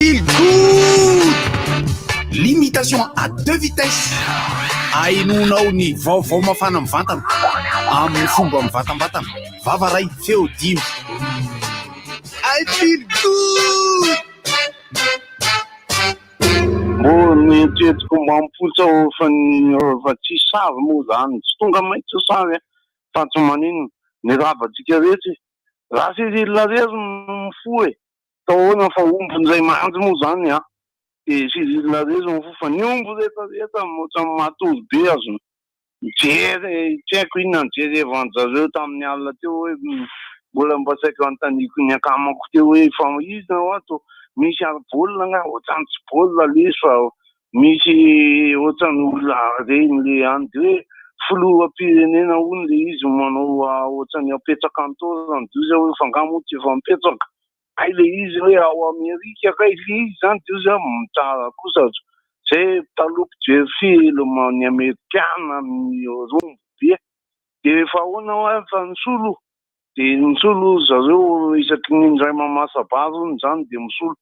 Feel good! Limitation à deux vitesses. Ahenoanao ny vaovao mafana mivantana amin'ny fomba mivantambatana. Vava ray, feo dimy. I feel good! Mbô nieritreretiko mba mipoitra fa fa tsisy sary moa zany, tsy tonga maintsy sary fa tsy maninona, mirava antsika rehetra e! Raha Cyril irery no mifoha e! Atao ahoana fa omby indray mandry moa zany an! De Cyril irery no mifoha fa ny omby rehetra rehetra ohatran'ny matory be aza mijery tsy haiko inona nijerevan-jareo tamin'ny alina teo hoe mbola mba saika anontaniako ny akamako teo hoe fa iza hoa to misy ary baolina angaha ohatran'ny tsy baolina le izy fa misy ohatran'ny olona reny le any de hoe filoham-pirenena hono le izy manao ohatran'ny apetraka an-taolana de hoy za hoe fa angaha moa tsy efa mipetraka Hay le izy hoe ao Amerika kay le izy zany de io zany tsara kosa zay taloha mpijery film ny amerikana ny rombo be de efa ahoana hoa fa nisolo de nisolo zareo isaky ny indray mamasa-bary hono zany de misolo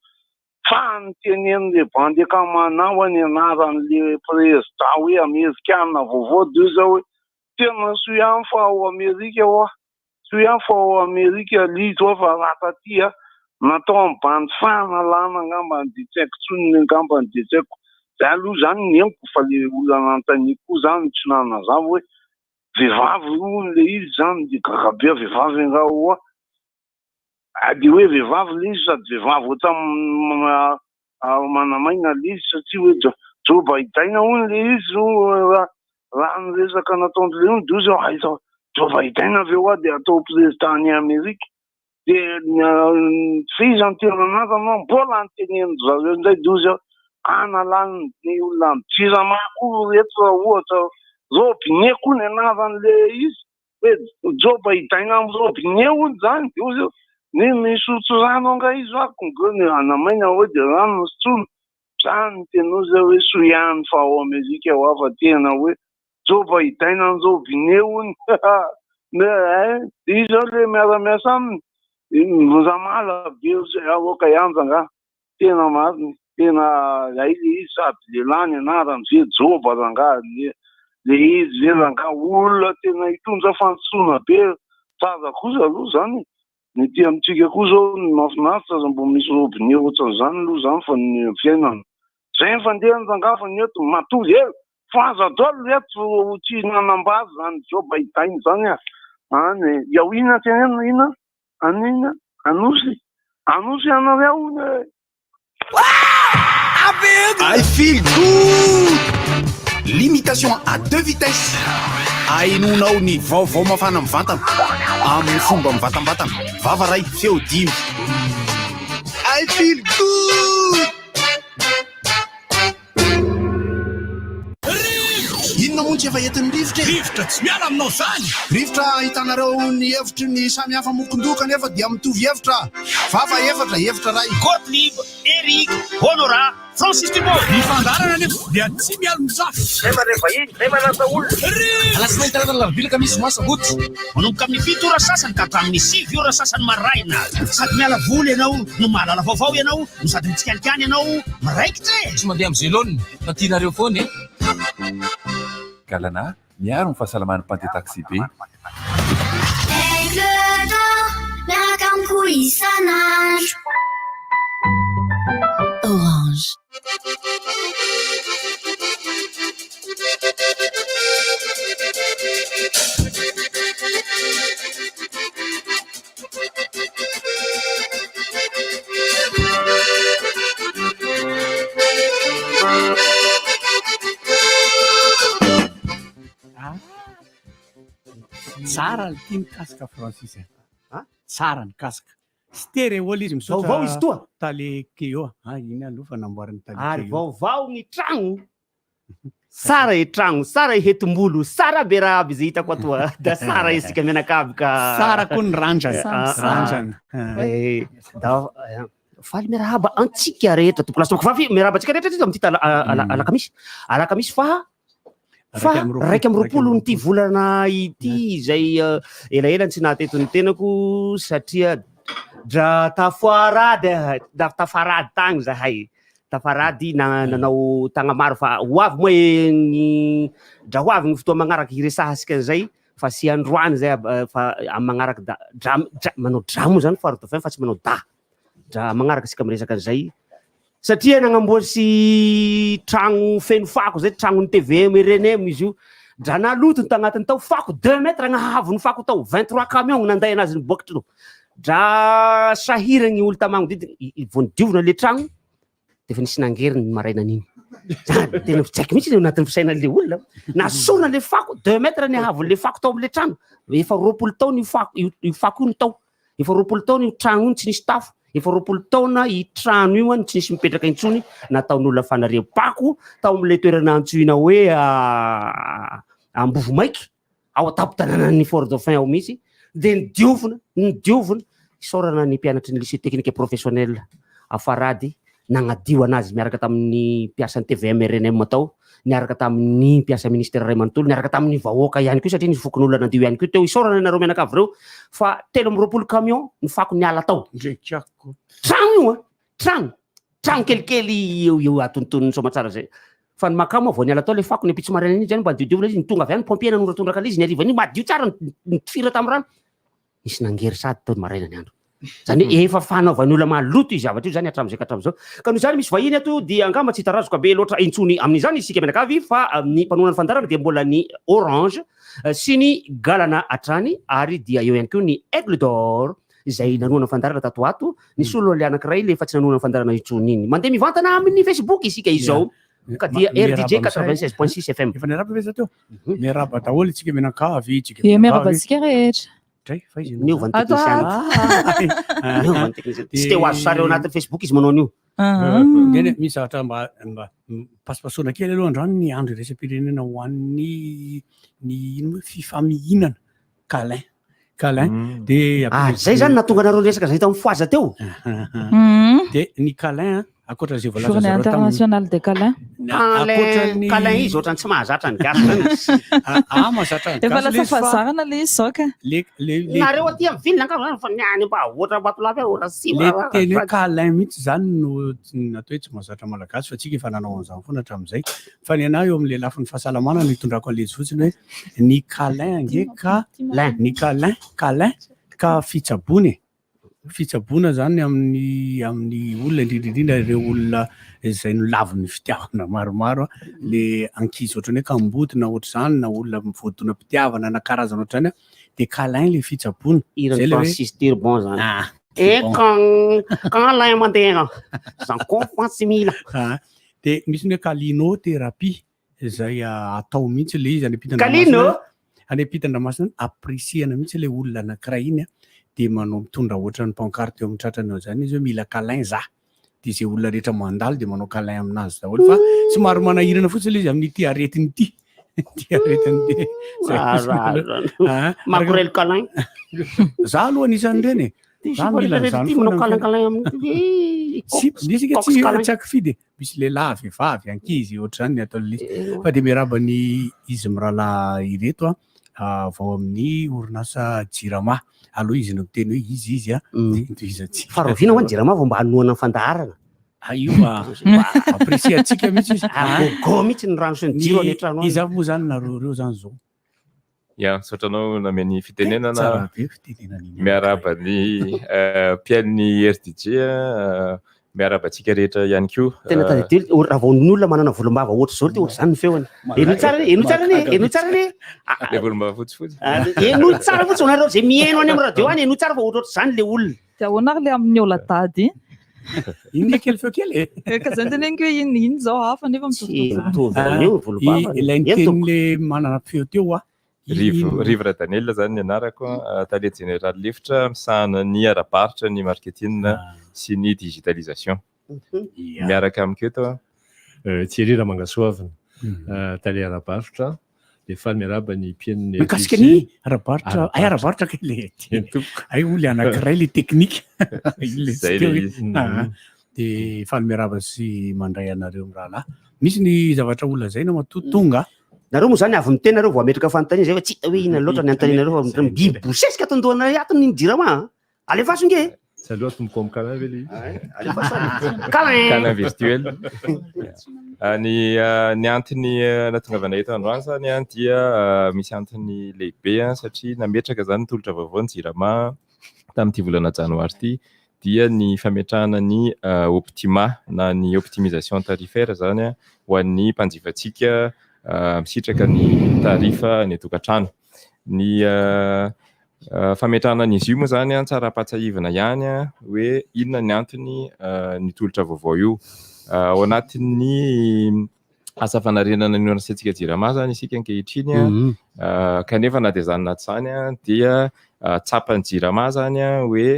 fa ny tenenin'le bandy akamanao ny anaran'le prezida hoe amerikana vaovao de io zao hoe tena soa ihany fa ao Amerika hoa Soa ihany fa ao Amerika lito aho fa raha taty a, natao amin'ny bandy fanalana angambany dia tsy haiko intsony angambany dia tsy haiko. Zay aloha izany ny henoko fa le olona nanontaniako koa izany tsy nanazava hoe vehivavy hono le izy izany dia gaga be aho vehivavy angaha ho'a. Dia hoe vehivavy le izy sady vehivavy ohatran'ny manamaina le izy satria hoe Joe Biden hono le izy raha raha ny resaka nataon-dry Leon dia hoy izy aiza Joe Biden ve hoa dia atao président any Amerika dia tsy iza no tena anarana mbola notenenin-dry zareo indray dia hoy izy analany ny olona amin'ny jirama koa reto raha ohatra robinet koa ny anaran'le izy hoe joba hidaina amin'ny robinet hono zany de hoy ny misotro rano angaha izy hoa ko ny hanamaina hoe de rano no sotroina zany no tena hoy zay hoe soa ihany fa ao Amerika hoa fa tena hoe joba hidaina amin'ny robinet hono eh de izy zao le miara-miasa aminy ramala be aoka ihany rangaha Tena marina, tena zay le izy sady lehilahy ny anarany ve joba rangaha le izy ve rangaha olona tena hitondra fandrosoana be tsara kosa aloha zany e, ny aty amintsika koa zao ny mahafinaritra aza mbo misy robinet ohatran'izany aloha zany fa ny fiainana zay ny fandehany rangaha fa ny eto matory ela fa aza daholo reto tsy nanambady zany joba hidaina zany a any e, iao inona tenenina inona Anina, Anosy, Anosy ianareo hono e! I feel good! Limitation à deux vitesses. Ahenoanao ny vaovao mafana mivantana amin'ny fomba mivantambatana. Vava ray, feo dimy. I feel good! Inona moa no tsy efa entin'ny rivotra e? Rivotra tsy miala aminao zany! Rivotra ahitanareo ny hevitry ny samy hafa mokon-doha kanefa dia mitovy hevitra. Vava efatra, hevitra iray. Gottlieb, Eric, Honorat, Francis Dumont. Ny fandaharana anefa dia tsy mialon-jafy. Zay mandray vahiny, zay manasa olona. Rivotra! Alatsinainy, talata, alarobia, alakamisy, zoma, sabotsy. Manomboka amin'ny fito ora sasany ka hatramin'ny sivy ora sasany maraina. Sady miala voly ianao no mahalala vaovao ianao no sady mitsikalikany ianao miraikitra e! Tsy mandeha amin'izay laoniny fa tianareo foana e! Galana, miaro ny fahasalaman'ny mpandeha taxi-be. Aigle d'or, miaraka amiko isan'andro. Orange. Tsara ity ny casque Francis a. Tsara ny casque. Stereo ilay izy misaotra Vaovao izy toa. Tale Keo a. Iny aloha fa namboarin'i Tale Ary Keo. vaovao ny tragno. Sara e tragno, sara e hetimbolo, sara be raha aby izay hitako ato a. Da sara isika mianakavy ka. Sara koa ny randrana. Ah, ah. Randrana. Eh, da eh, faly miarahaba antsika rehetra tompoko lahy sy tompoko vavy, miarahaba antsika rehetra teto amin'ity tala- a- ala- alakamisy. Alakamisy faha fa 21 ity volana ity izay eh, elaela ny tsy nahateto ny tenako satria. Dra tafoarady da tafarady tagny zahay. Tafarady na nanao tagnamaro fa ho avy moa ny dra ho avy ny fotoa magnaraky hiresahasika an'izay fa sy androany zay fa amy magnaraky da dra dra manao dra moa zany Fort Dauphin fa tsy manao da. Dra magnaraka isika miresaka an'izay satria nagnamboasy tragno feno fako zay tragnon'ny TVM RNM izy io. Dra naloto ny tagnatiny tao fako 2 mètres gnahavon'ny fako tao 23 camion nanday anazy niboakitry tao. Dra sahiragny olo tamagnodidina vao nidiovina le tragno de efa nisy nangery ny marainan'iny. Zany tena tsy haiko mihitsy ny ao anatin'ny fisainan'le olona. Nasorina le fako 2 mètres ny hahavon'le fako tao am'le tragno. Efa 20 taona io fako io, io fako io no tao. Efa 20 taona io tragno io no tsy nisy tafo. Efa 20 taona i trano io no tsy nisy mipetraka intsony, nataon'olona fanariam-pako tao am'le toerana antsoina hoe Ambovomaiky, ao an-tampon-tanànan'ny Fort Dauphin ao mihitsy, de nidiovina, nidiovina. Isaorana ny mpianatry ny lycée technique professionnel Afarady nagnadio anazy miaraka tamin'ny mpiasan'ny TVM RNM tao, niaraka tamin'ny mpiasa ministera iray manontolo, niaraka tamin'ny vahoaka ihany koa satria nisy fokonolona nandio ihany koa teo. Isaorana anareo mianakavy ireo fa 23 camion ny fako niala tao. Tragno io an, tragno, tragno kelikely eo eo atonontonony soamatsara zay. Fa ny makamo vao niala tao le fako ny ampitso maraina iny zany mba diodiovina izy, ny tonga avy any pompier nanoratondraka an'izy ny hariva iny madio tsara nitifira tamin'ny rano. Nisy nangery sady tao ny maraina ny andro. Zany hoe efa fanaovan'ny olona maloto io zavatra io zany hatramin'izay ka hatramin'izao. Ka noho izany misy vahiny ato dia angamba tsy hitarazoka be loatra intsony amin'izany isika mianakavy fa ny mpanohana ny fandaharana dia mbola ny Orange sy ny Galana hatrany ary dia eo ihany koa ny Aigle d'Or izay nanohana ny fandaharana tato ho ato, nisolo ilay anankiray ilay efa tsy nanohana ny fandaharana intsony iny. Mandeha mivantana amin'ny Facebook isika izao ka dia RDJ 96.6 FM. Efa niarahaba ve za teo? Miarahaba daholo isika mianakavy, isika Ie, miarahaba antsika rehetra. Dray, fa izy Niova ny Ato teknisiana. Niova ny teknisiana. Tsy te ho azo sary ao anatin'ny Facebook izy manao an'io. Eny, misy zavatra mba mba pasopasoana kely aloha androany ny andro iraisam-pirenena ho an'ny ny ino moa fifamihinana, câlin. Câlin. Dia Ah, zay zany nahatonga anareo niresaka zay tamin'ny fohaza teo. Dia ny câlin an, ankoatra izay voalaza Journée zareo tamin'ny internationale des câlins. Câlin, câlin izy ohatran'ny tsy mahazatra ny gasy zany. Ah, mahazatra ny Efa gasy lasa le izy fa fahazarana le izy zao ka. le le le Nareo aty amin'ny ville angamba zany fa ny any mba ohatra Ambatolampy any ohatra sima. Le teny hoe câlin mihitsy zany no natao hoe tsy mahazatra malagasy fa tsika efa nanao an'izany foana hatramin'izay. Fa ny anahy eo amin'ilay lafiny fahasalamana no itondrako an'ilay izy fotsiny hoe ny câlin ange ka ny câlin, câlin ka fitsaboana e. Fitsaboana zany amin'ny amin'ny olona indrindra indrindra ireo olona izay nolavin'ny fitiavana maromaro, le ankizy ohatran'ny hoe kamboty na ohatr'izany na olona voadonam-pitiavana na karazana ohatr'izany an, de câlin le fitsaboana. Hiran'i Zay le hoe Francis Turbon zany. Ah, Eh, bon. quand, câlin mandeha, zan koa tsy mila. Ah, de misy ny hoe câlinothérapie izay atao mihitsy le izy any ampitan-dranomasina. Câlino? Any ampitan-dranomasina any, apprécier-na mihitsy le olona anankiray iny an, de manao mitondra ohatran'ny pancarte eo amin'ny tratrany eo zany izy hoe mila câlin za. De izay olona rehetra mandalo de manao câlin aminazy daholo fa somary manahirana fotsiny le izy amin'ity aretina ity. Ity aretina ity. Zay fotsiny aloha. Ah, Makorel câlin. Za aloha anisan'ireny e. Za mila an'izany Ty manao foana câlin câlin amin'ny Tsy, misy cox tsy câlin. tsy akifidy e. Misy lehilahy, vehivavy, ankizy, ohatr'izany ny ataon'ilay izy. Fa dia miarahaba ny izy mirahalahy ireto an, vao amin'ny orinasa Jirama. Aloha izy no miteny hoe izy izy an, dia tohizantsika. Fa rahoviana ho'a ny Jirama vao mba hanohana ny fandaharana? Ah, io mba apprécier-ntsika mihitsy izy. Ah, gogo mihitsy ny rano sy ny jiro any an-trano any. Iza avy moa izany nareo ireo izany izao? Ya, misaotra anao namea ny fitenenana. Tsara be fitenenana iny. Miarahaba ny mpihaino ny RDJ, miarahaba antsika rehetra ihany koa. Tena tadidio, raha vao ny olona manana volombava ohatr'izao dia ohatr'izany ny feony. Henoy tsara anie, henoy tsara anie, henoy tsara anie. Ilay volombava fotsifotsy. Henoy tsara fotsiny nareo izay mihaino any amin'ny radio any, henoy tsara fa ohatrohatr'izany ilay olona. Dia ahoana ary ilay amin'ny Oladady iny? Iny le kely feo kely e. Eh, ka zay no teneniko hoe iny iny zao hafa nefa mitovitovy. Mitovy amin'io ny volombava. Ilay niteny le manana feo teo a. Rivo Rivo Radaniel zany ny anarako, tale jeneraly lefitra misahana ny ara-barotra, ny marketing sy ny digitalisation. Miaraka amiko eto a. Thierry Ramangasoavina, tale ara-barotra, dia faly miarahaba ny mpihaino ny Mikasika ny ara-barotra, ay ara-barotra kay le ay o le anankiray le teknika. Iny le tsy Zay teo le iny. izy. Ah, dia faly miarahaba sy mandray anareo mirahalahy. Misy ny zavatra ho lazaina matoa tonga. Nareo moa zany avy miteny nareo vao hametraka fanontaniana zay fa tsy hita hoe inona loatra ny anontanianareo fa mibosesika ato an-dohanay ato ny jirama a. Alefaso nge. Tsy aleo atomboka amin'ny câlin ve le izy? Alefa sary. Câlin! Câlin virtuel. Ah, Ny ah, ny antony ah, nahatongavana eto androany zany ah, dia ah, misy antony lehibe ah, satria nametraka zany ny tolotra vaovao ny Jirama tamin'ity volana janoary ity dia ny fametrahana ny ah, Optima na ny optimisation tarifaire zany ah, ho an'ny mpanjifantsika ah, misitraka ny tarifa any an-tokantrano. Ny ah, Fametrahana an'izy io moa izany an, tsara ampahatsiahivina ihany hoe inona ny antony ny tolotra vaovao io. Ao anatin'ny asa fanarenana ny orinasa-ntsika Jirama izany isika ankehitriny an, kanefa na dia izany na tsy izany an, dia tsapan'ny Jirama izany hoe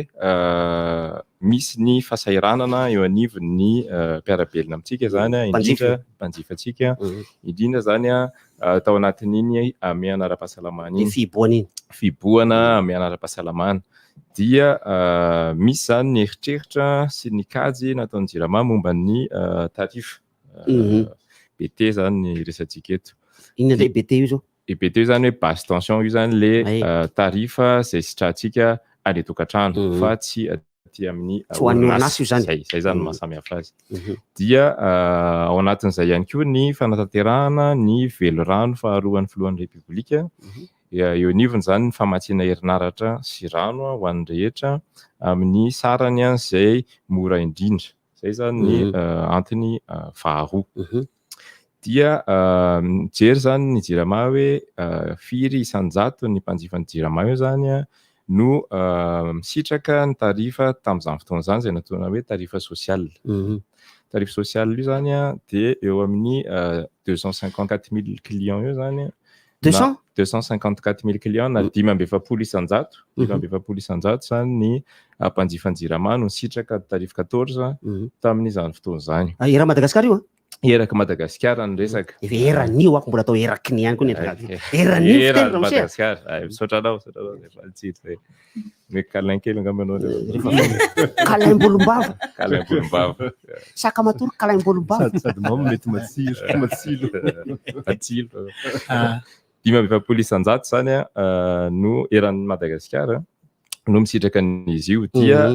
misy ny fahasahiranana eo anivon'ny mpiara-belona amintsika izany, indrindra mpanjifantsika, indrindra izany an, tao anatin'iny hamehana ara-pahasalamana iny. Fihibohana iny. Fihibohana hamehana ara-pahasalamana. Dia misy izany ny eritreritra sy ny kajy nataon'ny Jirama momba ny tarif. BT izany ny resatsika eto. Inona indray BT io izao? I BT io izany hoe basse tension io izany le tarif izay sitrahantsika any an-tokantrano fa tsy aty amin'ny Tsy ho an'ny orinasa io izany. Zay, zay izany no maha samy hafa azy. Dia ao anatin'izay ihany koa ny fanatanterahana ny velirano faharoan'ny filohan'ny Repoblika. Eo anivony izany ny famatsiana herinaratra sy rano ho an'ny rehetra amin'ny sarany izay mora indrindra. Izay izany ny antony faharoa. Dia mijery izany ny Jirama hoe firy isan-jato ny mpanjifan'ny Jirama io izany no misitraka ny tarifa tamin'izany fotoana izany izay nantsoina hoe tarifa social. Tarif social io izany dia eo amin'ny 254 000 clients eo izany. 200? 254 000 clients na 45%, 45% izany ny mpanjifan'ny Jirama no nisitraka tarif 14 tamin'izany fotoana izany. Ah, eran'i Madagasikara io an? Eraky Madagasikara ny resaka. Efa eran'io ako mbola atao eraky ny ihany koa ny eto. Eran'io fiteny Eran'i ramose. Madagasikara. Ay, misaotra anao, misaotra anao rehefa nitsitsy zay. Omeko câlin kely angamba ianao rehefa. Câlin-bolombava. Câlin-bolombava. Saka matory câlin-bolombava. Sady sady mamy mety matsiro, matsilo. Matsilo. 45% izany no eran'i Madagasikara no misitraka an'izy io. Dia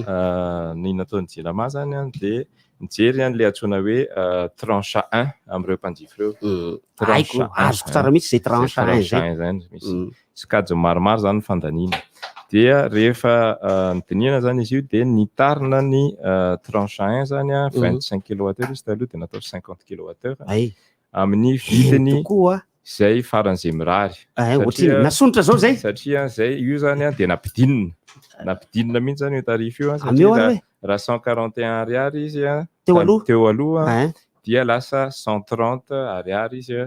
ny nataon'ny Jirama izany dia mijery an'ilay antsoina hoe tranche 1 amin'ireo mpanjifa ireo. Haiko, azoko tsara mihitsy izay tranche 1 izay. Tranche 1 izany, misy sokajiny maromaro izany ny fandaniana. Dia rehefa nodinihana izany izy io dia nitarina ny tranche 1 izany, 25 kilowattheure izy taloha dia natao 50 kilowattheure. Amin'ny vidiny izay faran'izay mirary. Eh, ohatrinona? Nasondrotra zao zay? Satria zay io zany an dia nampidinina. Nampidinina mihitsy zany io tarif io an Ameo satria ary hoe? raha 141 ariary izy an Teo aloha? teo aloha dia lasa 130 ariary izy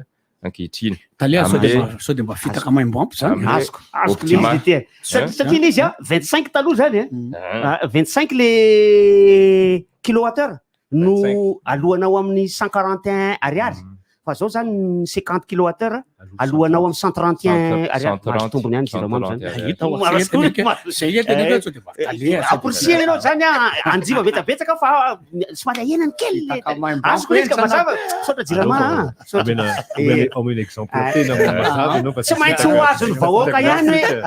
ankehitriny. Tale, sao dia Amin'ilay- mba- sao dia mba fitaka maimbo ampy zany? Amin'ilay Azoko, azoko le Optima. izy ty. Hein? Satria le izy an 25 taloha zany an. Ah, 25 le kilowattheure no alohanao amin'ny 141 ariary fa zao zany ny 50 kilowattheure alohanao amin'ny 131 ariary mahazo tombony ihany jirama am'zany. Hita ho azy zay entana eo, sao dia mba tale, Amporisihana ianao zany a anjiva betsabetsaka fa somary ahenany kely le azoko le izy ka mazava misaotra jirama a misaotra. Omena omena exemple tena mazava ianao fa Tsy maintsy ho azon'ny vahoaka ihany hoe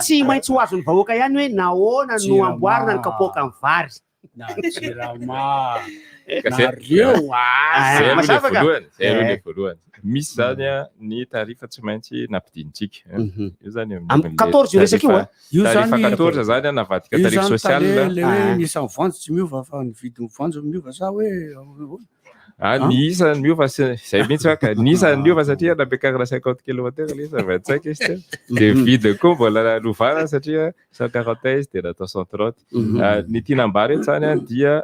tsy maintsy ho azon'ny vahoaka ihany hoe nahoana no Jirama. amboarina ny kapoaka amin'ny vary. Na Jirama, Ka na zay- reo, Zay aloha le Mazava ka. voalohany, zay aloha le Eh. voalohany. Misy zany a ny tarifa tsy maintsy nampidintsika. Io zany eo Am- amin'le 14 io resaka io, tarifa- a? Io Tarifa zany- 14 zany a navadika Io tarif zany social. tale le hoe Ah. ny isan'ny voanjo tsy miova fa ny vidin'ny voanjo miova sa hoe ahoana? Ah, ny isany miova sy zay mihitsy fa ka ny isany miova satria nampiakarina 50 kilowattheure le izy 25 izy teo. Dia vidiny koa mbola novana satria 141 izy dia natao 130. Ah, ny tiana ambara eto zany a dia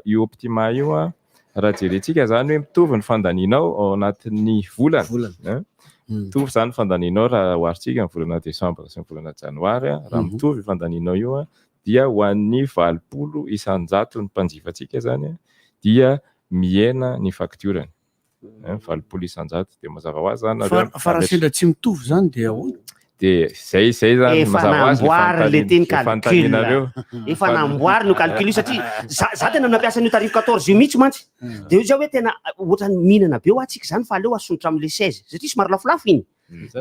io Optima io a raha jerentsika zany hoe mitovy ny fandanianao ao anatin'ny volana. Volana. Eh? Mitovy zany ny fandanianao raha oharintsika ny volana desambra sy ny volana janoary a, raha mitovy io fandanianao io a dia ho an'ny 80% ny mpanjifantsika zany a dia mihena ny faktiorany. Eh, 80% dia mazava ho azy zany nareo Fa raha sendra tsy mitovy zany dia ahoana? Dia zay zay zany Efa mazava ho azy le namboariny le teny fanontaniana- le calcul. fanontanianareo. Efa namboariny io calcul io satria za tena nampiasa an'io tarif 14 io mihitsy mantsy. Dia io zao hoe tena ohatran'ny mihinana be ho antsika zany fa aleo asondrotra amin'le 16 satria somary lafolafo iny.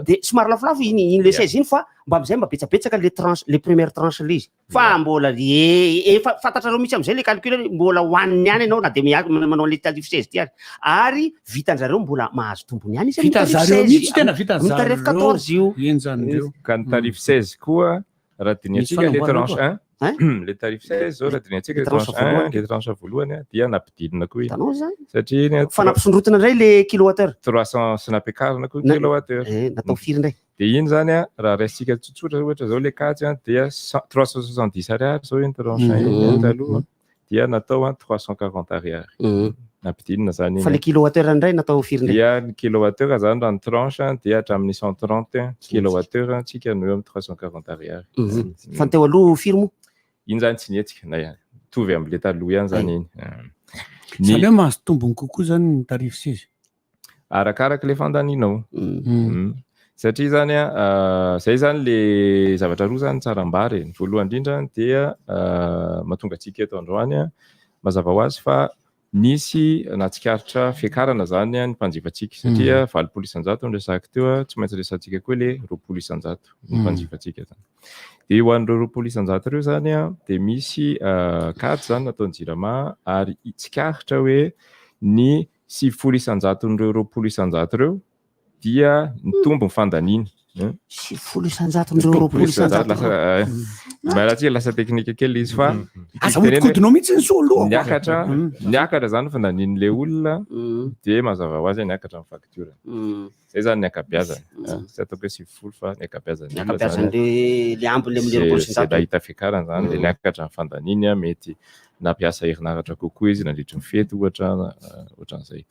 De somary lafolafo iny le 16 iny, fa mba amizay mba betsabetsaka le tranche, le première tranche le izy, fa mbola e efa fantatrareo mihitsy amizay le calcul, mbola hoaniny ihany ianao na de manao le tarif 16 ty ary vitan'zareo, mbola mahazo tombony ihany izy amin'ny Vita tarif zareo 16, mihitsy, tena vita amin'ny tarif zareo. 14 io. Enjan'ireo. Ka ny tarif 16 koa raha diniantsika le fanamboarana tranche koa. 1, le tarif 16 zao, raha diniantsika le Le tranche tranche 1, voalohany. le tranche voalohany a, dia nampidinina koa iny Hitanao zany? satria iny a Fa nampisondrotina indray le kilowatt heure. 300 sy nampiakarina koa kilowatt heure. Natao firy indray? De iny zany a, raha raisitsika tsotsotra ohatra zao le kajy a, dia 370 ariary zao iny tranche 1 iny taloha, dia natao a 340 ariary, nampidinina zany iny. Fa le kilowatt heure indray natao firy indray? Dia ny kilowatt heure zany, raha ny tranche dia hatramin'ny 130 kilowatt heure tsika no eo amin'ny 340 ariary. Fa ny teo aloha firy moa? Iny zany tsy nihetsika na ihany, mitovy amin'le taloha ihany zany iny. Zany hoe mahazo tombony kokoa zany ny tarif 16. Arakaraka le fandaninao. Satria zany a, zay zany le zavatra roa zany tsara ambara e. Ny voalohany indrindra dia mahatonga antsika eto androany a, mazava ho azy fa nisy natsikaritra fiakarana zany a ny mpanjifantsika, satria 80% no resahako teo a, tsy maintsy resahantsika koa le 20% ny mpanjifantsika zany. De ho an'ireo 20% ireo zany a, de misy kajy zany nataon'ny Jirama, ary tsikaritra hoe ny 90%n'ireo 20% ireo dia nitombo ny fandaniana. 90%n'ireo 20% Lasa miala lasa teknika kely izy fa Aza modikodinao mihitsy ny soloha. Niakatra zany fandanian'le olona, de mazava ho azy hoe niakatra ny facture. Zay zany ny ankabeazany. Tsy ataoko hoe 90 fa ny ankabeazany. Ny ankabeazan'le le ambiny le amin'ny 20 Zay isan-jato. nahita fiakarana zany de niakatra ny fandaniny a, mety nampiasa herinaratra kokoa izy nandritry ny fety ohatra na ohatran'izay.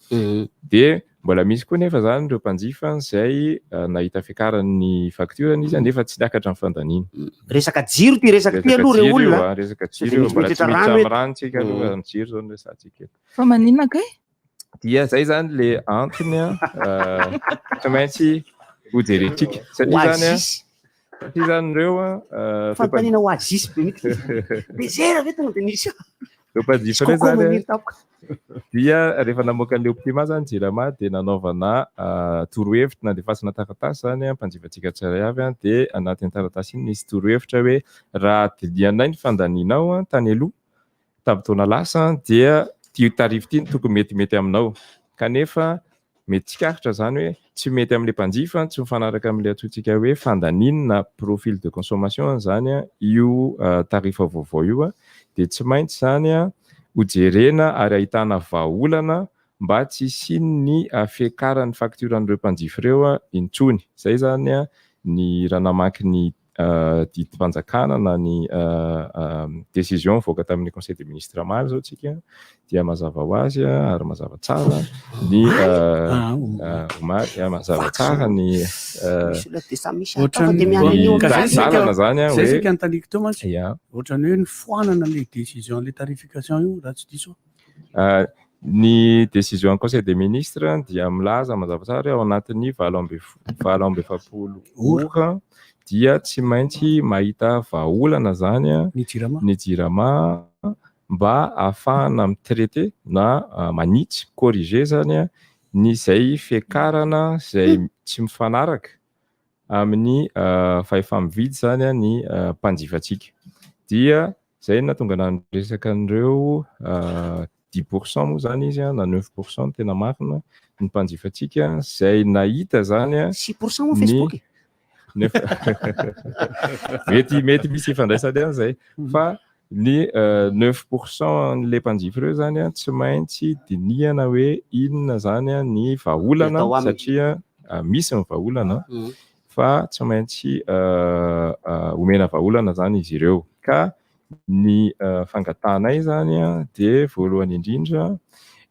De mbola misy koa nefa zany ireo mpanjifa zay nahita fiakaran'ny facture izy nefa tsy niakatra ny fandaniny. Resaka jiro ty resaka ty aloha re Resaka jiro io, olona. a, resaka Tsy jiro io, misy mbola tsy mitritra miditra rano amin'ny eto. rano tsika aloha, ny jiro zao no resahantsika eto. Fa maninona kay? Dia zay zany le antony a, tsy maintsy hojerentsika satria zany a, Oasis. satria zany ireo a Fanontaniana oasis be mihitsy. Désert ve tonga de nisy? Ireo mpanjifa ireo Coco zany a, maniry tampoka. dia rehefa namoaka an'le Optima zany Jirama, dia nanaovana torohevitra, nandefasana taratasy zany a mpanjifantsika tsirairay avy a, de anatin'ny taratasy iny nisy torohevitra hoe raha dinianay ny fandaninao a tany aloha tamin'ny taona lasa, dia ty tarif ty no tokony metimety aminao, kanefa mety tsikaritra zany hoe tsy mety amin'le mpanjifa, tsy mifanaraka amin'le antsointsika hoe fandaniny na profil de consommation zany a io tarifa vaovao io a, de tsy maintsy zany a hojerena ary ahitana vahaolana mba tsy hisian'ny fiakaran'ny facturan'ireo mpanjifa ireo a intsony. Zay zany a ny raha namaky ny didim-panjakana na ny décision voaka tamin'ny conseil des ministres omaly zao tsika, dia mazava ho azy a, ary mazava tsara ny omaly a, mazava tsara ny Misy olona de samy misy atao fa de miala an'io Ka zay lalana zany a zay hoe sika anontaniako teo mantsy. Ohatrany hoe ny foanana le décision le tarification io raha tsy diso. Ny décision conseil des ministres dia milaza mazava tsara hoe ao anatin'ny 48 ora dia tsy maintsy mahita vahaolana zany a Ny Jirama. Ny Jirama mba ahafahana mitraité na manitsy, corriger zany a ny zay fiakarana zay tsy mifanaraka amin'ny fahefa-mividy zany a ny mpanjifantsika. Dia zay no nahatonga nandresaka an'ireo 10% moa zany izy a, na 9% no tena marina, ny mpanjifantsika zay nahita zany a 6% moa Facebook e. Nefa mety misy ifandraisany ihany zay, fa ny 9% an'le mpanjifa ireo zany a tsy maintsy dinihana hoe inona zany a ny vahaolana, Atao aminy. satria misy ny vahaolana fa tsy maintsy omena vahaolana zany izy ireo. Ka ny fangatahanay zany a de voalohany indrindra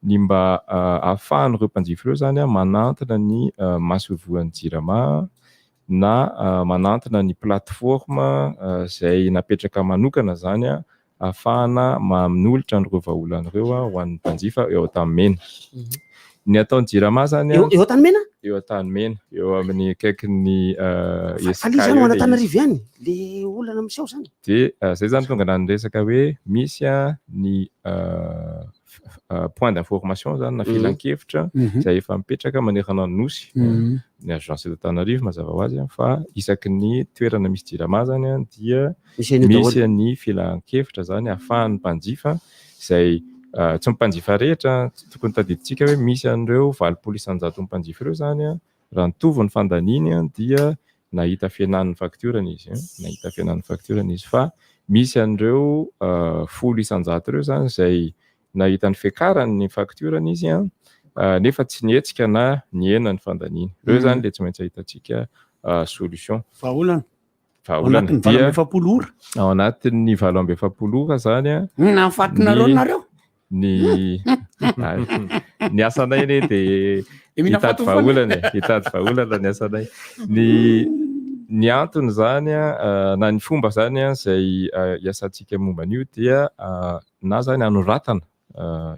ny mba ahafahan'ireo mpanjifa ireo zany a manantona ny masoivohon'ny Jirama na manantona ny plateforme zay napetraka manokana zany a ahafahana manolotra an'ireo vahaolana ireo a ho an'ny mpanjifa eo Antanimena. Ny ataon'ny Jirama zany a Eo Antanimena? Eo Antanimena, eo amin'ny akaikin'ny Fa le zany ho an'Antananarivo ihany le olana miseho zany. De zay zany tonga nandresaka hoe misy a ny point d'information zany na filankevitra izay efa mipetraka manerana ny nosy. Ny agence eto Antananarivo mazava ho azy fa isaky ny toerana misy Jirama zany dia Misy an'io daholo. misy ny filankevitra zany ahafahan'ny mpanjifa izay tsy ny mpanjifa rehetra, tokony tadidintsika hoe misy an'ireo 80% mpanjifa ireo zany raha nitovy ny fandaniany dia nahita fihenan'ny facture-ny izy, nahita fihenan'ny facture-ny izy fa misy an'ireo 10% ireo zany izay nahita ny fiakarany ny facture-ny izy nefa tsy nihetsika na nihena ny fandaniany. Ireo zany le tsy maintsy ahitantsika solution. Vahaolana. Vahaolana. Ao anatin'ny 48 ora. Ao anatin'ny 48 ora zany a. Nahafatinareo nareo. Ny ny asanay anie dia Dia mila hitady faty foana. vahaolana e, hitady vahaolana ny asanay. Ny ny antony zany a, na ny fomba zany a izay iasantsika momba an'io dia na zany anoratana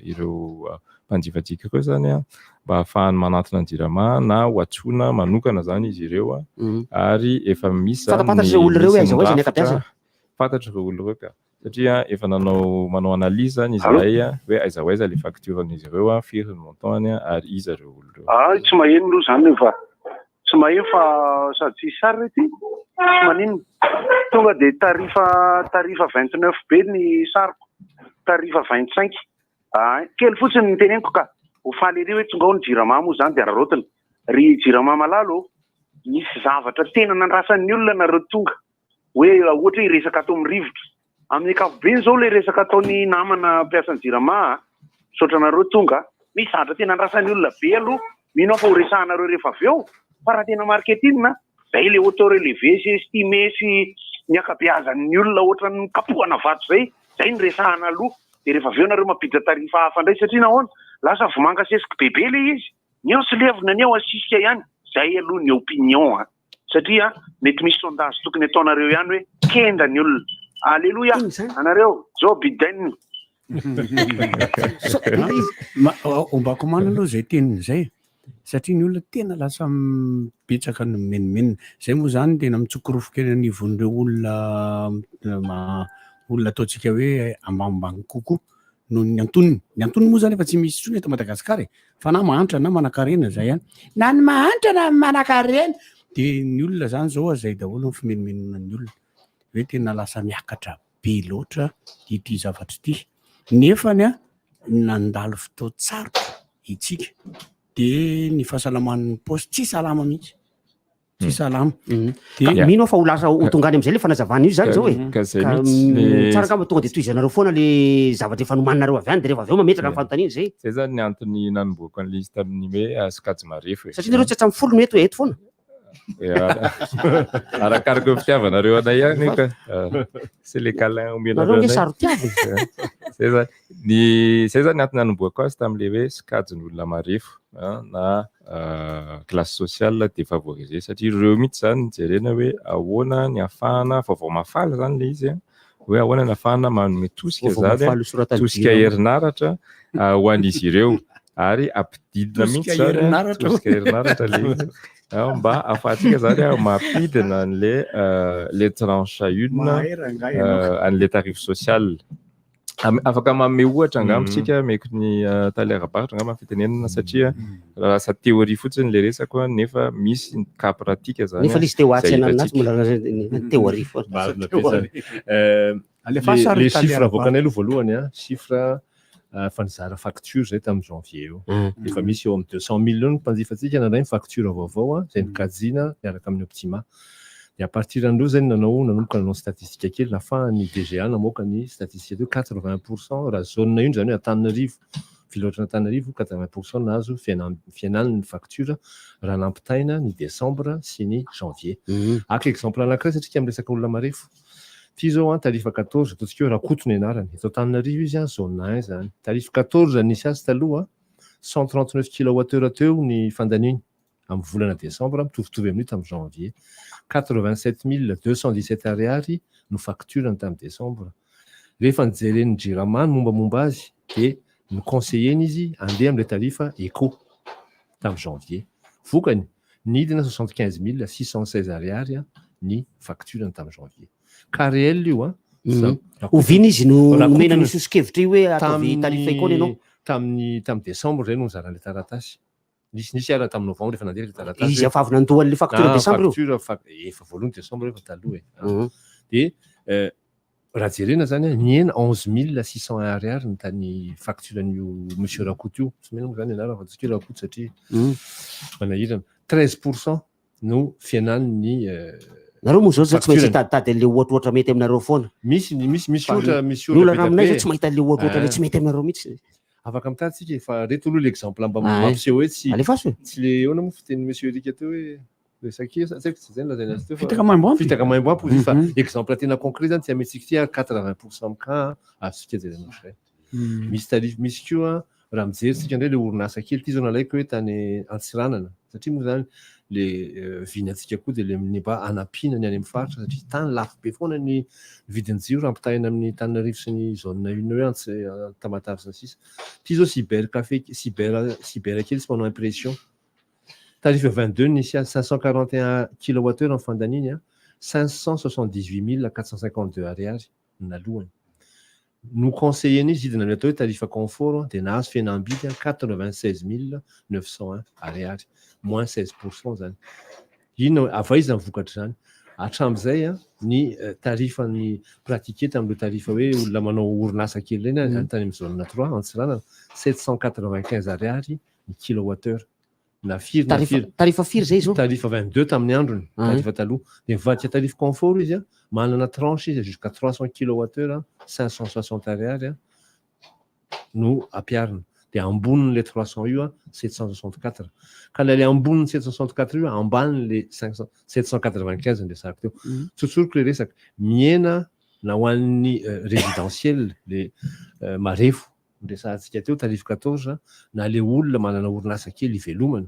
ireo mpanjifantsika ireo zany a, mba ahafahany manantona ny Jirama na ho antsoina manokana zany izy ireo a, ary efa misy zany Fantapantatra ireo olona ireo hoe misy aiza ho aiza ny ny rafitra. ankabeazany. Fantatry ireo olona ireo ka. Satria efa nanao manao analyse zany izahay hoe aiza ho aiza le facture-n'izy ireo, firy ny montant-ny ary iza ireo olona ireo. Ay, tsy maheno aloha zany fa tsy maheno fa sady tsisy sary re ty. Tsy maninona. Tonga dia tarifa tarifa 29 be ny sariko. Tarifa 25. Ay, kely fotsiny ny teneniko ka. Ho faly ery hoe tonga ao ny Jirama moa zany dia araraotina. Ry Jirama malala ô, misy zavatra tena nandrasan'ny olona nareo tonga. Hoe raha ohatra hoe hiresaka ato amin'ny rivotra. Amin'ny ankapobeny izao ilay resaka ataon'ny namana mpiasan'ny Jirama a, misaotra anareo tonga a. Misy zavatra tena andrasan'ny olona be aloha, mino aho fa ho resahanareo rehefa avy eo, fa raha tena marketing, izay ilay hauteur relevé sy estimé sy ny ankabeazan'ny olona ohatran'ny kapohana vato izay, izay no resahana aloha, dia rehefa avy eo nareo mampiditra tarifa hafa indray satria nahoana? Lasa vomanga sesiky bebe ilay izy, ny ao tsy levona, ny ao asisika ihany, izay aloha ny opinion a. Satria mety misy sondage tokony ataonareo ihany hoe kenda ny olona. Aleloia anareo Joe Biden. Ombako manana aloha izay teniny izay satria ny olona tena lasa betsaka no mimenomenona. Izay moa izany tena mitsokorofoka eny anivon'ireo olona olona ataontsika hoe ambanimbany kokoa noho ny antonony. Ny antonony moa zany efa tsy misy intsony eto Madagasikara e, fa na mahantra na manankarena zay ihany. Na ny mahantra na ny manankarena. De ny olona zany zao zay daholo ny fimenomenona ny olona hoe tena lasa miakatra be loatra ity zavatra ity. Nefany a nandalo fotoan-tsarotra itsika de ny fahasalaman'ny paosy tsy salama mihitsy. Tsy salama. Ka mino aho fa ho lasa ho tonga any amin'izay le fanazavana io zany zao e. Ka zay Ka, mihitsy le- tsara angamba tonga de tohizanareo foana le zavatra efa nomaninareo avy any de rehefa avy eo mametraka ny fanontaniana zay. Zay zany ny antony nanombohako an'ilay izy tamin'ny hoe sokajy marefo e. Satria nareo tsy hatramin'ny 10 no eto e, eto foana. Ya, arakaraka ny fitiavanareo anay ihany io ka. C'est les câlins omenareo Nareo nge anay. saro-tiavina. Zay zany. Ny zay zany ny antony nanombohako azy tamin'ilay hoe sokajin'olona marefo na classe sociale défavorisée satria ireo mihitsy zany jerena hoe ahoana ny ahafahana vaovao mahafaly zany ilay izy hoe ahoana ny ahafahana manome tosika Vaovao zany mahafaly hosoratan'ny tosika Jirama. herinaratra ho an'izy ireo ary ampidinina Tosika mihitsy zany herinaratra. tosika herinaratra ilay izy mba ahafahantsika zany mampidina an'le le tranche une Mahay rangahy ianao. an'le tarif social. Afaka manome ohatra angamba isika, meko ny tale ara-barotra angamba ny fitenenana satria raha lasa théorie fotsiny le resako nefa misy ny cas pratique zany. Nefa izy teo atsy izay ananinazy hitantsika. mbola raha ny théorie foana. Marina be zany. Alefa sary Le tale chiffre ara-barotra. avoakanay aloha voalohany a, chiffre fa nizara facture zay tamin'ny janvier io. Efa misy eo amin'ny 200 000 eo ny mpanjifantsika nandray ny facture vaovao a, izay nokajiana miaraka amin'ny Optima. Dia à partir an'ireo zay nanao nanomboka nanao statistique kely nafahan'ny DGA namoaka ny statistique teo 80% raha zone io zany hoe Antananarivo, filoatra Antananarivo 80% nahazo fihenany ny facture raha nampitaina ny décembre sy ny janvier. Aka exemple anankiray satria amin'ny resaka olona marefo. Ty zao tarifa 14 ataontsika hoe Rakoto ny anarany. Eto Antananarivo izy zone 1 zany. Tarif 14 nisy azy taloha 139 kilowattheure teo ny fandaniny amin'ny volana décembre mitovitovy amin'io tamin'ny janvier. 87 217 ariary no facture-ny tamin'ny décembre. Rehefa nijeren'ny Jirama ny mombamomba azy dia ni-conseiller-ny izy andeha amin'ilay tarifa éco tamin'ny janvier. Vokany nidina 75 616 ariary ny facture-ny tamin'ny janvier. Cas réel io a. Oviana izy no Rakoto nomena ny no- soso-kevitra io hoe ataovy Tamin'ny tarifa éco ianao? Tamin'ny tamin'ny décembre zay no nizarana ilay taratasy. Nisy nisy ara tamin'ny novembre efa nandeha ilay taratasy. Izy efa avy nandoa an'ilay facture Ah, décembre io? Facture fa efa voalohany décembre efa taloha e. Dia raha jerena zany a, nihena 11 601 ariary ny tany facture an'io monsieur Rakoto io. Tsy mena moa zany anarany fa ataontsika hoe Rakoto satria manahirana. 13 % no fihenan'ny Nareo moa zao zao tsy maintsy facture-ny. hitaditady an'le ohatrohatra mety aminareo foana. Misy ny misy misy Fa ohatra misy ny ohatra olana be dia aminay be. zao tsy mahita an'le ohatrohatra le Ah. tsy mety aminareo mihitsy. Afaka mitady tsika fa reto aloha l'exemple mba Ah, mampiseho hoe tsy Alefaso e. tsy le ahoana moa fitenin'ny monsieur Eric teo hoe le sakia tsy haiko tsy zay no lazainy azy teo fa- Fitaka maimbo ampy. Fitaka maimbo ampy hozy fa Mhm. exemple tena concret zany ty ametsika ty ary 80 % amin'ny cas azontsika jerena ohatr'izay. Misy tarif misy koa raha mijery tsika indray le orinasa kely ty zao nalaiko hoe tany Antsiranana satria moa zany le vinantsika koa de le ny mba hanampiana ny any amin'ny faritra satria tany lafo be foana ny vidin'ny jiro raha ampitahaina amin'ny Tananarivo sy ny zone une hoe Tamatave sy ny sisa. Ty zao cyber café cyber cyber kely sy manao impression. Tarif 22 nisy azy 541 kilowattheure ny fandaniny a 578 452 ariary ny nalohany. No conseillé izy hidina amin'ny atao hoe tarif confort de nahazo fihenam-bidy a 96 901 ariary moins 16 % zany. Inona avy aiza ny vokatra zany? Hatramin'izay a ny tarifan'ny pratiqué tamin'ireo tarif hoe olona manao orinasa kely ireny a zany tany amin'ny zone 3 Antsiranana 795 ariary ny kilowattheure. Na firy na Tarif firy. Tarif firy zay zao? Tarif 22 tamin'ny androny, Ah, tarif taloha. De mivadika tarif confort izy a, manana tranche izy jusqu'à 300 kilowattheure 560 ariary a no ampiharina. De ambonin'le 300 io a 764. Ka na le ambonin'ny 764 io ambanin'le 500 795 ny resahako teo. Tsotsoriko le resaka, mihena na ho an'ny résidentiel le marefo ny resahantsika teo tarif 14 na le olona manana orinasa kely ivelomana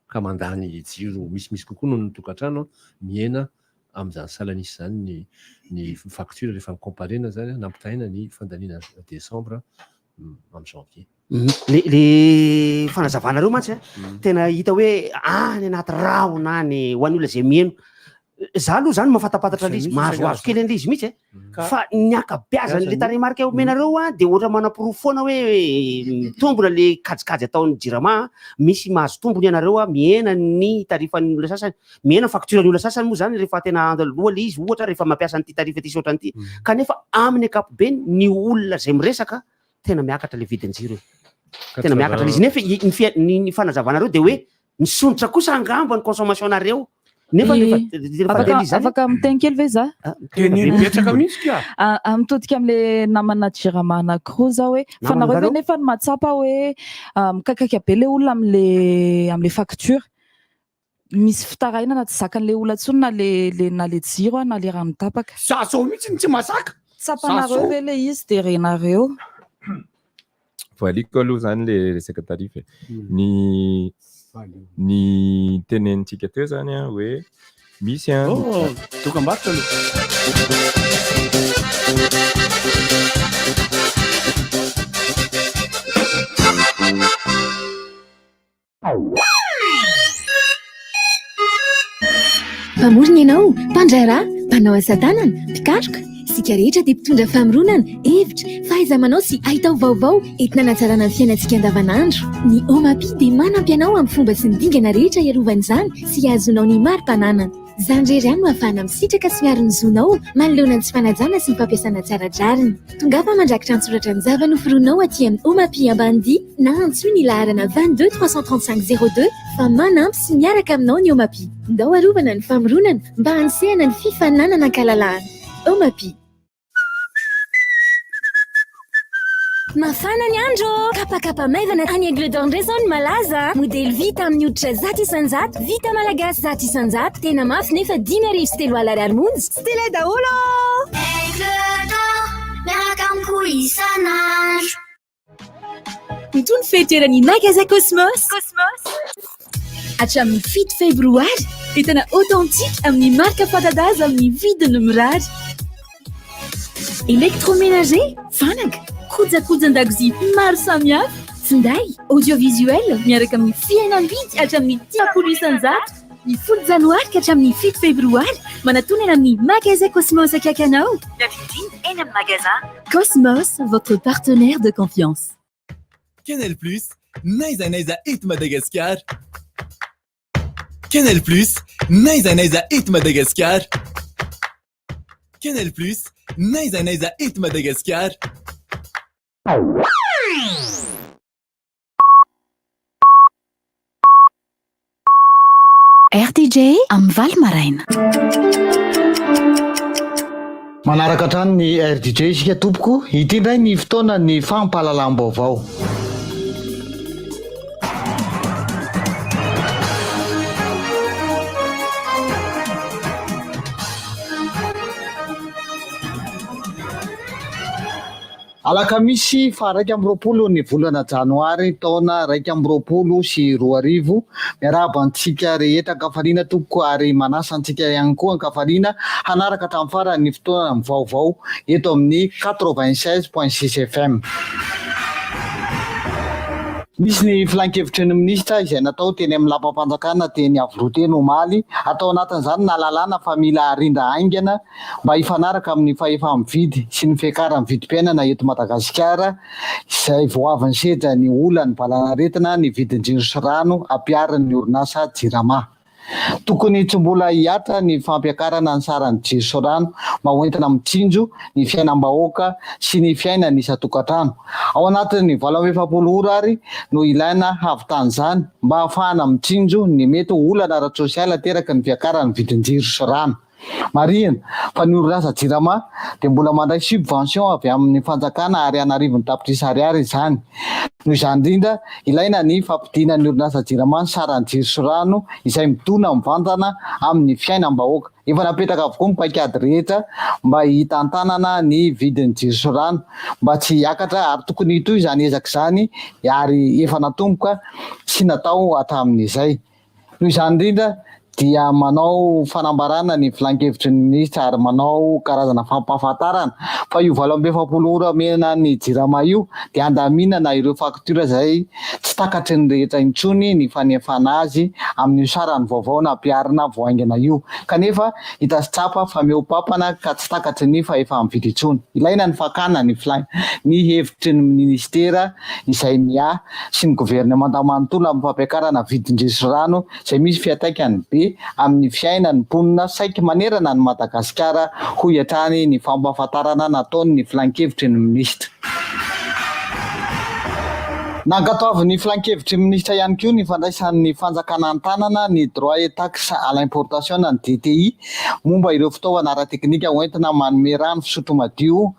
ka mandany jiro misimisy kokoa noho ny tokantrano mihena amin'izany salanisy zany ny facture rehefa mi-comparena zany nampitahaina ny fandaniana décembre amin'ny janvier. Le fanazavanareo mantsy a tena hita hoe any anaty rahona any ho an'ny olona zay mihaino. Za aloha zany mahafantapantatra le izy, mahazoazo kely an'le izy mihitsy e. Fa ny ankabeazan'le tarehimarika omenareo a de ohatra manaporofo foana hoe mitombona le kajikajy ataon'ny Jirama, misy mahazo tombony ianareo a, mihena ny tarifan'ny olona sasany, mihena facture ny olona sasany moa zany rehefa tena aloha le izy ohatra rehefa mampiasa an'ity tarifa ty sy ohatran'ity. Kanefa amin'ny ankapobeny ny olona zay miresaka tena miakatra le vidin-jiro e. Tena miakatra le izy nefa ny fanazavanareo de hoe misondrotra kosa angamba ny consommation nareo. Nefa rehefa Afaka le izy zany afaka miteny kely ve za? Teneno betsaka mihitsy ka. Ah, mitodika am'le namana Jirama anankiroa za hoe fa Namana nareo ve anareo? nefa ny mahatsapa hoe mikakaika be le olona am'le facture. Misy fitarainana tsy zakan'le olona intsony na le jiro a na le rano tapaka. Za zao mihitsy ny tsy mazaka. Tsapanareo Za ve le izy de renareo? Voaliko aloha zany le resaka tarif e. Ny tenenintsika teo zany a hoe misy a Oh, dokam-barotra aloha. Mpamorona ianao, mpandraharaha, mpanao asa tanana, mpikaroka. Isika rehetra dia mpitondra famoronana, hevitra, fahaiza-manao sy haitao vaovao entina hanatsarana ny fiainantsika andavanandro. Ny Omapi dia manampy anao amin'ny fomba sy ny dingana rehetra hiarovana izany sy hahazonao ny mari-pananana. Izany irery ihany no ahafahana misitraka sy miaro ny zonao manoloana ny tsy fanajana sy ny fampiasana tsy ara-drariny. Tongava mandrakitra an-tsoratra ny zava-noforonao aty amin'ny Omapi Ambanidia na antsoy ny laharana 22 335 02 fa manampy sy miaraka aminao ny Omapi. Ndao arovana ny famoronana mba hanisehana ny fifaninanana ankalalahana. Omapi. Mafana ny andro! Kapakapa maivana any Aigle d'Or indray zao ny malaza. Modely vita amin'ny hoditra 100%, vita malagasy 100%, tena mafy nefa 350 ariary monja. Style daholo! Aigle d'or, miaraka amiko isan'andro. Mitohy ny fety magasin Cosmos. Hatramin'ny 7 febroary, entana authentique amin'ny marika fanta-daza amin'ny vidiny mirary. Électroménager, fanaka, kojakojan-dakozia maro samihafa, finday, audiovisuel miaraka amin'ny fihenam-bidy hatramin'ny 50%. Ny 10 janoary ka hatramin'ny 7 febroary, manatonana amin'ny magasin Cosmos akaiky anao. La vitrine eny amin'ny magasin. Cosmos, votre partenaire de confiance. Canal Plus, n'aiza n'aiza eto Madagasikara. Canal Plus, n'aiza n'aiza eto Madagasikara. Canal Plus, n'aiza n'aiza eto Madagasikara. RTJ amin'ny valo maraina. Manaraka hatrany ny RDJ isika tompoko, ity indray ny fotoanan'ny fampahalalam-baovao. Alakamisy faha 21 ny volana janoary taona 2021, miarahaba antsika rehetra an-kafaliana tompoko ary manasa antsika ihany koa an-kafaliana hanaraka hatramin'ny farany ny fotoana vaovao eto amin'ny 96.6 FM. Nisy ny filankevitry ny minisitra izay natao teny amin'ny lapam-panjakana teny Iavoloha teny omaly, atao anatin'izany nahalalana fa mila arindra haingana mba hifanaraka amin'ny fahefa-mividy sy ny fiakaran'ny vidim-piainana eto Madagasikara izay vao avy nisedra ny olan'ny valanaretina ny vidin-jiro sy rano ampiharin'ny orinasa Jirama. Tokony tsy mbola hihatra ny fampiakarana ny saran'ny jiro sy rano mba hoentina mitsinjo ny fiainam-bahoaka sy ny fiainan'ny isan-tokantrano. Ao anatin'ny 48 ora ary no ilaina hahavitan'izany mba hahafahana mitsinjo ny mety ho olana ara-tsosialy ateraky ny fiakaran'ny vidin-jiro sy rano. Marihina fa ny orinasa Jirama dia mbola mandray subvention avy amin'ny fanjakana ary an'arivony tapitrisa ariary izany. Noho izany indrindra, ilaina ny fampidinan'ny orinasa Jirama ny saran'ny jiro sy rano izay midona mivantana amin'ny fiainam-bahoaka. Efa napetraka avokoa ny paikady rehetra mba hitantanana ny vidin'ny jiro sy rano mba tsy hiakatra ary tokony hitohy izany ezaka izany ary efa natomboka sy natao hatramin'izay. Noho izany indrindra dia manao fanambarana ny filankevitry ny minisitra ary manao karazana fampahafantarana fa io 48 ora omena ny Jirama io dia handaminana ireo faktiora izay tsy takatry ny rehetra intsony ny fanefana azy amin'io sarany vaovao nampiharina vao haingana io kanefa hita sy tsapa fa mihoa-pampana ka tsy takatry ny fahefa-mividy intsony. Ilaina ny fakana ny ny hevitry ny minisitera izay miahy sy ny governemanta manontolo amin'ny fampiakarana vidin-jiro sy rano izay misy fiantraikany be amin'ny fiainan'ny mponina saiky manerana an'i Madagasikara, hoy hatrany ny fampahafantarana nataon'ny filankevitry ny minisitra. Nankatoavin'ny filankevitry ny minisitra ihany koa ny fandraisan'ny fanjakana an-tanana ny droit et taxe à l'importation na ny DTI momba ireo fitaovana ara-teknika hoentina manome rano fisotro madio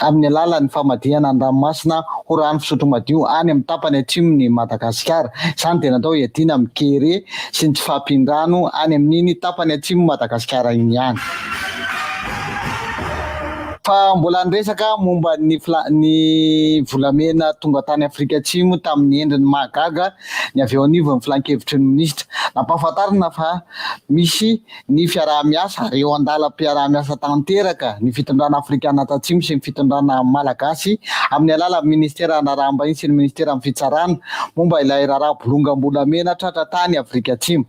amin'ny alalan'ny famadihana ny ranomasina ho rano fisotro madio any amin'ny tapany atsimon'i Madagasikara. Izany dia natao hiadiana amin'ny kere sy ny tsy fahampian-drano any amin'iny tapany atsimon'i Madagasikara iny ihany. Fa mbola niresaka momba ny ny volamena tonga tany Afrika Atsimo tamin'ny endriny mahagaga ny avy eo anivon'ny filankevitry ny minisitra. Nampahafantarina fa misy ny fiaraha-miasa ary eo an-dalam-piaraha-miasa tanteraka ny fitondrana afrikana tatsimo sy ny fitondrana malagasy amin'ny alalan'ny ministeran'ny raharaham-bahiny sy ny ministeran'ny fitsarana momba ilay raharaha bolongam-bolamena tratra tany Afrika Atsimo.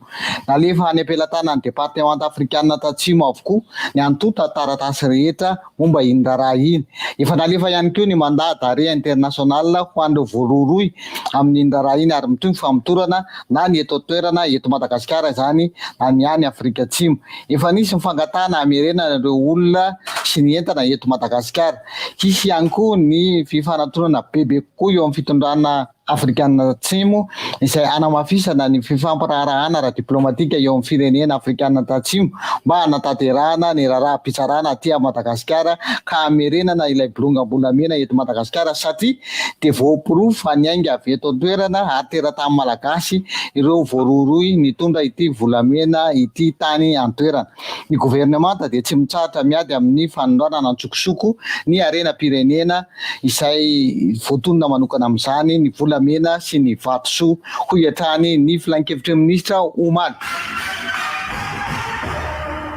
Nalefa any am-pelatanan'ny departemanta afrikana tatsimo avokoa ny antontan-taratasy rehetra momba iny raharaha iny. Efa nalefa ihany koa ny mandat d'arrêt international ho an'ireo voarohirohy amin'iny raharaha iny ary mitohy ny famotorana na ny eto an-toerana eto Madagasikara izany na ny any Afrika Atsimo. Efa nisy ny fangatahana hamerenana ireo olona sy ny entana eto Madagasikara. Hisy ihany koa ny fifanantonana bebe kokoa eo amin'ny fitondrana Afrikana Atsimo izay hanamafisana ny fifampiraharahana ara-diplomatika eo amin'ny firenena Afrikana Tatsimo mba hanatanterahana ny raharaham-pitsarana aty Madagasikara ka hamerenana ilay bolongam-bolamena eto Madagasikara satria dia voaporofo fa niainga avy eto an-toerana ary teratany Malagasy ireo voarohirohy nitondra ity volamena ity tany an-toerana. Ny governemanta dia tsy mitsahatra miady amin'ny fanondranana an-tsokosoko ny harenam-pirenena izay voatonona manokana amin'izany ny volamena sy ny vatosoa, hoy hatrany ny filankevitry ny minisitra omaly.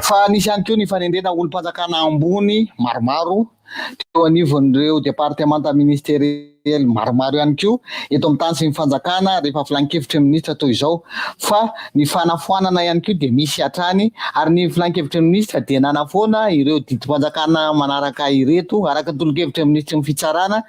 Fa nisy ihany koa ny fanendrena olom-panjakana ambony maromaro teo anivon'ireo departemanta ministerialy. ministeriel maromaro ihany koa eto amin'ny tany sy ny fanjakana rehefa filankevitry ny minisitra toy izao fa ny fanafoanana ihany koa dia misy hatrany ary ny filankevitry ny minisitra dia nanafoana ireo didim-panjakana manaraka ireto araka ny tolo-kevitry ny minisitry ny fitsarana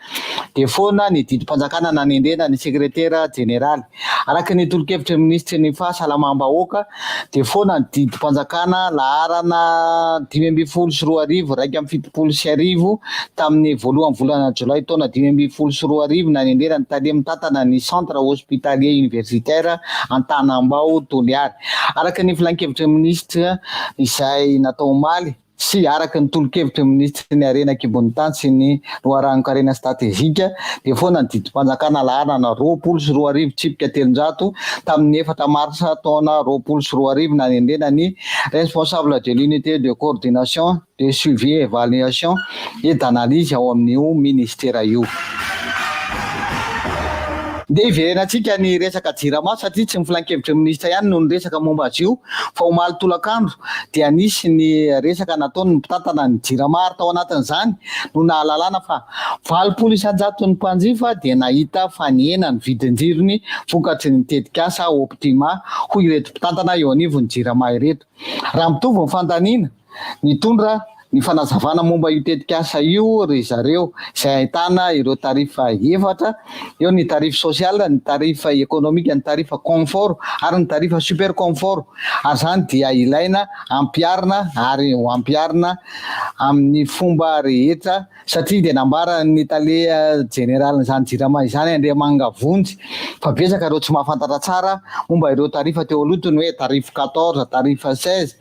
dia foana ny didim-panjakana nanendrena ny sekretera jeneraly. Araka ny tolo-kevitry ny minisitry ny Fahasalamam-bahoaka dia foana ny didim-panjakana laharana 2015 1071 tamin'ny voalohan'ny volana jolay taona 2015 nanendrena ny tale mitantana ny Centre Hospitalier Universitaire Antanambao Toliary. Araka ny filankevitry ny minisitra izay natao omaly, sy araka ny tolo-kevitry ny minisitry ny Harena an-kibon'ny tany sy ny loharanon-karena stratejika dia foana ny didim-panjakana laharana 320 tsipika 300 tamin'ny efatra marsa taona 2020 nanendrena ny Responsable de l'unité de coordination, de suivi évaluation et d'analyse ao amin'io ministera io. Ndeha hiverenantsika ny resaka Jirama satria tsy ny filankevitry ny minisitra ihany no niresaka momba azy io fa omaly tolakandro dia nisy ny resaka nataon'ny mpitantana ny Jirama ary tao anatin'izany no nahalalana fa 80 isan-jaton'ny mpanjifa dia nahita fa nihena ny vidin-jirony vokatry ny tetikasa Optima hoy ireto mpitantana eo anivon'ny Jirama ireto. Raha mitovy ny fandaniana, nitondra ny fanazavana momba io tetikasa io ry zareo, izay ahitana ireo tarif efatra, eo ny tarif social, ny tarif économique, ny tarif confort ary ny tarif super confort. Ary izany dia ilaina ampiharina ary ho ampiharina amin'ny fomba rehetra satria dia nambaran'ny tale jeneralin'izany Jirama izany Andriamanga Vonjy fa betsaka ireo tsy mahafantatra tsara momba ireo tarifa teo aloha toy ny hoe tarif 14, tarif 16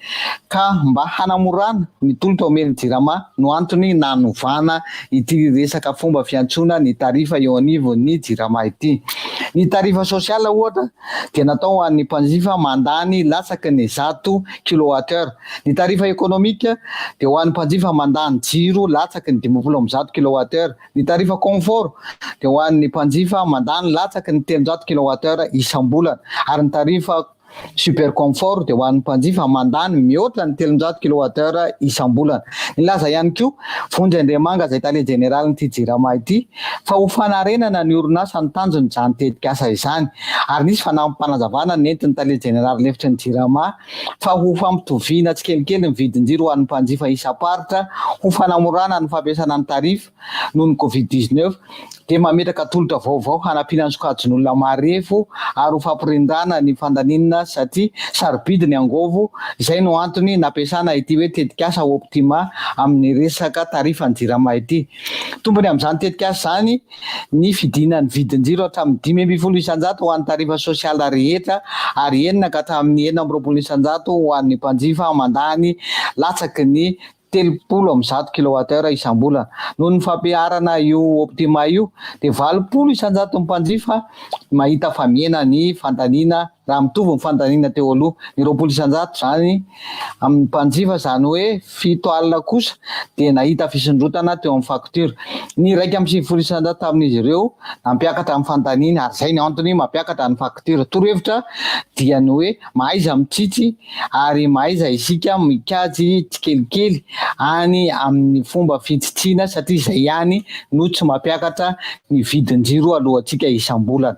ka mba hanamorana ny tolotra omen'ny Jirama no antony nanovana ity resaka fomba fiantsoana ny tarifa eo anivon'ny Jirama ity. Ny tarifa social ohatra dia natao ho an'ny mpanjifa mandany latsaky ny 100 kilowatt heure. Ny tarifa économique dia ho an'ny mpanjifa mandany jiro latsaky ny 150 kilowatt heure. Ny tarifa confort dia ho an'ny mpanjifa mandany latsaky ny 300 kilowatt heure isam-bolana ary ny tarifa super confort dia ho an'ny mpanjifa mandany mihoatra ny 300 kilowatt heure isam-bolana. Nilaza ihany koa Vonjy Andriamanga izay tale jeneralin'ity Jirama ity fa ho fanarenana ny orinasa ny tanjon'izany tetikasa izany ary nisy fanampim-panazavana nentin'ny tale jeneraly lefitry ny Jirama fa ho fampitoviana tsikelikely ny vidin-jiro ho an'ny mpanjifa isam-paritra ho fanamorana ny fampiasana ny tarif noho ny Covid 19 dia mametraka tolotra vaovao hanampiana ny sokajin'olona marefo ary ho fampirindrana ny fandaniana satria sarobidy ny angôvo, izay no antony nampiasana ity hoe tetikasa Optima amin'ny resaka tarifan'ny Jirama ity. Tombony amin'izany tetikasa izany ny fidinan'ny vidin-jiro hatramin'ny 15% ho an'ny tarifa sosialy rehetra ary enina ka hatramin'ny 26% ho an'ny mpanjifa mandany latsaky ny 130 kilowatt heure isam-bolana. Noho ny fampiharana io Optima io dia 80% ny mpanjifa mahita fa mihena ny fandaniana raha mitovy ny fandaniana teo aloha. Ny 20% izany amin'ny mpanjifa, izany hoe 70 kosa dia nahita fisondrotana teo amin'ny faktiora. Ny 91% tamin'izy ireo nampiakatra ny fandaniany ary izay ny antony mampiakatra ny faktiora. Torohevitra dia ny hoe mahaiza mitsitsy ary mahaiza isika mikajy tsikelikely any amin'ny fomba fitsitsiana satria izay ihany no tsy mampiakatra ny vidin-jiro aloantsika isam-bolana.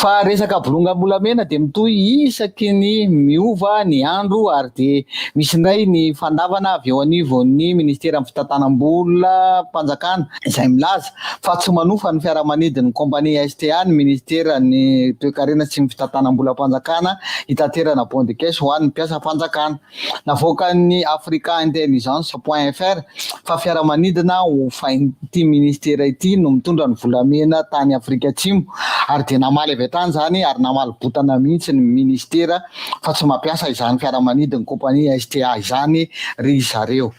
Fa resaka bolongam-bolamena dia mitohy isaky ny miova ny andro ary dia misy indray ny fandavana avy eo anivon'ny ministeran'ny fitantanam-bolam-panjakana izay milaza fa tsy manofa ny fiaramanidin'ny kompania STA ny ministeran'ny toekarena sy ny fitantanam-bolam-panjakana hitaterana bon de caisse ho an'ny mpiasam-panjakana. Navoakan'ny Africa Intelligence point fr fa fiaramanidina hofain'ity ministera ity no mitondra ny volamena tany Afrika Atsimo ary dia namaly avy hatrany izany ary namaly botana mihitsy ny ministera fa tsy mampiasa izany fiaramanidin'ny kompania STA izany ry zareo.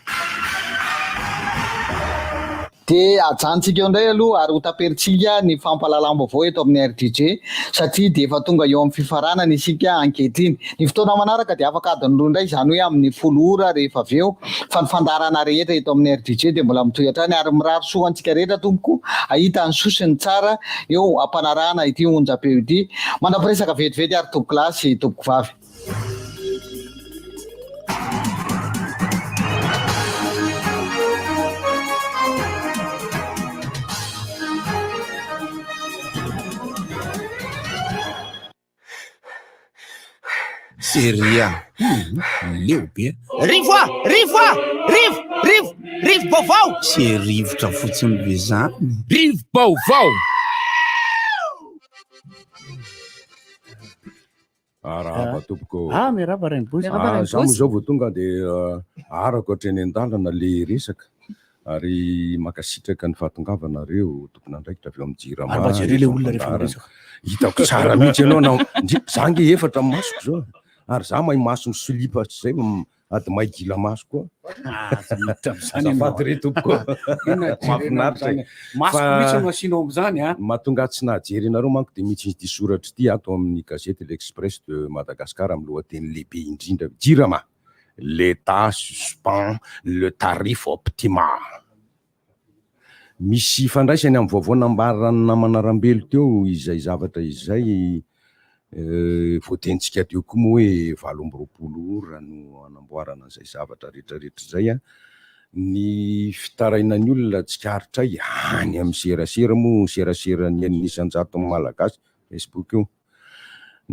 Dia ajanontsika eo indray aloha ary ho taperintsika ny fampahalalam-baovao eto amin'ny RDJ satria dia efa tonga eo amin'ny fifaranana isika ankehitriny. Ny fotoana manaraka dia afaka adiny roa indray izany hoe amin'ny 10 ora rehefa avy eo fa ny fandaharana rehetra eto amin'ny RDJ dia mbola mitohy hatrany ary mirary soa antsika rehetra tompoko hahita ny soa sy ny tsara eo am-panarahana ity onjam-peo ity. Mandra-piresaka vetivety ary tompokolahy sy tompokovavy. Seria. Leo be. Rivo a! Rivo a! Rivo! Rivo! Rivo-baovao! Tsy rivotra fotsiny ve zany? Rivo-baovao! Arahaba tompoko. Ah, miarahaba Rainibozy. Ah, za moa zao vao tonga dia arako hatreny an-dalana le resaka ary mankasitraka ny fahatongavanareo tompon'andraikitra avy eo amin'ny Jirama. Ary mba jereo le olona rehefa miresaka. Hitako tsara mihitsy ianao na ndry za nge efatra ny masoko zao ary za mahay maso misolipa zay Ady may gila maso koa. Ah, tsy miditra amin'izany ianao. Azafady re tompoko. Inona jerena Mahafinaritra e. amin'izany? Masoko mihitsy no asianao amin'izany a. Mahatonga ahy tsy nahajery anareo manko dia mihitsy ity soratra ity ato amin'ny gazety L'Express de Madagascar amin'ny lohateny lehibe indrindra Jirama, l'Etat suspend le tarif Optima. Misy ifandraisany amin'ny vaovao nambaran'ny namana Rambelo teo izay zavatra izay voatenintsika teo koa moa hoe 28 ora no hanamboarana an'izay zavatra rehetrarehetra izay. Ny fitarainan'ny olona tsikaritray any amin'ny serasera moa, seraseran'ny enina isan-jaton'ny Malagasy, Facebook io.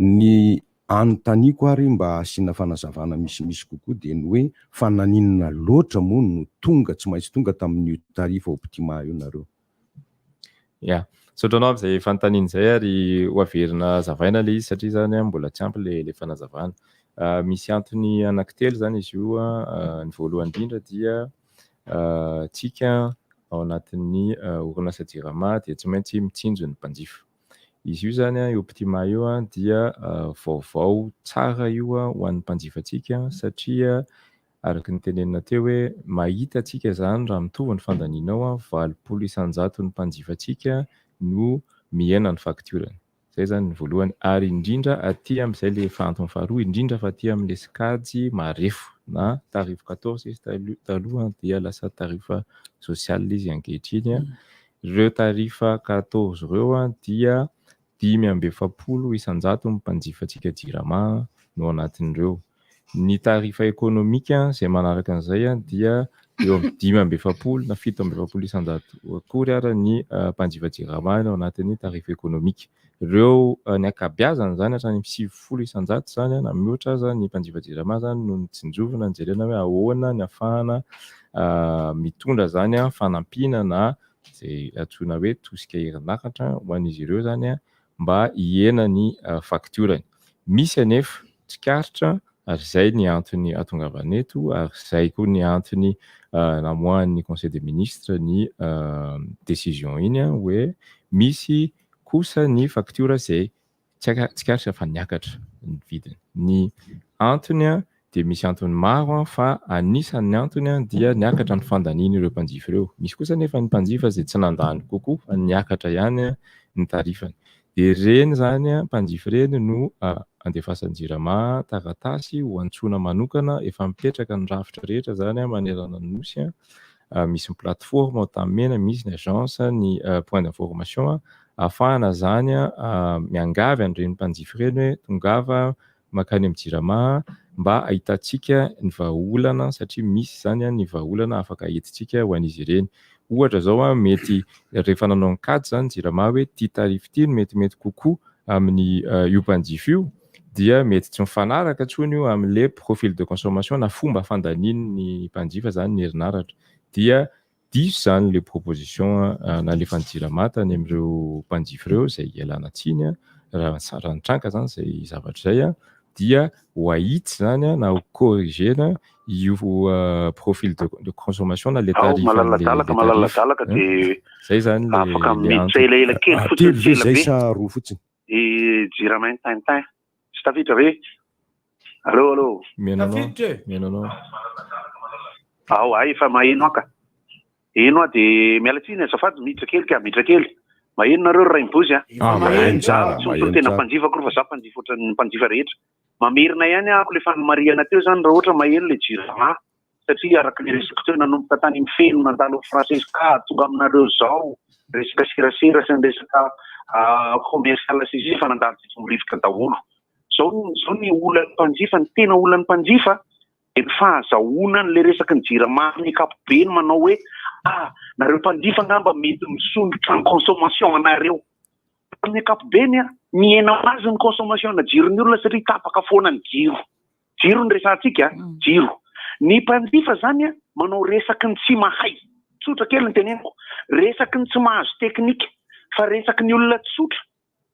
Ny Anontaniako ary mba asiana fanazavana misimisy kokoa dia ny hoe fa naninona loatra moa no tonga tsy maintsy tonga tamin'io tarif optima io nareo? Ya. Misaotra anao amin'izay fanontaniana izay ary ho averina hazavaina ilay izy satria izany mbola tsy ampy ilay fanazavana. Misy antony anankitelo izany izy io. Ny voalohany indrindra dia tsika ao anatin'ny orinasa Jirama dia tsy maintsy mitsinjo ny mpanjifa. Izy io izany, io Optima io dia vaovao tsara io ho an'ny mpanjifantsika satria araka ny tenenina teo hoe mahita antsika izany raha mitovy ny fandanianao, 80 isan-jaton'ny mpanjifantsika no mihena ny faktiorany. Izay izany ny voalohany ary indrindra aty amin'izay ilay efa antony faharoa, indrindra fa aty amin'ilay sokajy marefo na tarif quatorze izy taloha dia lasa tarif social izy ankehitriny. Ireo tarif quatorze ireo dia 45 isan-jato ny mpanjifantsika Jirama no anatin'ireo. Ny tarif économique izay manaraka an'izay dia eo amin'ny 45 na 47 isan-jato akory ara ny mpanjifa Jirama no anatin'ny tarif économique. Ireo ny ankabeazany izany hatrany amin'ny 90 isan-jato izany na mihoatra aza ny mpanjifa Jirama izany no notsinjovina nijerena hoe ahoana ny ahafahana mitondra izany fanampiana na izay antsoina hoe tosika herinaratra ho an'izy ireo izany mba hihena ny faktiorany. Misy anefa tsikaritra ary izay ny antony ahatongavana eto ary izay koa ny antony namoahan'ny conseil des ministres ny décision iny hoe misy kosa ny faktiora izay tsikaritra fa niakatra ny vidiny. Ny antony dia misy antony maro fa anisan'ny antony dia niakatra ny fandanian'ireo mpanjifa ireo. Misy kosa anefa ny mpanjifa izay tsy nandany kokoa fa niakatra ihany ny tarifany. Dia ireny izany mpanjifa ireny no andefasan'ny Jirama taratasy ho antsoina manokana, efa mipetraka ny rafitra rehetra izany manerana ny Nosy. Misy ny plateforme ao Antanimena, misy ny agence, ny point d'information ahafahana izany miangavy an'ireny mpanjifa ireny hoe tongava mankany amin'ny Jirama mba ahitantsika ny vahaolana satria misy izany ny vahaolana afaka entintsika ho an'izy ireny. Ohatra izao mety rehefa nanao ny kajy izany Jirama hoe ity tarif ity no metimety kokoa amin'ny io mpanjifa io dia mety tsy mifanaraka intsony io amin'ilay profil de consommation na fomba fandanian'ny mpanjifa izany ny herinaratra dia Diso izany ilay proposition nalefan'ny Jirama tany amin'ireo mpanjifa ireo izay ialana tsiny raha raha nitranga izany izay zavatra izay dia ho ahitsy izany na ho corriger-na io profil de consommation na ilay Ao tarif an'ilay malaladalaka tarif. malaladalaka dia Izay izany ilay afaka ilay miditra antony. elaela kely fotsiny Telo tsy ve ela izay be sa roa fotsiny? i Jirama Tintin. Tsy tafiditra ve? Allo allo. Mihaino anao. Tafiditra e. Mihaino anao. Ao ay efa maheno aho ka. Heno aho dia miala tsiny azafady miditra kely ka, miditra kely. Maheno nareo ry Rainibozy a. Ah, maheno tsara, Tsy maheno misolo tena tsara. mpanjifa akory fa za mpanjifa ohatran'ny mpanjifa rehetra. Mamerina ihany ahako le fanamarihana teo zany raha ohatra maheno le jirama satria araka le resaka teo nanomboka tany amin'ny feno nandalo amin'ny Francesca tonga aminareo zao resaka serasera sy ny resaka commercial sy ny sisa efa nandalo teto amin'ny rivotra daholo. Zao zao ny olan'ny mpanjifa, ny tena olan'ny mpanjifa dia ny fahazahoana an'ilay resaky ny jirama amin'ny ankapobeny manao hoe ah nareo mpanjifa angamba mety misondrotra ny consommation anareo. Amin'ny ankapobeny, mihena ho azy ny consommation-na jiron'ny olona satria tapaka foana ny jiro. Jiro no resahantsika, jiro. Ny mpanjifa izany manao resaky ny tsy mahay. Tsotra kely ny teneniko. Resaky ny tsy mahazo teknika fa resaky ny olona tsotra.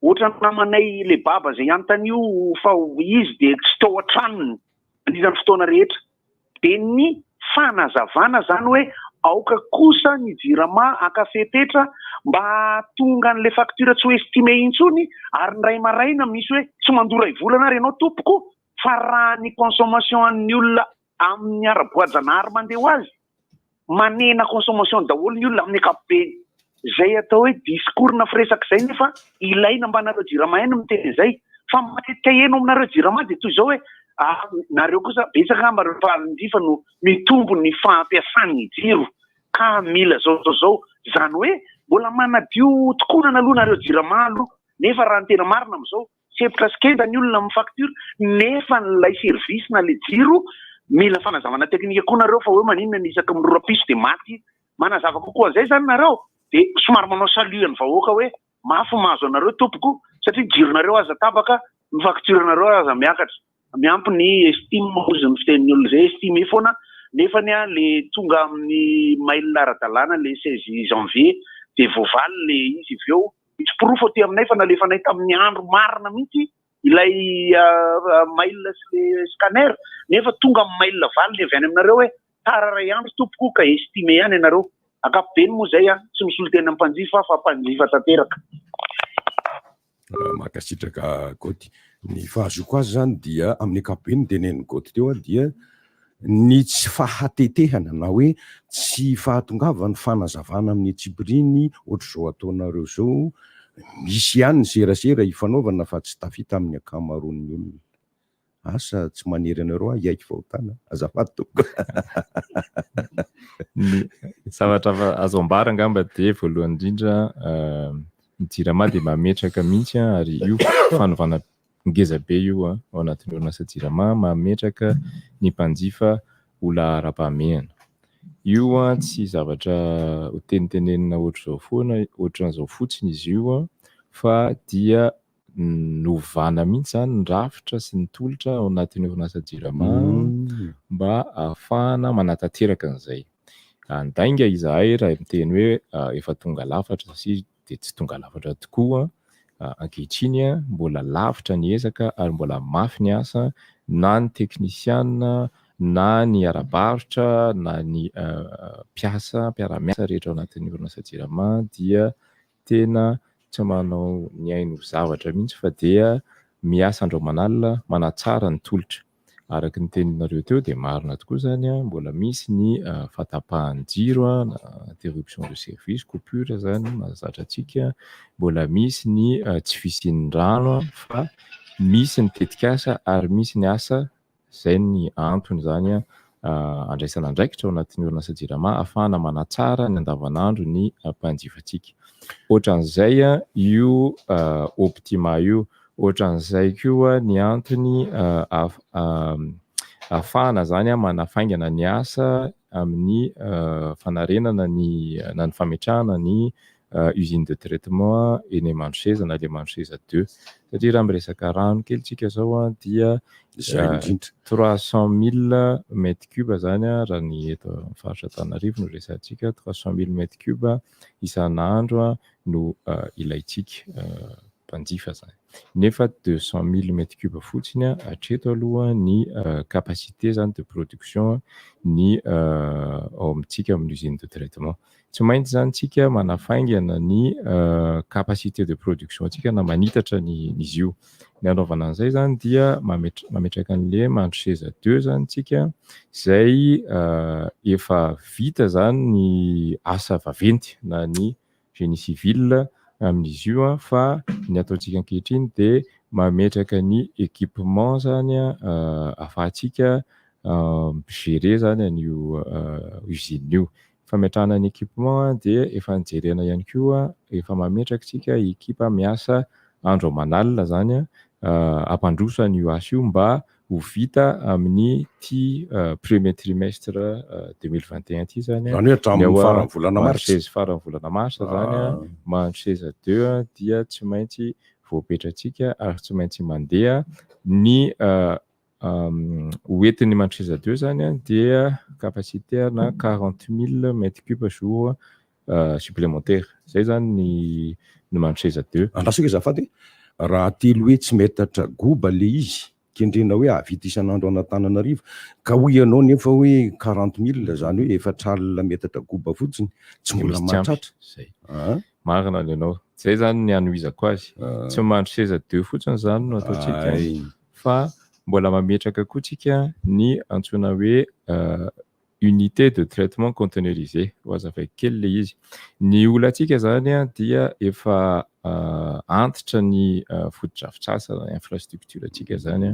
Ohatran'ny namanay le baba izay anontanio fa izy dia tsy tao an-tranony nandritra ny fotoana rehetra. Dia ny fanazavana izany hoe aoka kosa ny jirama haka fepetra mba hahatonga an'ilay facture tsy ho estimé intsony ary ny iray maraina misy hoe tsy mandoa iray volana ary ianao tompoko fa raha ny consommation an'ny olona amin'ny ara-boajanahary mandeha ho azy, manena consommation daholo ny olona amin'ny ankapobeny. Izay atao hoe discours na firesaka izay nefa ilaina mba nareo jirama ihany no miteny an'izay. Fa matetika heno aminareo jirama dia toy izao hoe ah nareo kosa betsaka angamba ireo mpanjifa no mitombo ny fampiasany ny jiro ka mila zao zao zao. Izany hoe mbola manadio tokonana aloha nareo jirama aloha nefa raha ny tena marina amin'izao Sempotra sy kenda ny olona amin'ny facture nefa ilay service na ilay jiro mila fanazavana teknika koa nareo fa hoe maninona ny isaky ny mirora piso dia maty manazava kokoa an'izay izany nareo dia somary manao salut an'ny vahoaka hoe mafy mahazo anareo tompoko satria jironareo aza tapaka ny facture nareo aza miakatra miampy ny estime hozy ny fitenin'ny olona izay estime foana nefa ny le tonga amin'ny mail ara-dalàna le 16 janvier dia voavaly le izy avy eo Misy porofo aty aminay fa nalefanay tamin'ny andro marina mihitsy ilay mail sy le scanner nefa tonga amin'ny mail valiny avy any aminareo hoe tara iray andro tompoko ka estime ihany ianareo. Ankapobeny moa izay an, tsy misolo tena mpanjifa fa mpanjifa tanteraka. Mankasitraka Goty. Ny fahazoako azy izany dia amin'ny ankapobeny ny tenenin'i Goty teo dia ny tsy fahatetehana na hoe tsy fahatongavan'ny fanazavana amin'ny antsipiriany ohatr'izao ataonareo izao, misy ihany ny serasera ifanaovana fa tsy tafita amin'ny ankamaroan'ny olona. Asa tsy manery anareo aho hiaiky fahotana, azafady tompoko. Ny zavatra azo ambara angamba dia voalohany indrindra ny jirama dia mametraka mihitsy ary io fanovana Ngeza be io ao anatin'ny orinasa Jirama mametraka ny mpanjifa ho laharam-pahamehana. Io tsy zavatra ho tenitenenina ohatr'izao foana, ohatran'izao fotsiny izy io fa dia novana mihitsy izany ny rafitra sy ny tolotra ao anatin'ny orinasa Jirama mba ahafahana manatanteraka an'izay. Handainga izahay raha miteny hoe efa tonga lafatra satria dia tsy tonga lafatra tokoa ankehitriny, mbola lavitra ny ezaka ary mbola mafy ny asa na ny teknisiana na ny ara-barotra na ny mpiasa mpiara-miasa rehetra ao anatin'ny orinasa Jirama dia tena tsy manao ny ainy ho zavatra mihitsy fa dia miasa andro aman'alina manatsara ny tolotra. Araka ny teninareo teo dia marina tokoa izany, mbola misy ny fahatapahan'ny jiro na interruption de service, coupure izany mahazatra antsika, mbola misy ny tsy fisian'ny rano fa misy ny tetikasa ary misy ny asa, izay ny antony izany andraisana andraikitra ao anatin'ny orinasa Jirama ahafahana manatsara ny andavanandro ny mpanjifantsika. Ohatran'izay io Optima io. Ohatran'izay koa ny antony ahafahana izany manafaingana ny asa amin'ny fanarenana ny na ny fametrahana ny usine de traitement eny Mandroseza na le Mandroseza deux. Satria raha miresaka rano kely tsika izao dia 300 000 mètre cube izany raha ny eto amin'ny faritra Antananarivo no resahantsika, 300 000 mètre cube isan'andro no ilaintsika. mpanjifa zany. Nefa 200 000 mètres cubes fotsiny hatreto aloha ny capacité zany de production ny ao amintsika amin'ny usine de traitement. Tsy maintsy zany tsika manafaingana ny capacité de production antsika na manitatra ny izy io. Ny anaovana an'izay zany dia mametraka an'le Mandroseza deux zany tsika izay efa vita zany ny asa vaventy na ny génie civil amin'izy io fa ny ataontsika ankehitriny dia mametraka ny équipement zany ahafahantsika mi-gérer zany an'io usine io. Fametrahana ny équipement dia efa nijerena ihany koa, efa mametraka isika ekipa miasa andro aman'alina zany hampandroso an'io asa io mba ho vita amin'ny ty premier trimestre 2021 ty zany. Izany hoe hatramin'ny Ny ao faran'ny volana marsa. Mandroseza faran'ny volana marsa zany Ah. Mandroseza 2 dia tsy maintsy voapetratsika ary tsy maintsy mandeha ny hoentin'ny Mandroseza 2 zany dia capacité na 40 000 mètres cubes jour supplémentaire. Zay zany ny Mandroseza 2. Andraso kely azafady, raha telo hetsy metatra goba le izy, kendrena hoe hahavita isan'andro an'Antananarivo, ka hoy ianao nefa hoe 40 000, zany hoe 40 metatra goba fotsiny, tsy mbola Misy tsy ampy. mahatratra. Zay. Ah. Marina ny anao. Zay zany ny anohizako azy. Tsy Mandroseza 2 fotsiny zany no ataontsika, Ay. fa mbola mametraka koa tsika ny antsoina hoe unité de traitement conteneurisé. Ho azavaiko kely le izy. Ny olantsika zany dia efa antitra ny fotodrafitrasa, infrastructure antsika zany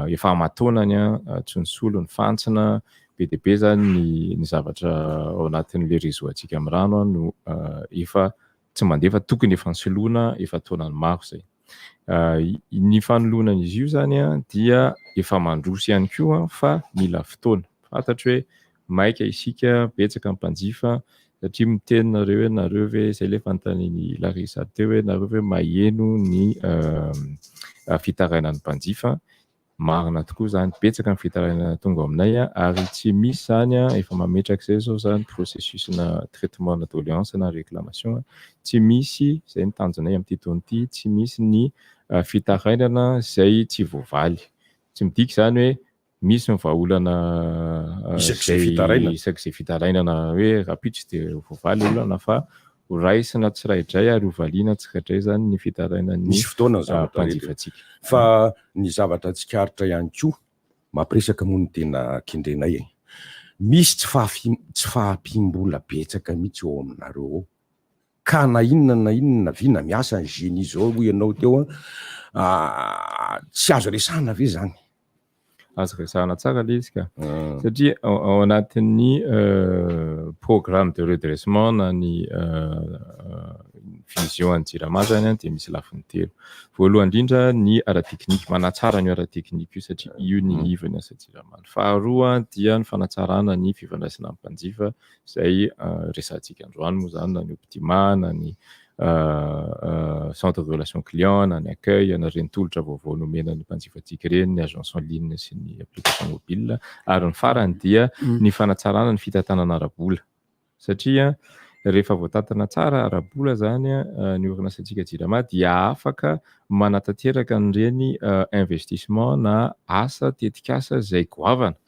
efa aman-taonany tsy nisolo ny fantsona, be dia be zany ny zavatra ao anatin'le réseau antsika amin'ny rano no efa tsy mandeha fa tokony efa nisoloana efa taonany maro zay. Ny fanoloana an'izy io zany dia efa mandroso ihany koa fa mila fotoana. Fantatro hoe maika isika, betsaka ny mpanjifa satria miteny nareo hoe nareo ve, zay le fanontanian'i Larissa teo hoe nareo ve maheno ny fitarainan'ny mpanjifa. Marina tokoa zany, betsaka ny fitarainana tonga ao aminay ary tsy misy zany efa mametraka izay zao zany processus na traitement na doléance na réclamation. Tsy misy zay ny tanjonay amin'ity taona ity, tsy misy ny fitarainana zay tsy voavaly. Tsy midika zany hoe misy ny vahaolana Isak'izay zay fitarainana. Isak'izay fitarainana hoe rahampitso dia voavaly olana fa ho raisina tsiraidray ary ho valiana tsiraidray zany ny fitarainan'ny Misy fotoana ny zavatra rehetra. mpanjifantsika. Fa ny zavatra tsikaritra ihany koa, mampiresaka moa ny tena kendrenay e. Misy tsy fahampiam-bola betsaka mihitsy ao aminareo ao. Ka na inona na inona vina miasa ny génie zao hoy ianao teo an, tsy azo resahana ve zany? Azo resahana tsara ilay izy ka. Satria ao anatin'ny programme de redressement na ny vision an'ny Jirama zany dia misy lafiny telo. Voalohany indrindra ny ara-teknika, manatsara an'io ara-teknika io satria io ny ivon'ny asa Jirama. Ny faharoa dia ny fanatsarana ny fifandraisana amin'ny mpanjifa izay resahantsika androany moa zany, na ny Optima, na ny centre de relation client, na ny accueil, na ireny tolotra vaovao nomena ny mpanjifantsika ireny, ny agence en ligne sy ny application mobile. Ary ny farany dia ny fanatsarana ny fitantanana ara-bola. Satria rehefa voatantana tsara ara-bola zany ny orinasantsika Jirama dia afaka manatanteraka an'ireny investissement na asa tetikasa izay goavana.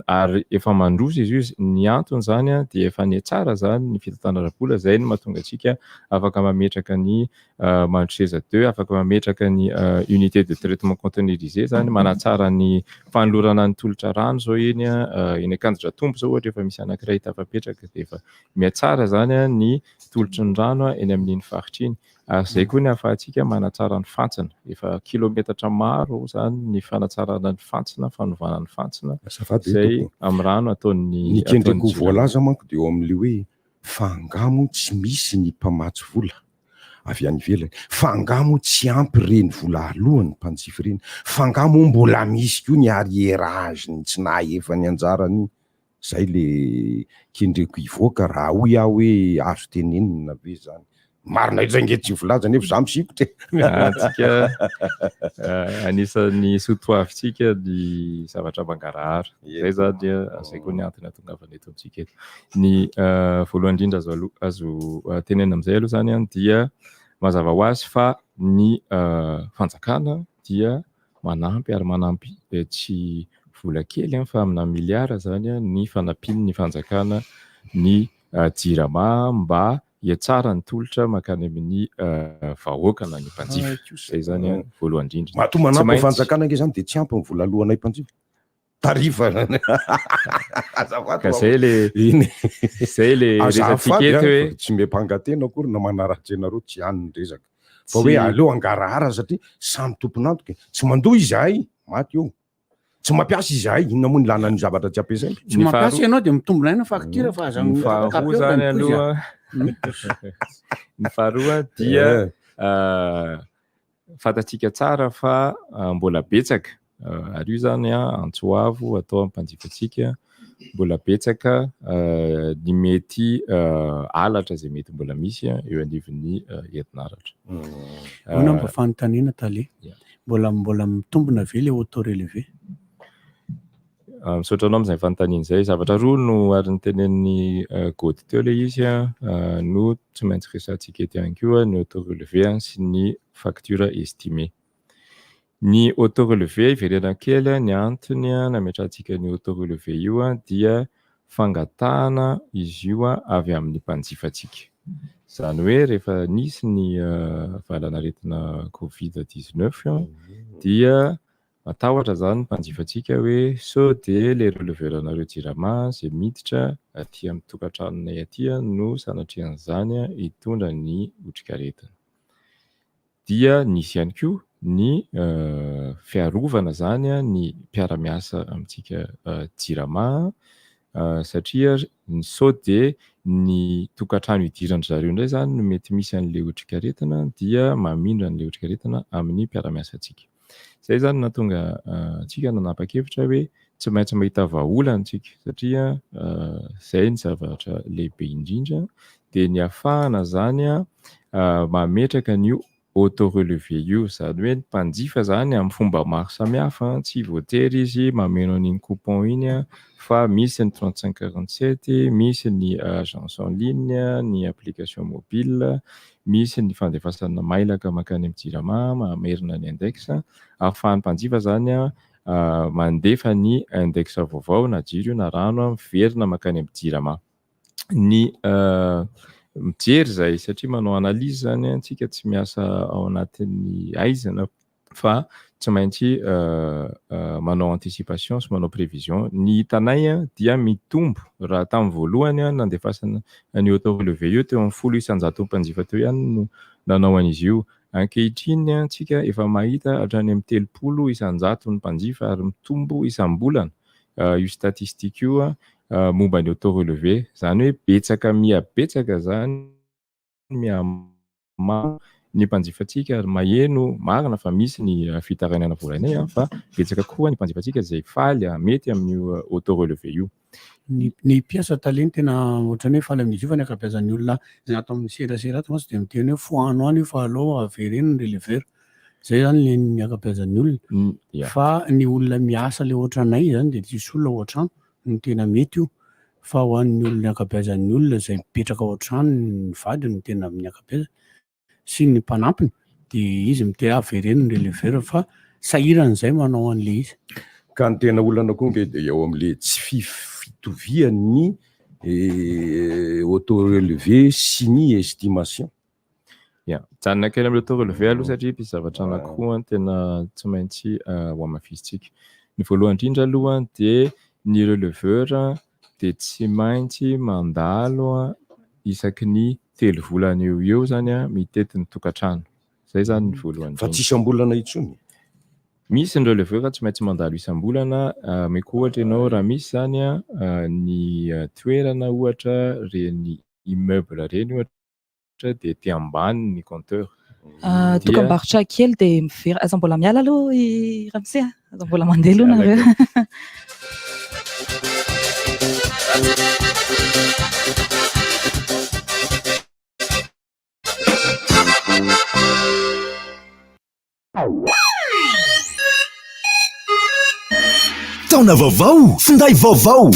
Ary efa mandroso izy io, ny antony zany dia efa nihatsara zany ny fitantanana ara-bola, zay no mahatonga antsika afaka mametraka ny Mandroseza 2, afaka mametraka ny unité de traitement conteneurisé zany, manatsara ny fanolorana ny tolotra rano zao eny eny Ankanjodratombo zao ohatra efa misy anankiray tafapetraka dia efa mihatsara zany ny tolotry ny rano eny amin'iny faritra iny. Ary izay koa ny ahafahantsika manatsara ny fantsona. Efa kilometatra maro izany ny fanatsarana ny fantsona, fanovana ny fantsona, Azafady izay tompoko. amin'ny rano ataon'ny Ny kendreko ataon'ny Jirama. voalaza manko dia eo amin'ilay hoe fa angaha moa tsy misy ny mpamatsy vola avy any ivelany, fa angaha moa tsy ampy ireny vola alohan'ny mpanjifa ireny, fa angaha moa mbola misy koa ny arriérage ny tsy nahaefa ny anjarany Zay le kendreko hivoaka raha hoy aho hoe azo tenenina ve zany? Marina izay nge tsy voalaza nefa za misikotra e. Antsika anisan'ny soatoavintsika ny zavatra mangarahara. Zay zany zay koa ny antony ahatongavana eto amintsika eto. Ny voalohany indrindra azo aloha azo tenenina amin'izay aloha zany an dia mazava ho azy fa ny fanjakana dia manampy ary manampy tsy vola kely fa amina miliara zany ny fanampian'ny fanjakana ny Jirama mba hiatsara ny tolotra mankany amin'ny vahoaka na ny mpanjifa. Izay zany voalohany indrindra. Matoa manampy ny fanjakana ange zany dia tsy ampy ny vola alohanay mpanjifa. Tarifa. Azafady Ka zay le Iny. zay le resatsika Azafady eto a, hoe tsy miampanga tena akory na manaratsy anareo tsy any ny resaka. Fa Tsy hoe aleo hangarahara satria samy tompon'antoka e. Tsy mandoa izahay, maty eo. Tsy mampiasa izahay, inona moa ny ilana ny zavatra tsy ampiasaina? Tsy mampiasa ianao dia mitombina aina facture fa aza Ny faharoa mikapeo zany dia mipoizy aloha ny faharoa dia fantatsika tsara fa mbola betsaka. Ary io izany antso avo atao amin'ny mpanjifantsika, mbola betsaka ny mety halatra izay mety mbola misy eo anivon'ny herinaratra. Ahoana mba fanontaniana tale? Mbola mbola mitombina ve ilay auto relevé? Misaotra anao amin'izay fanontaniana izay. Zavatra roa no ary notenenin'i Gody teo ilay izy no tsy maintsy resahantsika eto ihany koa, ny auto relevé sy ny facture estimée. Ny auto relevé, hiverenako kely, ny antony nametrahantsika an'io auto relevé io dia fangatahana izy io avy amin'ny mpanjifantsika. Izany hoe rehefa nisy ny valanaretina covid 19 dia Matahotra zany ny mpanjifantsika hoe sao dia le releveur-nareo jirama izay miditra aty amin'ny tokantranonay aty no sanatrian'izany hitondra ny otrikaretina. Dia nisy ihany koa ny fiarovana zany ny mpiara-miasa amintsika jirama satria sao dia ny tokantrano idiran-dry zareo indray zany no mety misy an'ilay otrikaretina dia mamindra an'ilay otrikaretina amin'ny mpiara-miasantsika. Izay izany no nahatonga antsika nanapa-kevitra hoe tsy maintsy mahita vahaolana isika satria izay ny zavatra lehibe indrindra dia ny ahafahana izany mametraka an'io auto relevé io, izany hoe ny mpanjifa izany amin'ny fomba maro samihafa, tsy voatery izy mameno an'iny coupon iny fa misy ny 35 47, misy ny agence en ligne, ny application mobile, Misy ny fandefasana mailaka mankany amin'ny Jirama mamerina ny index. Ahafahan'ny mpanjifa izany mandefa ny index vaovao na jiro io na rano miverina mankany amin'ny Jirama. Ny mijery izay satria manao analyse izany antsika tsy miasa ao anatin'ny haizina fa tsy maintsy manao anticipation sy manao prévision. Ny hitanay dia mitombo raha tamin'ny voalohany nandefasana an'io auto relevé io teo amin'ny 10 isan-jaton'ny mpanjifa teo ihany no nanao an'izy io. Ankehitriny tsika efa mahita hatrany amin'ny 30 isan-jaton'ny mpanjifa ary mitombo isam-bolana io statistique io momba ny auto relevé. Izany hoe betsaka miha betsaka izany miha maro ny mpanjifantsika ary maheno marina fa misy ny fitarainana voarainay fa betsaka koa ny mpanjifantsika izay faly mety amin'io auto relevé io. Ny ny mpiasa tale no tena ohatran'ny hoe faly amin'izy io fa ny ankabeazan'ny olona izay ato amin'ny serasera ato mantsy dia miteny hoe fohano any io fa aleo avereno ny releveur. Izay izany ny ny ankabeazan'ny olona. Fa ny olona miasa ilay ohatranay izany dia tsisy olona ao an-trano no tena mety io fa ho an'ny olona ankabeazan'ny olona izay mipetraka ao an-trano ny vadiny no tena amin'ny ankabeazany sy ny mpanampiny dia izy miteny avereno ny releveur fa sahirana izay manao an'ilay izy. Ka ny tena olana koa nge dia eo amin'ilay tsy fitovian'ny auto relevé sy ny estimation. Ya, mijanona kely amin'ireo taux relevé aloha satria misy zavatra anankiroa tena tsy maintsy hohamafisintsika. Ny voalohany indrindra aloha dia ny releveur dia tsy maintsy mandalo isaky ny telo volana eo ho eo izany mitety ny tokantrano. Izay izany ny voalohany Fa indrindra. tsy isam-bolana intsony? Misy ny releveur tsy maintsy mandalo isam-bolana, omeko ohatra ianao raha misy izany ny toerana ohatra ireny immeuble ireny ohatra, dia aty ambany ny compteur. Ah, Dia- Dokam-barotra kely dia miverina. Aza mbola miala aloha i Ramose a. Aza mbola mandeha aloha nareo. Taona vaovao, finday vaovao!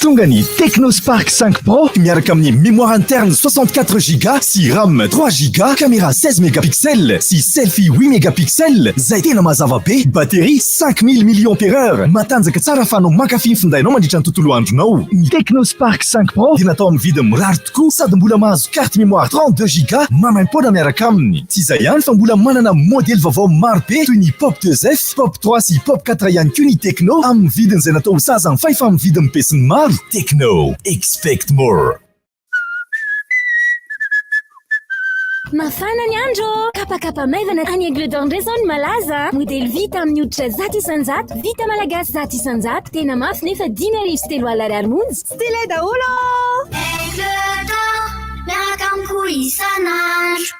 Tonga ny Tecno Spark 5 Pro miaraka amin'ny mémoire interne 64 giga sy RAM 3 giga, caméra 16 mégapixels sy selfie 8 mégapixels izay tena mazava be, batterie 5000 milliampères heure, matanjaka tsara ahafahanao mankafy ny findainao mandritra ny tontolo andronao. Ny Tecno Spark 5 Pro dia natao amin'ny vidiny mirary tokoa sady mbola mahazo carte mémoire 32 giga maimaimpoana miaraka aminy. Tsy izay ihany fa mbola manana modely vaovao maro be toy ny Pop 2F, Pop 3 sy Pop 4 ihany koa ny Tecno amin'ny vidiny izay natao ho sahaza ny fahefa-mividin'ny besinimaro. Tecno, expect more! Mafana ny andro ô! Kapakapa maivana any Aigle d'Or indray izao no malaza a! Modely vita amin'ny hoditra 100%, vita malagasy 100%, tena mafy nefa 350 ariary monja. Stylé daholo ô! Aigle d'Or, miaraka amiko isan'andro.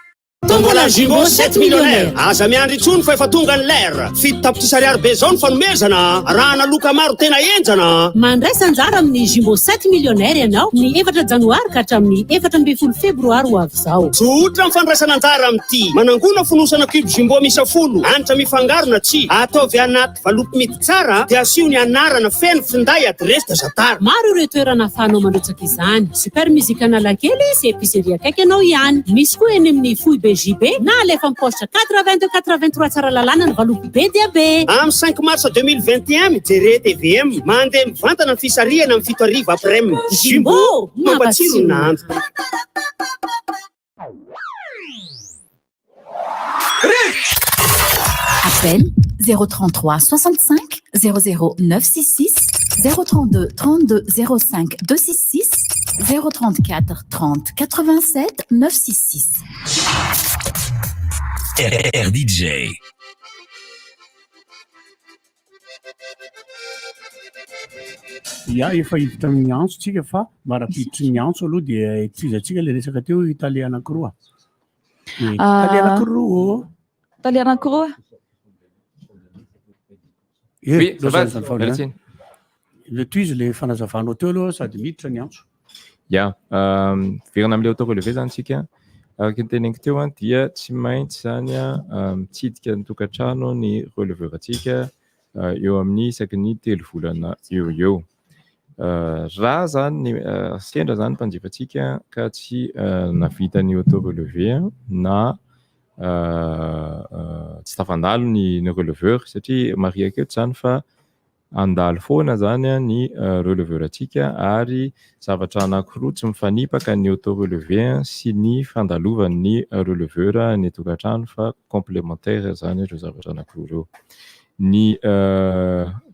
Tombola Jumbo 7 millionnaire. Aza miandry intsony fa efa tonga ny lera. 7 tapitrisa ariary be izao ny fanomezana. Arahana loka maro tena henjana. Mandraisa anjara amin'ny Jumbo 7 millionnaire ianao ny efatra janoary ka hatramin'ny 14 febroary ho avy izao. Tsotra ny fandraisana anjara amin'ity. Manangona fonosana cube Jumbo miisa 10, hanitra mifangaro na tsia. Ataovy anaty valopy midy tsara dia asio ny anarana feno, finday, adiresy dia zatara. Maro ireo toerana ahafahanao mandrotsaka izany. Super Music Analakely sy Epicerie akaiky anao ihany. Misy koa eny amin'ny foibe JB na alefa amin'ny poste 82 83 Tsaralalàna ny valopy be dia be. Amin'ny 5 mars 2021 mijere tvm. Mandeha mivantana ny fisarihana amin'ny 7 hariva aprem. Jumbo! Mampatsiro ny nahandro. Appel 033 65 00 966 032 32 05 266 034 30 87 966. RDJ. Ya, efa hiditra amin'ny antso tsika fa mara-piditry ny antso aloha dia tohizantsika ilay resaka teo tale anankiroa. Eh, Tale anankiroa ô. Tale anankiroa. Eh, Oui, ça va, loza ny fahaolana. miala tsiny. Le tohizo ilay fanazavanao teo aloha sady miditra ny antso. Ya, miverina amin'ilay auto-relevé zany tsika. Araka ny teneniko teo an, dia tsy maintsy zany an, mitsidika ny tokantrano ny releveur antsika eo amin'ny isaky ny telo volana eo eo. Raha zany ny sendra zany mpanjifa antsika ka tsy navita ny auto-relevé na tsy tafandalo ny releveur satria marihako eto zany fa Handalo foana zany ny releveur antsika ary zavatra anankiroa tsy mifanipaka ny auto relevé sy ny fandalovan'ny releveur any an-tokantrano fa complémentaire zany ireo zavatra anankiroa ireo. Ny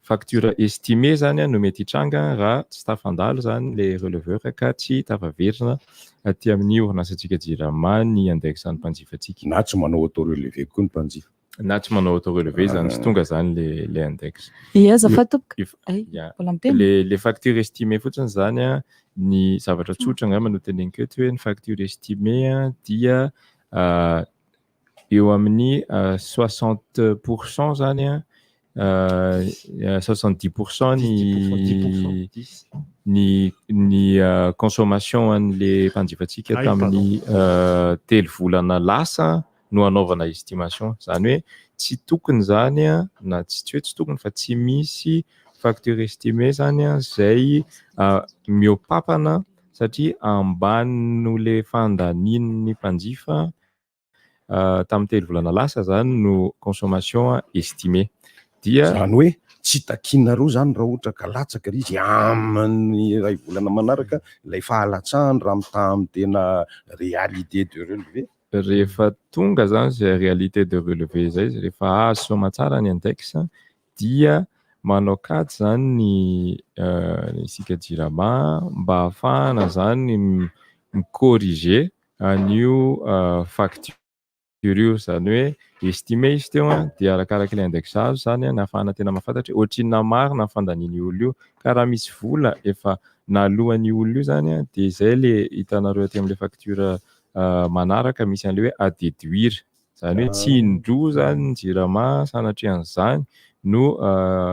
facture estimée zany no mety hitranga raha tsy tafandalo zany le releveur ka tsy tafaverina aty amin'ny orinasantsika Jirama ny index an'ny mpanjifantsika. Na tsy manao auto relevé koa ny mpanjifa. Na tsy manao auto relevé zany, tsy tonga zany le le index. Ie, azafady tompoko. If- Ay, ya. mbola miteny. Le le facture estimée fotsiny zany an, ny zavatra tsotra angamba no teneniko eto hoe ny facture estimée an dia eo amin'ny 60% zany an, 70% ny ny ny consommation an'le mpanjifantsika Ay, tamin'ny telo volana lasa no anaovana estimation. Izany hoe tsy tokony izany na tsy tsy hoe tsy tokony fa tsy misy facture estimée izany izay mihoa-papana satria ambany noho ilay fandanian'ny mpanjifa tamin'ny telo volana lasa izany no consommation estimée. Dia Izany hoe tsy takianareo izany raha ohatra ka latsaka ilay izy amin'ny iray volana manaraka ilay fahalatsahany raha mitaha amin'ny tena réalité de relevé. Rehefa tonga zany izay réalité de relevé izay, rehefa azo soamantsara ny index dia manao kajy zany ny isika Jirama mba ahafahana zany mi-corriger an'io facture io. Izany hoe estimé izy teo an, dia arakaraka ilay index azo zany no ahafahana tena mahafantatra hoe ohatrinona marina ny fandanian'io olona io. Ka raha misy vola efa naloan'io olona io zany an, dia izay ilay hitanareo aty amin'ilay facture manaraka misy an'ilay hoe à déduire. Izany hoe tsy indroa zany ny Jirama sanatria an'izany no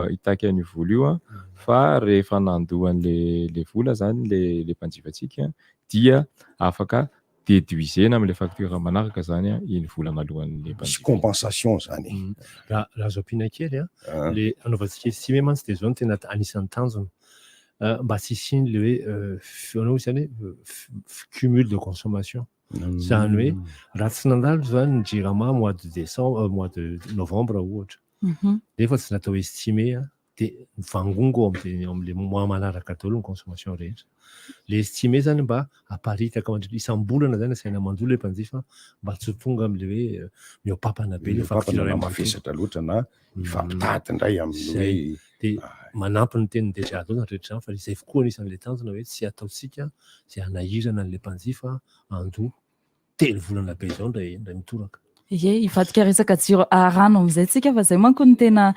hitaky an'io vola io an, fa rehefa nandoa an'ilay ilay vola zany ilay ilay mpanjifantsika dia afaka déduisena amin'ilay facture manaraka zany an iny vola naloan'ilay Misy mpanjifa. compensation zany e. Raha raha azo ampiana kely an, le anaovantsika estimé mantsy dia izao no tena anisan'ny tanjona. Mba tsy hisian'ilay hoe fihaonana hoy izany hoe cumul de consommation. Izany hoe raha tsy nandalo izany ny Jirama mois de décembre, mois de novembre ohatra, nefa tsy natao estimé an, dia mivangongo ao amin'ilay ao amin'ilay mois manaraka daholo ny consommation rehetra. Ilay estimé izany mba aparitaka mandritra isam-bolana izany asaina mandoa ilay mpanjifa mba tsy ho tonga amin'ilay hoe mihoa-papana be ilay Mihoa-papana facture na iray manontolo. mavesatra loatra na mifampitady indray amin'ny Izay. hoe Dia manampy ny tenin'i DG Ado izany rehetra izany fa izay koa anisan'ilay tanjona hoe tsy ataontsika izay hanahirana an'ilay mpanjifa handoa telo volana be izao indray indray mitoraka. Ie, hivadika resaka jiro rano amin'izay tsika fa izay manko no tena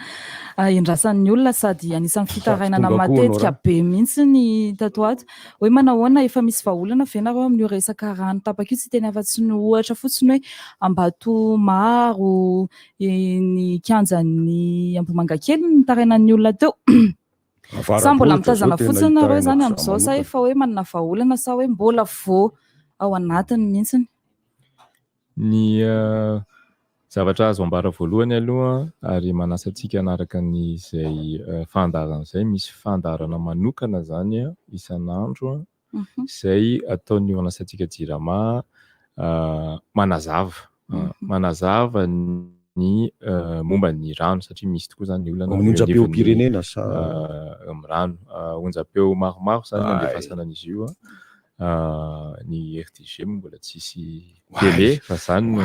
endrasan'ny olona sady anisan'ny fitarainana tonga koa matetika anao raha. be mihitsy ny tato ato. Hoe manahoana efa misy vahaolana ve nareo amin'io resaka rano tapaka io? Tsy teny afa-tsy ny ohatra fotsiny hoe Ambatomaro, ny kianjan'ny Ambohimangakely no nitarainan'ny olona teo. Sa mbola Avarabohitra mitazana zao tena fotsiny nareo izany itarainako amin'izao za sa manokana. efa hoe manana vahaolana sa hoe mbola vao ao anatiny mihitsiny? Ny zavatra azo ambara voalohany aloha ary manasa antsika hanaraka an'izay fandaharana izay, misy fandaharana manokana izany isan'andro izay ataon'ny orinasantsika Jirama manazava, manazava ny momba ny rano satria misy tokoa izany ny olana Amin'ny eo anivon'ny onjam-peom-pirenena sa? amin'ny rano. Onjam-peo maromaro izany no Ay. andefasana an'izy io. Ny RTG moa mbola tsisy télé fa zany no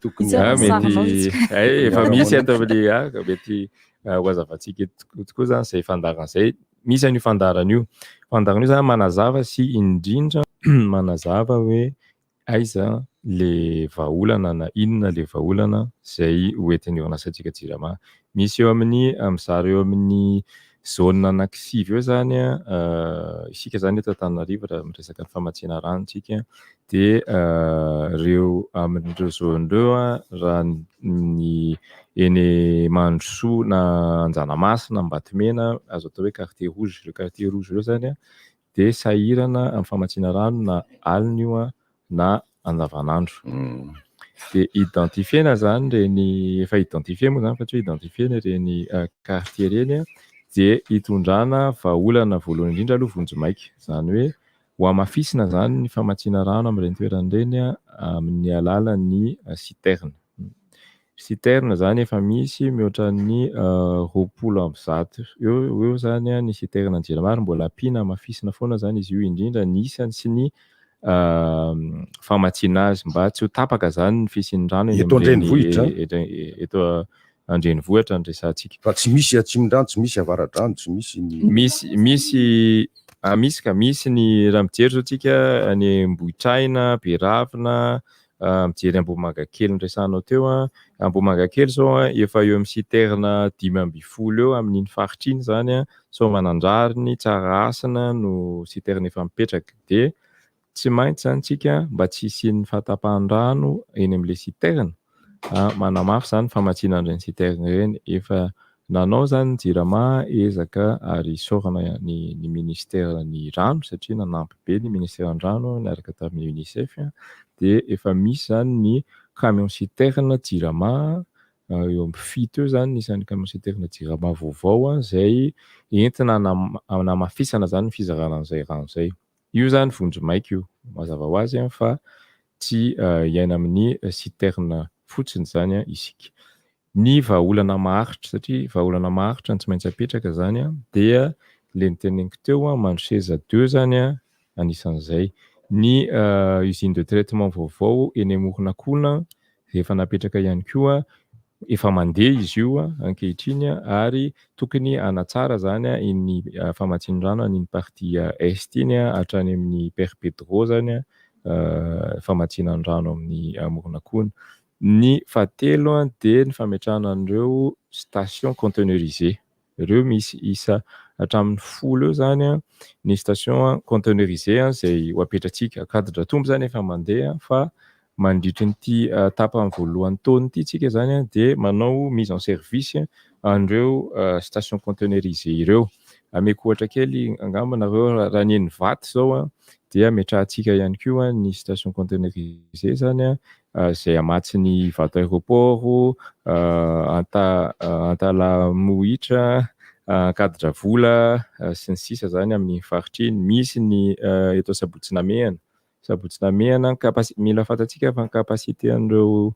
Tokony Ah, hiaraka mety ay, efa Miara misy manokana. ato amin'ny ah, ka mety ho hazavatsika eto tokoa zany izay fandaharana izay. Misy an'io fandaharana io. Fandaharana io zany manazava sy indrindra manazava hoe aiza le vahaolana na inona le vahaolana izay hoentin'ny orinasantsika Jirama. Misy eo amin'ny, mizara eo amin'ny zone anankisivy eo zany isika zany eto Antananarivo raha miresaka ny famatsiana rano isika dia ireo amin'ireo zone ireo raha ny eny Mandrosoa na Anjanamasina, Ambatomena azo atao hoe quartier rouge, ireo quartier rouge ireo zany dia sahirana amin'ny famatsiana rano na alina io na andavanandro. Dia identifier-na zany ireny, efa identifier moa zany fa tsy hoe identifier-na ireny quartier ireny dia hitondrana vahaolana voalohany indrindra aloha vonjimaika. Izany hoe ho hamafisina zany ny famatsiana rano amin'ireny toerana ireny amin'ny alalan'ny citerne. Citerne zany efa misy mihoatra ny 120 eo eo zany ny citerne Jirama ary mbola ampiana hamafisina foana zany izy io indrindra ny isany sy ny famatsiana azy mba tsy ho tapaka zany ny fisian'ny rano eny Eto amin'ireny an-drenivohitra? eto an-drenivohitra no resahantsika. Fa tsy misy atsimondrano, tsy misy avaradrano, tsy misy ny Misy, misy, ah, misy ka, misy ny raha mijery zao tsika any Ambohitrahina, Beravina, mijery Ambohimangakely noresahanao teo an. Ambohimangakely zao an, efa eo amin'ny citerne 15 eo amin'iny faritra iny zany an, Soamanandrariny, Tsarahasina no citerne efa mipetraka. Dia tsy maintsy zany tsika mba tsy hisian'ny fahatapahan-drano eny amin'ilay citerne, manamafy zany famatsiana an'ireny citerne ireny. Efa nanao zany ny Jirama ezaka ary isaorana ny ministeran'ny rano satria nanampy be ny ministeran'ny rano niaraka tamin'ny UNICEF dia efa misy zany ny camion citerne Jirama eo amin'ny 7 eo zany ny isan'ny camion citerne Jirama vaovao izay entina hanamafisana zany ny fizarana an'izay rano izay. Io zany vonjimaika io, mazava ho azy fa tsy hiaina amin'ny citerne fotsiny zany isika. Ny vahaolana maharitra, satria vahaolana maharitra no tsy maintsy apetraka zany dia le niteneniko teo, Mandroseza 2 zany anisan'izay. Ny usine de traitement vaovao eny Amoronakona efa napetraka ihany koa, efa mandeha izy io ankehitriny ary tokony hanatsara zany iny famatsian-drano an'iny partie est iny hatrany amin'ny Père Pedro zany famatsiana ny rano amin'ny Amoronakona. Ny fahatelo dia ny fametrahana an'ireo station conteneurisée. Ireo misy isa hatramin'ny 10 eo zany ny station conteneurisée izay ho apetratsika. Ankadindratombo zany efa mandeha fa mandritry nyity tapany voalohany taona ity tsika zany dia manao mise en service an'ireo station conteneurisée ireo. Ameko ohatra kely angamba nareo raha ny eny Ivato zao dia ametrahantsika ihany koa ny station conteneurisée zany izay hamatsy ny Ivato aéroport, Antalamohitra, Ankadindravola sy ny sisa zany amin'ny faritra iny. Misy ny eto Sabotsy Namehana. Sabotsy Namehana, mila fantatsika fa ny capacité an'ireo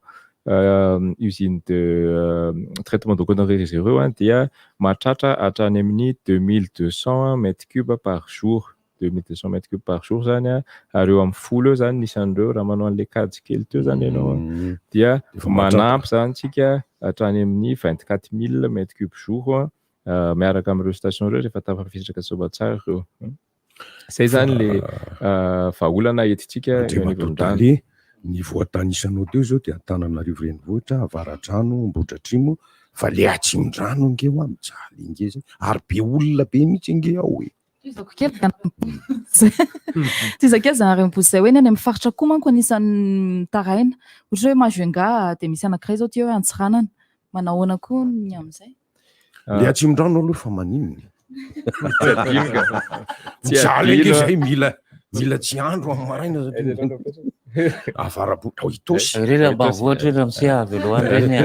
usine de traitement d'eau conteneurisée ireo dia mahatratra hatrany amin'ny 2200 mètres cubes par jour. 2200 mètres cubes par jour zany ary eo amin'ny 10 eo zany ny isan'ireo raha manao an'ilay kajy kely teo zany ianao dia Efa mahatratra. manampy zany tsika hatrany amin'ny 24 000 mètres cubes jour miaraka amin'ireo station ireo rehefa tafafisaka soamantsara ireo. Zay zany le vahaolana entintsika eo Andriamatoa anivon'ny rano. Tale, Ny voatanisanao teo zao dia Antananarivo renivohitra, Avaradrano, Ambohidratrimo, fa le Atsimondrano ange hoa mijaly ange zay, ary be olona be mihitsy ange ao e. Tohizako kely Tohizako kely izany Raimbozy izay hoe ny any amin'ny faritra koa manko anisan'ny mitaraina. Ohatra hoe Majunga dia misy anankiray izao aty hoe Antsiranana. Manahoana koa ny amin'izay? Le Atsimondrano aloha fa maninona e? Tsy adino ka. Tsy Mijaly ange adino. zay mila mila tsy andro amin'ny maraina satria avara-bohitra ao Itaosy. Ireny ambanivohitra ireny ramose avy aloha any ireny a.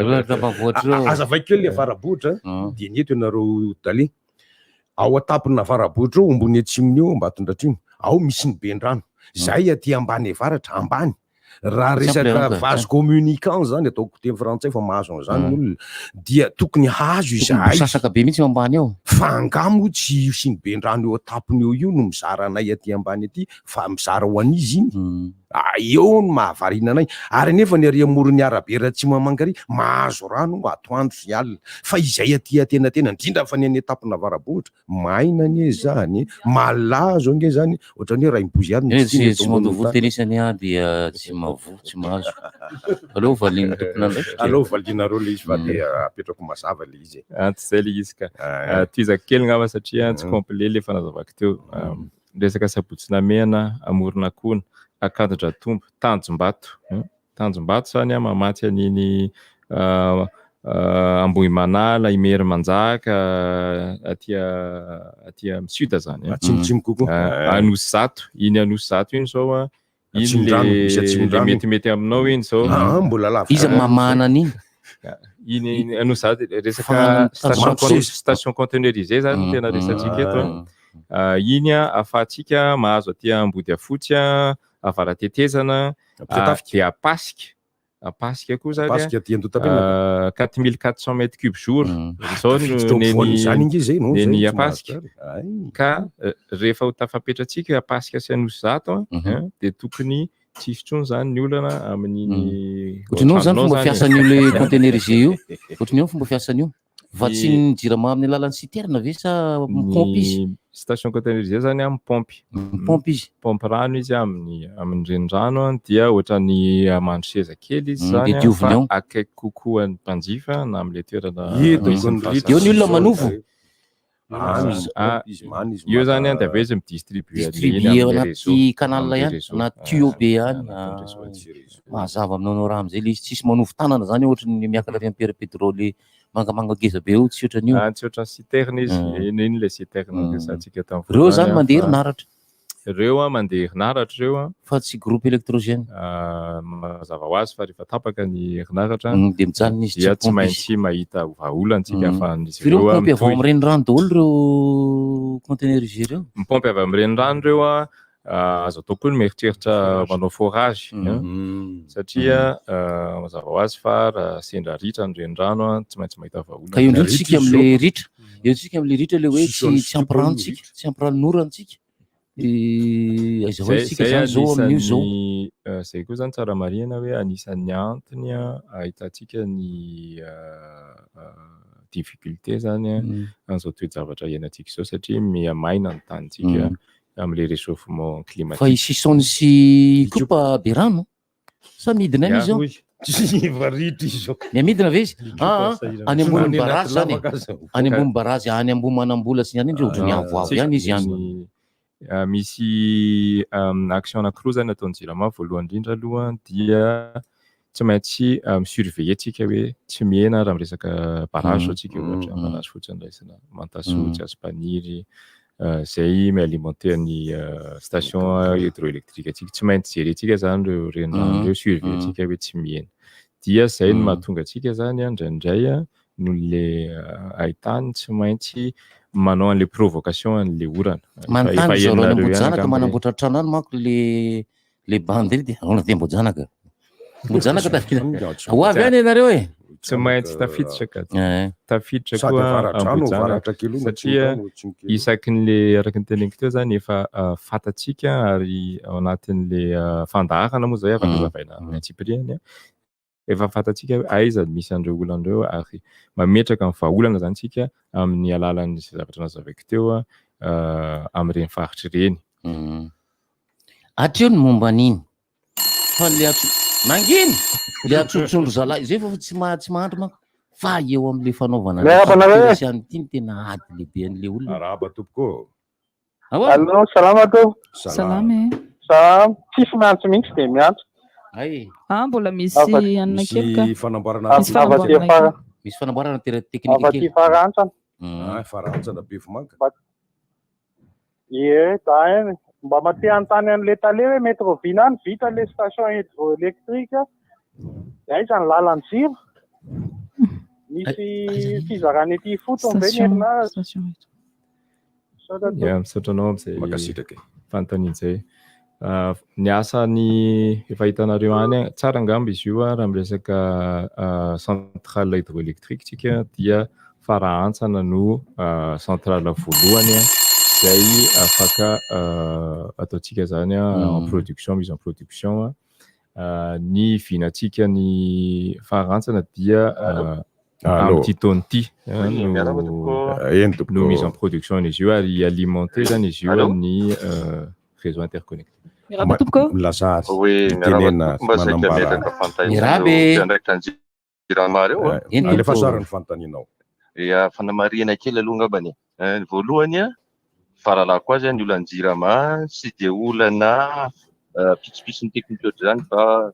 Ireo ambanivohitra ireo. Azavaiko kely le avara-bohitra dia ny eto ianareo Dale. Ao an-tampon' Avarabohitra ao ambony atsimony eo Ambatondratrimo, ao misy ny Bendrano. Zahay aty ambany avaratra, ambany. Raha resaka vase communicant zany, ataoko teny frantsay fa mahazo an'izany ny olona, dia tokony hahazo izahay. Bosasaka be mihitsy eo ambany eo. Fa angaha moa tsy io sy ny Bendrano eo an-tampony eo io no mizara anay aty ambany aty fa mizara ho an'iza iny? Ah, eo no mahavariana anay. Ary anefa ny ary amoron'ny arabe Ratsimamanga ary mahazo rano atoandro sy alina. Fa izay aty antenatena, indrindra fa ny any an-tampon'Avarabohitra, maina anie izany, malazo ange izany, ohatran'ny hoe raim-bozy ihany no Eny, tsy tiana tsy eto tsy ambonin'ny mandoa vola tany. tenisany aho dia tsy mahavoa, tsy mahazo. Aleo valian'ny tompon'andraikitra e. Aleo valianareo ilay izy fa dia apetrako mazava ilay izy e. Ah, tsy izay ilay izy ka. Ah, tohizako kely angamba satria tsy complet ilay fanazavako teo. Ah, Resaka Sabotsy Namehana, Amoronakona, Ankadindratombo, Tanjombato. Tanjombato izany mamatsy an'iny Ambohimanala, Imerimanjaka, aty aty amin'ny sud izany. Atsimotsimo kokoa. Anosizato, iny Anosizato iny izao, iny le metimety aminao iny izao. Ah, mbola lavitra. Iza mamahana an'iny? Iny Anosizato, resaka station station conteneurisée izany no tena resatsika eto. Iny ahafahantsika mahazo aty Ambodiafotsy, Avaratetezana, dia Ampasika. Ampasika koa zany Ampasika aty Andohatapenaka. 4400 mètres cube jour. Izao no Tafiditra ao afovoan'izany ange izay, non? neny Izay tsy Ampasika. mahazo tsara. Ay. Ka rehefa ho tafapetratsika io Ampasika sy Anosizato, dia tokony tsy hisy intsony izany ny olana amin'iny Ohatran'ny ahoana izany ohatran'izao fomba izany e. fiasan'io le containerisé io? Ohatran'ny ahoana fomba fiasan'io? Vatsian'ny Jirama amin'ny alalan'ny citerne ve sa mipaompy izy? Ny station containerisée zany an, mipaompy. Mipaompy izy. Mipaompy rano izy amin'ny amin'ny renirano an, dia ohatran'ny mandry seza kely izy Dia zany an, dioviny fa ao. akaiky kokoa ny mpanjifa na amin'ilay toerana Eto misy ny ny ritra. Eo ny olona manovo. Any izy Ah, mipaompy izy, any izy io zany an, maka dia avy eo izy mi-distribuer an'ilay iny Distribuer ao amin'ilay anaty réseau, canal amin'ilay ihany, réseau. anaty tuyau be ihany. Anatin'ny réseau aty. Mazava aminao anao raha amin'izay ilay izy, tsisy manovo tanana zany ohatry ny miakatra avy amin'ny Père Pedro le mangamanga ngeza be io, tsy ohatran'io. Ah, tsy ohatran'ny citerne izy, iny iny ilay citerne ampiasantsika tamin'ny Ireo zany voalohany an, mandeha fa herinaratra. Ireo an, mandeha herinaratra ireo an. Fa tsy groupe électrogène. Ah, mazava ho azy fa rehefa tapaka ny herinaratra Dia mijanona izy, tsy dia tsy mipaompy izy. maintsy mahita vahaolana isika ahafahan'izy Ireo ireo mipaompy avy ao mitohy. amin'ny renirano daholo ireo conteneurisé ireo. Mipaompy avy amin'ny renirano ireo an, Azo atao koa ny mieritreritra manao forage satria mazava ho azy fa raha sendra ritra ny renirano tsy maintsy mahita vahaolana. Ka eo indrindra tsika amin'le ritra, eo tsika amin'le ritra le hoe tsy tsy ampy rano tsika, tsy ampy ranonorana tsika. Aiza ho aiza tsika zany zao amin'io zao. Zay koa zany tsara marihina hoe anisan'ny antony ahitantsika ny difficulté zany amin'izao toe-javatra iainantsika izao satria miha maina ny tanintsika. amin'ilay réchauffement climatique. Fa i Sison sy Ikopa be rano? Sa midina any izy ao? Tsy efa ritra izy ao. Mihamidina ve izy? Ikopa Ah, ah, sahirana. any ambony Any anaty barazy zany e. lavaka aza. Any ambony barazy, any ambony manambola sy ny any indreo ohatran'ny Ah, avoavo ihany izy any. Misy, ah, misy um, action anankiroa zany ataon'ny Jirama. Voalohany indrindra aloha dia tsy maintsy mi-surveiller tsika hoe tsy mihena raha miresaka barrage zao tsika ohatra, barrage fotsiny raisina, Mantasoa, Tsiazompaniry, izay mi-alimenter ny station hydroélectrique antsika. Tsy maintsy jerentsika zany ireo renirano ireo, surveiller tsika hoe tsy mihena. Dia izay no mahatonga antsika zany indraindray noho le haitany tsy maintsy manao an'le provocation an'le orana. Manontany zareo any Ambohijanaka manamboatra trano any manko le le bandy ry dia ahoana dia Ambohijanaka. Ambohijanaka tafiditra. Ho avy any ianareo e. Tsy maintsy tafiditra ka. Tafiditra Sady koa avaradrano, Ambohijanaka. avaratra kely io, Satria atsimo atsimo kely io. isaky ny le araka ny teneniko teo zany efa fantatsika ary ao anatin'le fandaharana moa zay afaka hazavaina amin'ny antsipiriany. Efa fantatsika hoe aiza no misy an'ireo olana ireo ary mametraka ny vahaolana zany tsika amin'ny alalan'izay zavatra nazavaiko teo amin'ireny faritra ireny. Hatreo ny momba an'iny. Fa le atso nanginy le atsotsondro zalahy zay fa tsy ma tsy mahandry manko fa eo am'le fanaovana le Miarahaba anareo e. facture sy an'ity no tena ady lehibe an'le olona. Arahaba tompoko. Allô, salama tompoko. Salama e. Salama. Tsisy miantso mihitsy dia miantso. Ay. Ah, mbola misy Afa- anona kely ka. Misy fanamboarana Misy fanamboarana kely. Misy fanamboarana tera teknika Avy aty kely. Farantsana. Ah, Farantsana Befomanga. Ie, da eny. Mba maty hanontany an'le tale hoe mety rahoviana any vita le station hydroélectrique. Dia aiza ny lalan-jiro? Misy fizarana ety ifotony ve ny Station, herinaratra? station. Misaotra tompoko. Ya, misaotra anao amin'izay fanontaniana izay. Ah, Ny asany efa hitanareo any, ah, tsara angamba izy io ah, raha miresaka ah, centrale hydroélectrique tsika dia Farahantsana no ah, centrale voalohany ah, izay afaka ah, ataontsika izany ah, en production, mise en production. ah. Ah, Ny vinantsika ny Farahantsana dia ah, Allô. amin'ity taona ity ah, Oui, miarahaba no tompoko. Eny tompoko. no mise en production an'izy io ary alimenter zany izy io Allô? ny réseau interconnecté. Miarahaba tompoko. Milaza ary. Oui, miarahaba Mitenena tompoko mba saika manambara. ametraka fanontaniana Miarahaba ireo e. mpiandraikitra ny Jirama ireo a. Eny, Alefa sary ny fanontanianao. Ya, fanamarihana kely aloha angambany e. Eh, Ny voalohany a, fahalalako azy a, ny olan'ny Jirama tsy dia olana eh, pitsopitsony teknika ohatr'izany fa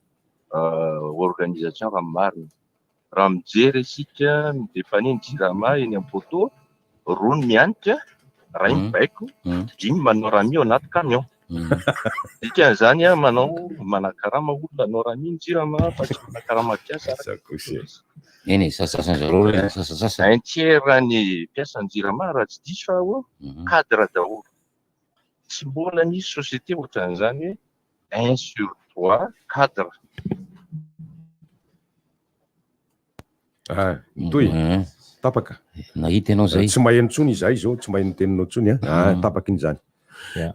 eh, organisation raha ny marina. Raha mijery isika mi-dépanner ny Jirama eny amin'ny poteau, roa ny mianika, iray mibaiko, dimy manao rami ao anaty camion. Dikan'izany a, manao manakarama olona hanao rami ny Jirama fa tsy manakarama mpiasa araka ny tokony izy. Eny e, sasasasany zareo reny, sasasasany. Un tiers ny mpiasan'ny Jirama raha tsy diso aho, cadre daholo. Tsy mbola nisy société ohatran'izany hoe un sur trois cadre. Ah, mitohy. Tapaka. Nahita ianao zay. Tsy maheno intsony izahay izao, tsy maheno ny teninao intsony. Ah, tapaka iny izany.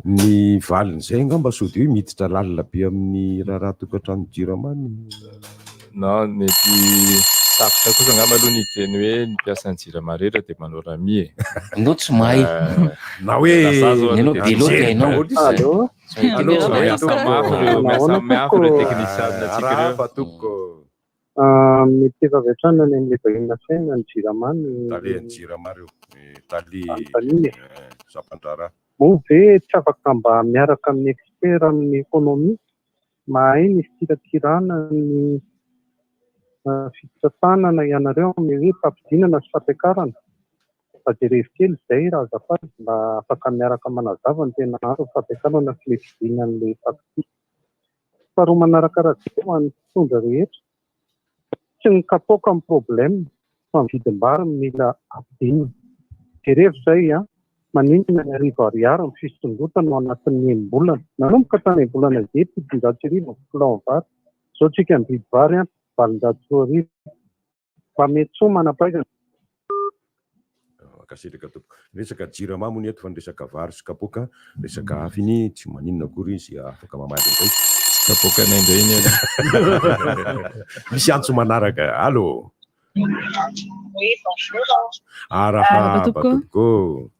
Ny valin'izay angamba sao dia hoe miditra lalina be amin'ny raharaha tokantrano Jirama ny. Non, mety sarotra kosa angamba aloha ny hiteny hoe ny mpiasan'ny Jirama rehetra dia manao rami e. Ianao tsy mahay. Na hoe Ianao be loatra ianao. Allô? Allô, miasa mafy ireo, miasa mafy ireo teknisianina antsika ireo. Arahaba tompoko. Mitefa avy hatrany any amin'ilay vahiny nasaina ny Jirama ny Tale ny Jirama ireo. Tale fanontaniana e. sampandraharaha. Moa ve tsy afaka mba miaraka amin'ny expert amin'ny économie mahay ny fikirakirana ny fitantanana ianareo amin'ny hoe fampidinana sy fampiakarana? Mba jerevo kely izay raha azafady mba afaka miaraka manazava ny tena antony fampiakarana sy ilay fidinan'ilay facture. Faharoa manarakarak'izay ho an'ny mpitondra rehetra, tsy ny kapoaka no problème fa ny vidim-bary no mila ampidinina. Jerevo izay an, maninona ny 1000 ariary ny fisondrotana ao anatin'ny enim-bolana. Nanomboka tany am-bolana izay 1700 ny kilao vary, izao tsika mividy vary an 2008. Mba mety soa manam-pahaizana. Mankasitraka tompoko. Ny resaka jirama moa ny eto fa ny resaka vary sy kapoaka resaka hafa iny tsy maninona akory izy afaka mamaly indray. Tsy kapoakanay indray iny aloha. Misy antso manaraka. Allo. Oui, bonjour. Arahaba tompoko.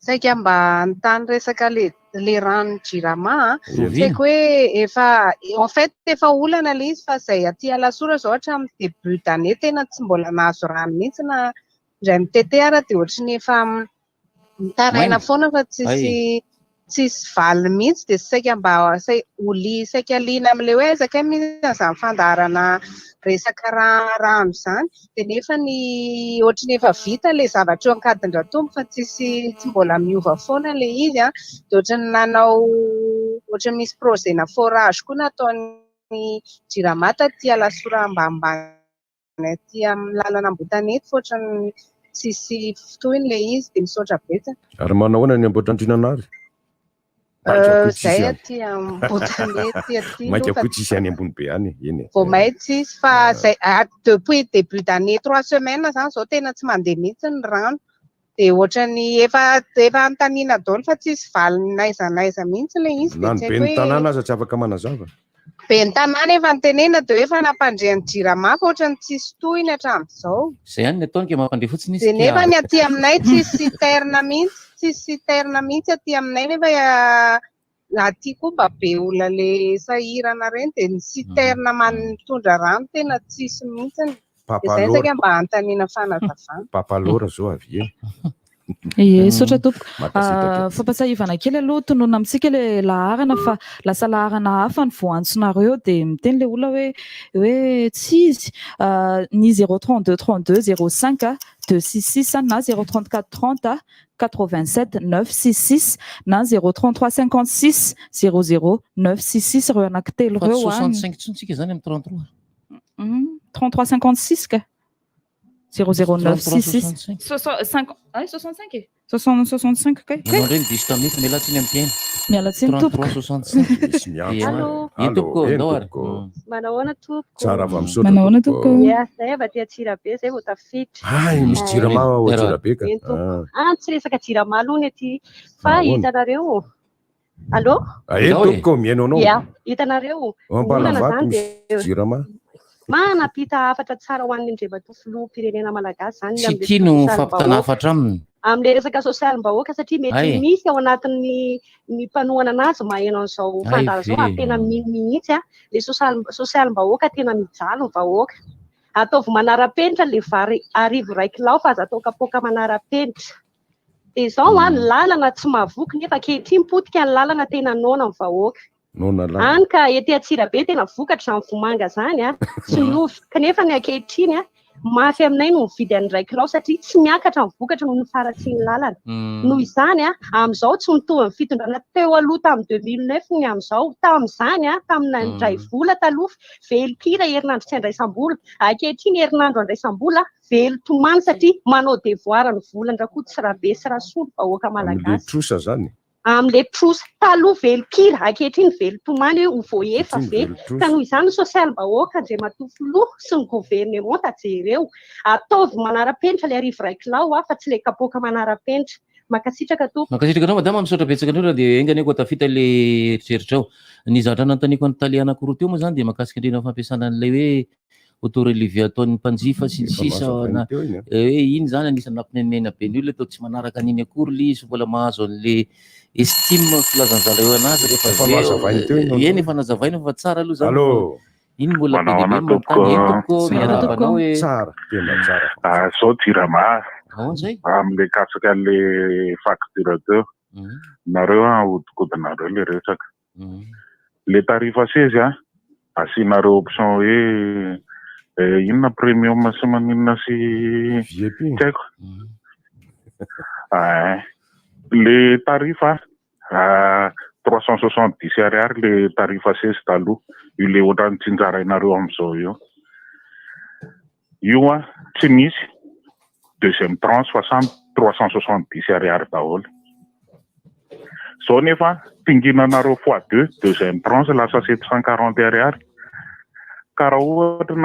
Saika mba hanontany resaka le le rano Jirama a. Oviana? Tsy haiko hoe efa en fait efa olana le izy fa izay aty Alasora izao hatramin'ny début d'année tena tsy mbola nahazo rano mihitsy na indray mitete ara dia ohatry ny efa mitaraina Maina. foana fa tsisy Ay. tsisy valiny mihitsy dia saika mba sai- ho li- saika liana amin'ilay hoe aiza kay misy an'izany fandaharana resaka rano izany dia nefa ny ohatry ny efa vita ilay zavatra eo Ankadindratombo fa tsisy tsy mbola miova foana ilay izy an, dia ohatry ny nanao ohatry ny misy projet na forage koa nataon'ny Jirama taty Alasora ambanimbany aty amin'ny lalana Ambohitanety fa ohatry ny tsisy fotohiny ilay izy dia misaotra betsaka. Ary manao ahoana ny Ambohitrandrinanary? Maika koa tsisy Zay any. aty Ambohitanety aty Maika aloha fa koa tsisy any ambony be any, eny e. Vao may tsisy fa zay ah, depuis début d'année trois semaines zany zao tena tsy mandeha mihitsy ny rano. Dia ohatran'ny efa efa anontaniana daholo fa tsisy valiny n'aiza n'aiza mihitsy ilay izy Na dia ny tsy haiko ben'ny hoe tanàna aza tsy afaka manazava. ben'ny tanàna efa nitenena dia hoe efa nampandre ny Jirama fa ohatran'ny tsisy tohiny hatramin'izao. Izay ihany ny ataony ka mampandre fotsiny izy Dia nefa ka ny aty aminay tsisy citerne mihitsy, tsisy citerne mihitsy aty aminay nefa ah, aty koa mba be olona le sahirana ireny dia ny citerne mitondra rano tena tsisy mihitsiny. Dia izay Papa saika Laura. mba anontaniana fanazavana. Papa Laura zao avy eo. Ie, saotra tompoko. Mankasitraka. Ah, Fampatsiahivana kely aloha, tononina amintsika ilay laharana fa lasa laharana hafa ny voantsonareo dia miteny ilay olona hoe hoe tsy izy. Ah, ny 032 32 05 266 na 034 30 87 966 na 033 56 00 966 ireo anankitelo Fa tsy ireo. ah. 65 intsony tsika zany amin'ny 33. 33 56 ka. 00966. 65. 65 e? 65 kay. Nanao indray ny diso tamin'io fa miala tsiny amin'ny mpihaino. Miala tsiny tompoko. 33 65. Misy miantso. Allô. Eny tompoko, Allô, eny andao ary. tompoko. Manahoana tompoko? Tsara va misaotra Manahoana tompoko? Ia, zay avy aty Antsirabe zay vao tafiditra. Ay, misy jirama ao Antsirabe ka. Eny tompoko. Ah. Ah, tsy resaka jirama aloha ny aty fa Ahoana? hitanareo. Allô? Ah, eny tompoko, mihaino anao. Ia, hitanareo. Ao Olana Ambalavato zany misy dia jirama. manampita hafatra tsara ho an'ny Andriamatoa Filoham-pirenena Malagasy zany ny Tsy amin'ilay tia no sosialim-bahoaka. fampitana hafatra aminy. Amin'ilay resaka sosialim-bahoaka satria mety Ay. misy ao anatin'ny ny mpanohana anazy maheno an'izao Ay fandaharana izao ary ve. tena mino mihitsy a ilay sosialim- sosialim-bahoaka tena mijaly ny vahoaka. Ataovy manara-penitra ilay vary 1000 kilao fa aza atao kapoaka manara-penitra. Dia izao a ny lalana tsy mahavoky nefa ankehitriny potika ny lalana tena noana ny vahoaka. Noana lalana. Any ka ety Antsirabe tena vokatra izany vomanga izany a, tsy miova. Kanefa ny ankehitriny a, mafy aminay no mividy an'ny iray kilao satria tsy miakatra ny vokatra noho ny faharatsian'ny lalana. Noho izany a, amin'izao tsy mitovy amin'ny fitondrana teo aloha tamin'ny 2009 ny amin'izao. Tamin'izany a, tamin'ny nandray vola taloha, velon-kira herinandro tsy andraisam-bola. Ankehitriny herinandro andraisam-bola, velon-tomany satria manao devoir ny volan-dRakoto sy Rabe sy Rasoa ny vahoaka Amin'ilay malagasy. trosa zany. Amin'ilay trosa taloha velon-kira, ankehitriny velon-tomany hoe ho voaefa Ankehitriny ve? velon-trosa. Ka noho izany ny sosialim-bahoaka Andriamatoa Filoha sy ny governemanta jereo. Ataovy manara-penitra ilay 1000 kilao fa tsy ilay kapoaka manara-penitra. Mankasitraka tompoko. Mankasitraka anao madama, misaotra betsaka anao raha dia enga anie koa tafita ilay eritreritrao. Ny zavatra nanontaniako an'i tale anankiroa teo moa izany dia mahakasika indrindra ny fampiasana an'ilay hoe auto-relevé ataon'ny mpanjifa sy ny Efa sisa nazavainy na teo iny a. hoe iny izany anisan'ny nampinenena be ny olona toa tsy manaraka an'iny akory ilay izy mbola mahazo an'le estime filazan'ny zareo anazy rehefa Efa avy eo. nazavainy teo iny Eny efa nazavaina fa tsara aloha izany Allô. fa iny mbola be dia be Manahoana ny tompoko? manontany. Eny tompoko, miarahaba anao e. Tsara, tena tsara. Ah, zao Jirama. Ahoana izay? Amin'le kasika an'le facture teo. Nareo ahodikodinareo le resaka. Le tarif seza a, asianareo option hoe inona premium sy maninona sy VIP. Tsy haiko. Ah, le tarif a, 370 ariary le tarif seza taloha. Io le ohatran'ny tsinjarainareo amin'izao io. Io a, tsy misy deuxième tranche fa samy 370 ariary daholo. Zao nefa tinginanareo fois deux, deuxième tranche lasa 740 ariary. Ka raha ohatra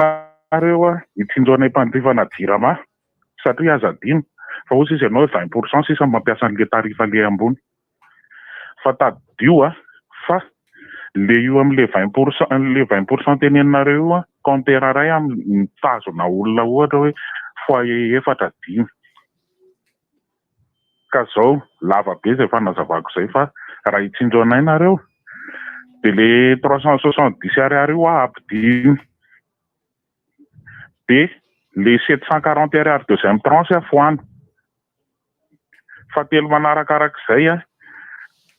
nareo a, hitsinjo anay mpanjifana Jirama satria aza adino fa ozy izy ianao 20% sisa mampiasa an'le tarif le ambony. Fa tadidio a, fa le io amin'le 20%, le 20% teneninareo io a, compteur iray amin'ny mitazona olona ohatra hoe foyer efatra dimy. Ka zao lava be izay fanazavako izay fa raha hitsinjo anay nareo dia le 370 ariary io a ampidino. Dia le 740 ariary deuxième tranche a foano. Fahatelo manarakarak'izay a,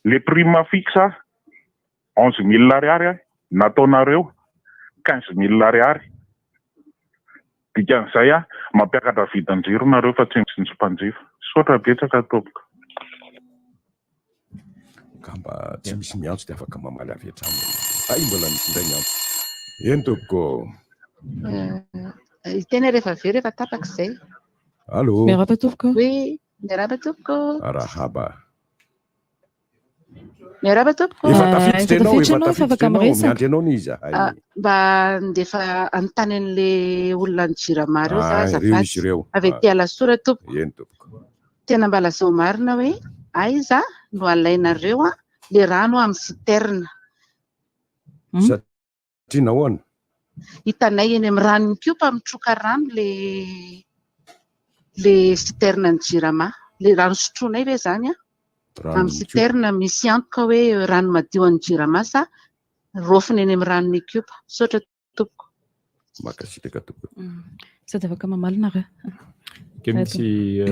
le prime fixe a 11 000 ariary a nataonareo 15 000 ariary. Dikan'izay a mampiakatra vidin-jiro nareo fa tsy mitsinjo mpanjifa. Misaotra betsaka tompoko. Angamba tsy misy miantso dia afaka mamaly avy hatrany. Ay mbola misy indray miantso. Eny tompoko. Tena rehefa avy eo rehefa tapaka izay. Allô. Miarahaba tompoko. Oui, miarahaba tompoko. Arahaba. Miarahaba tompoko. Efa tafiditra ianao, tafiditra efa ianao, efa tafiditra afaka ianao, miresaka. miandry anao ny izy. Ay. Ah, mba ndefa anontany an'le olona ny Jirama ireo za Ah, ireo azafady. izy ireo. Avy aty Alasora tompoko. Eny tompoko. Tena mba lazao marina hoe aiza no alainareo a le rano amin'ny citerne. Satria nahoana? Hitanay eny amin'ny ranon'ny kopa mitroka rano le le citerne ny Jirama. Le rano sotroinay ve zany a? Rano Amin'ny citerne misy antoka hoe rano madio an'ny Jirama sa raofina eny amin'ny ranon'Ikopa. Misaotra tompoko. Mankasitraka tompoko. Sady afaka mamaly nareo. Ke misy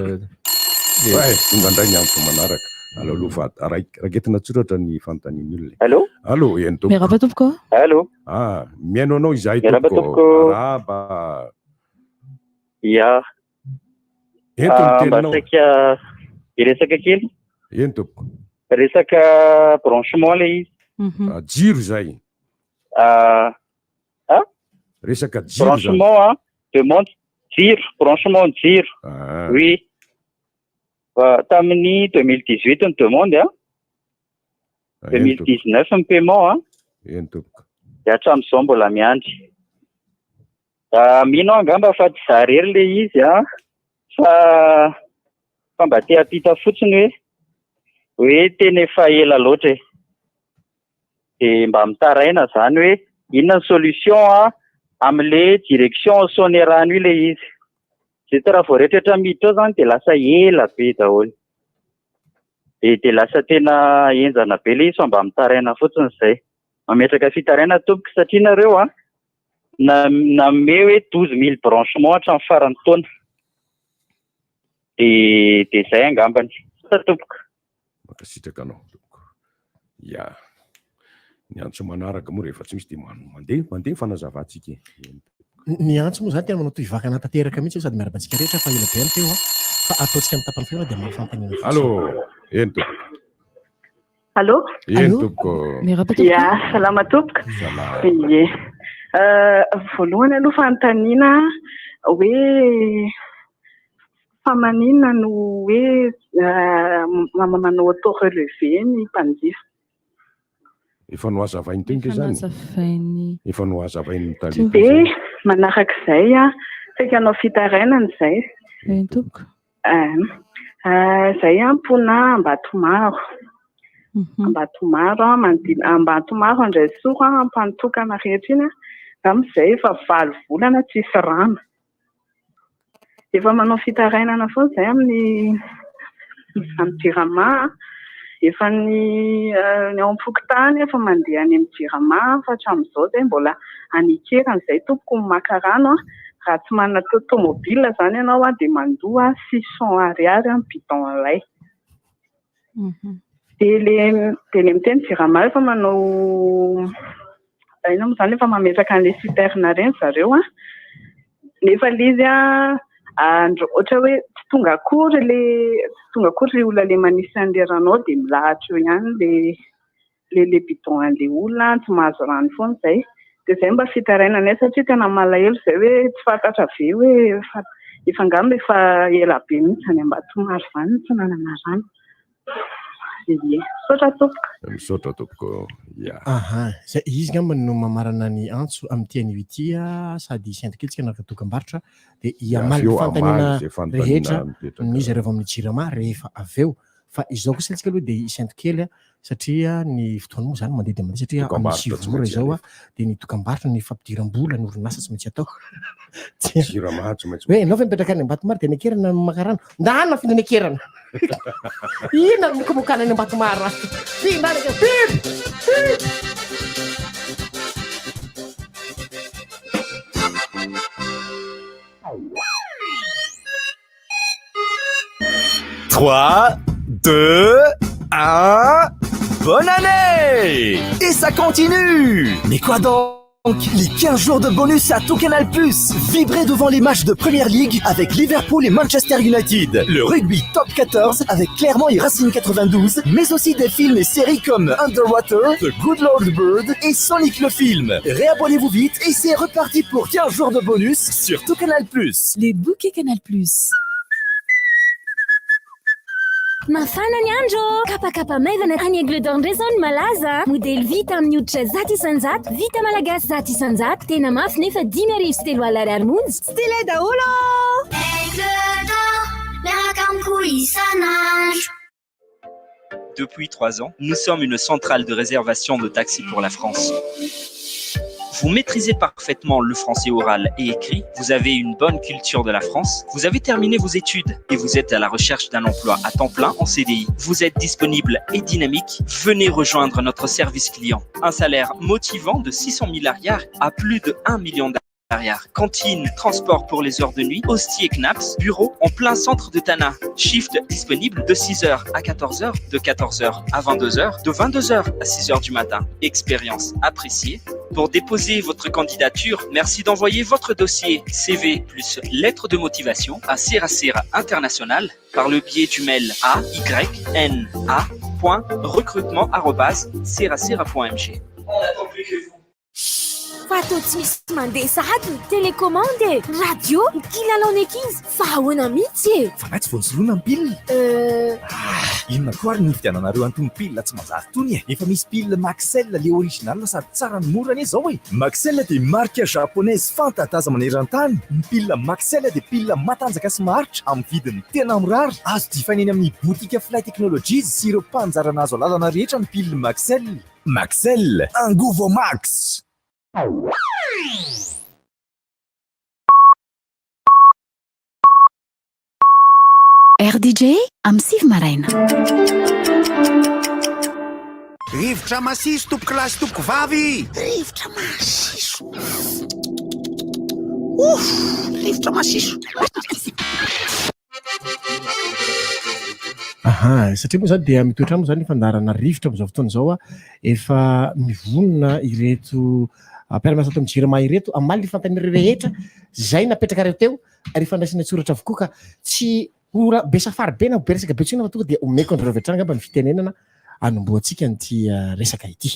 Ouais, tonga indray ny antso manaraka. Aleo aloha fa raketina an-tsoratra ny fanontanian'ny olona. Allô? Allô, eny tompoko. Miarahaba tompoko. Allô? Ah, mihaino anao izahay Miarahaba tompoko. tompoko. Arahaba. Ya. Ento ny Ah, mba teninao. saika hiresaka kely. Eny tompoko. Resaka branchement le izy. Ah, jiro izay. Ah, ah? Resaka jiro izany. Branchement ah, demande jiro, branchement jiro. Ah. Oui. Fa tamin'ny 2018 ny demande ah. Ah, eny tompoko. 2019 ny paiement ah. Eny tompoko. Dia hatramin'izao mbola miandry. Ah, mino aho angamba fa tsy za irery le izy ah, fa fa mba te hampita fotsiny hoe hoe tena efa ela loatra e. Dia mba mitaraina zany hoe inona ny solution ah amin'le direction Sonerano io le izy. Zay tsy raha vao rehetrarehetra miditra ao zany dia lasa ela be daholo. Dia dia lasa tena henjana be le izy fa mba mitaraina fotsiny izay. Mametraka fitaraina tompoko satria nareo ah na nanome hoe 12 000 branchement hatramin'ny faran'ny taona. Dia dia izay angambany. Misaotra tompoko. Mankasitraka anao tompoko. Ya. Ny antso manaraka moa rehefa tsy misy dia mandeha mandeha ny fanazavantsika e. Ny antso moa izany tena manao tohivakana tanteraka mihitsy sady miarahaba antsika rehetra fa ela be ny teo fa ataontsika amin'ny tapany feo dia mamaly fanontaniana fotsiny. Allô, eny tompoko. Allô? Eny tompoko. Miarahaba tompoko. Ya, salama tompoko. Salama. Ie. Euh, voalohany aloha fanontaniana hoe fa maninona no hoe euh, manao auto relevé ny mpanjifa? Efa nohazavainy teo nge zany. Efa nohazavainy. Efa nohazavain'ny tale. Dia manarak'izay, saika hanao fitarainana izay. Eny tompoko. Izay mponina Ambatomaro. Ambatomaro, manodidina Ambatomaro Andraisoro, Ampanotokana rehetra iny. Amin'izay efa valo volana tsisy rano. Efa manao fitarainana foana izahay amin'ny amin'ny Jirama. Efa ny ny ao amin'ny fokontany efa mandeha any amin'ny Jirama fa hatramin'izao izay mbola any Ikerana izay tompoko no maka rano. Raha tsy manana tomobile izany ianao dia mandoa 600 ariary ny bidon iray. Dia le dia le miteny Jirama efa manao inona moa izany efa mametraka an'ilay citerne ireny zareo an. Nefa ilay izy an andro ohatra hoe tsy tonga akory ilay tsy tonga akory ilay olona ilay manisy an'ilay rano ao dia milahatra eo ihany ilay ilay ilay bidon an'ilay olona tsy mahazo rano foana izay. Dia izay mba fitarainanay satria tena malahelo izay hoe tsy fantatra be hoe efa efa angamba efa ela be mihitsy any Ambatomaro izany no tsy nanana rano. Ie. Misaotra tompoko. Misaotra tompoko. Ya. Aha, zay izy ngamba no mamarana ny antso amin'ity anio ity sady hisy antoka kely tsika dokam-barotra dia hiamaly Avy eo fanontaniana hamaly izay fanontaniana rehetra mipetraka. ny zareo avy amin'ny Jirama rehefa avy eo. Fa izao kosa tsika aloha dia hisento kely satria ny fotoana moa izany mandeha dia mandeha satria amin'ny Dokam-barotra sivy tsy ora maintsy izao alefa. dia ny dokam-barotra ny fampidiram-bola ny orinasa tsy maintsy atao. Jirama tsy maintsy Hoe ianao ve mipetraka any Ambatomaro dia any Ankerana no maka rano? Ndana afindra any Ankerana. Inona no mokamokana any Ambatomaro any? Findra any Ankerana. Biby! Biby! 3, 2, 1, bonne année Et ça continue Mais quoi donc Les 15 jours de bonus à tout Canal+. Vibrez devant les matchs de Premier League avec Liverpool et Manchester United. Le rugby Top 14 avec Clermont et Racing 92, mais aussi des films et séries comme Underwater, The Good Lord Bird et Sonic le film. Réabonnez-vous vite et c'est reparti pour 15 jours de bonus sur tout Canal+. Les bouquets Canal+. Mafana ny andro! Kapakapa maivana any Aigle d'Or indray izao no malaza. Modely vita amin'ny hoditra 100%, vita malagasy 100%, tena mafy nefa 350 ariary monja. Stylé daholo! Aigle d'or, miaraka amiko isan'andro. Depuis 3 ans, nous sommes une centrale de réservation de taxis pour la France. Vous maîtrisez parfaitement le français oral et écrit, vous avez une bonne culture de la France, vous avez terminé vos études et vous êtes à la recherche d'un emploi à temps plein en CDI. Vous êtes disponible et dynamique, venez rejoindre notre service client. Un salaire motivant de 600 000 arrières à plus de 1 million d'arrières. Cantine, transport pour les heures de nuit, Ostie et Knaps, bureau en plein centre de Tana. Shift disponible de 6h à 14h, de 14h à 22h, de 22h à 6h du matin. Expérience appréciée. Pour déposer votre candidature, merci d'envoyer votre dossier CV plus lettre de motivation à Serasera International par le biais du mail ayna.recrutement@serasera.mg. On n'attend plus que vous. Fa toa tsy misy mandeha sahady ny télécommande e! Ny radio, ny kilalaon'ny ankizy, fa ahoana mihitsy e? Fa nga tsy vao nosoloina ny pile? Euh. Ah! Inona koa ary ny nividiananareo an'itony pile tsy manjary itony e? Efa misy pile Maxell le original sady tsara no mora anie izao e! Maxell dia marika japonaise fanta-daza maneran-tany. Ny pile Maxell dia pile matanjaka sy maharitra amin'ny vidiny tena mirary. Azo jifaina eny amin'ny botika Fly Technologies sy ireo mpanjara nahazo alalana rehetra ny pile Maxell. Maxell, angovo max! RDJ amin'ny 9 maraina. Rivotra masiso tompokolahy sy tompokovavy! Rivotra masiso! Ouf! Rivotra masiso! Aha, satria moa izany dia mitoetra moa izany ny fandaharana rivotra amin'izao fotoana izao efa mivonona ireto mpiara-miasa ato amin'ny Jirama ireto hamaly ny fanontaniana rehetra izay napetrakareo teo ary efa ndraisina an-tsoratra avokoa ka tsy ho be safary be na ho be resaka be intsony fa tonga dia omeko anareo avy hatrany angamba ny fitenenana hanombohantsika an'ity resaka ity.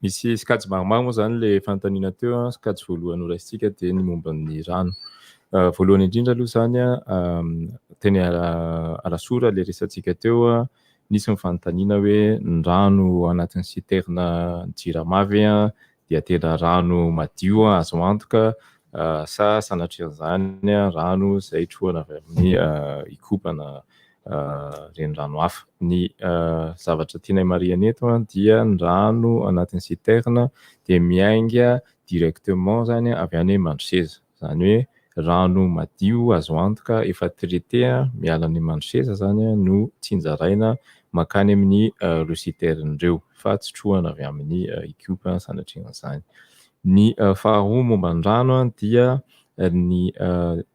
Misy sokajy maromaro moa izany ilay fanontaniana teo an. Sokajy voalohany horaisintsika dia ny momba ny rano. Voalohany indrindra aloha izany an, teny Alasora ilay resatsika teo an, nisy ny fanontaniana hoe ny rano anatin'ny citerne Jirama ve dia tena rano madio azo antoka sa sanatrian'izany rano izay trohana avy amin'ny Ikopa na renirano hafa. Ny zavatra tianay marihana eto dia ny rano anatin'ny citerne dia miainga directement zany avy any Mandroseza. Izany hoe rano madio azo antoka efa traité miala any Mandroseza zany no tsinjaraina mankany amin'ny ireo citerne ireo fa tsy trohana avy amin'ny Ikopa sanatrian'izany. Ny faharoa momba ny rano dia ny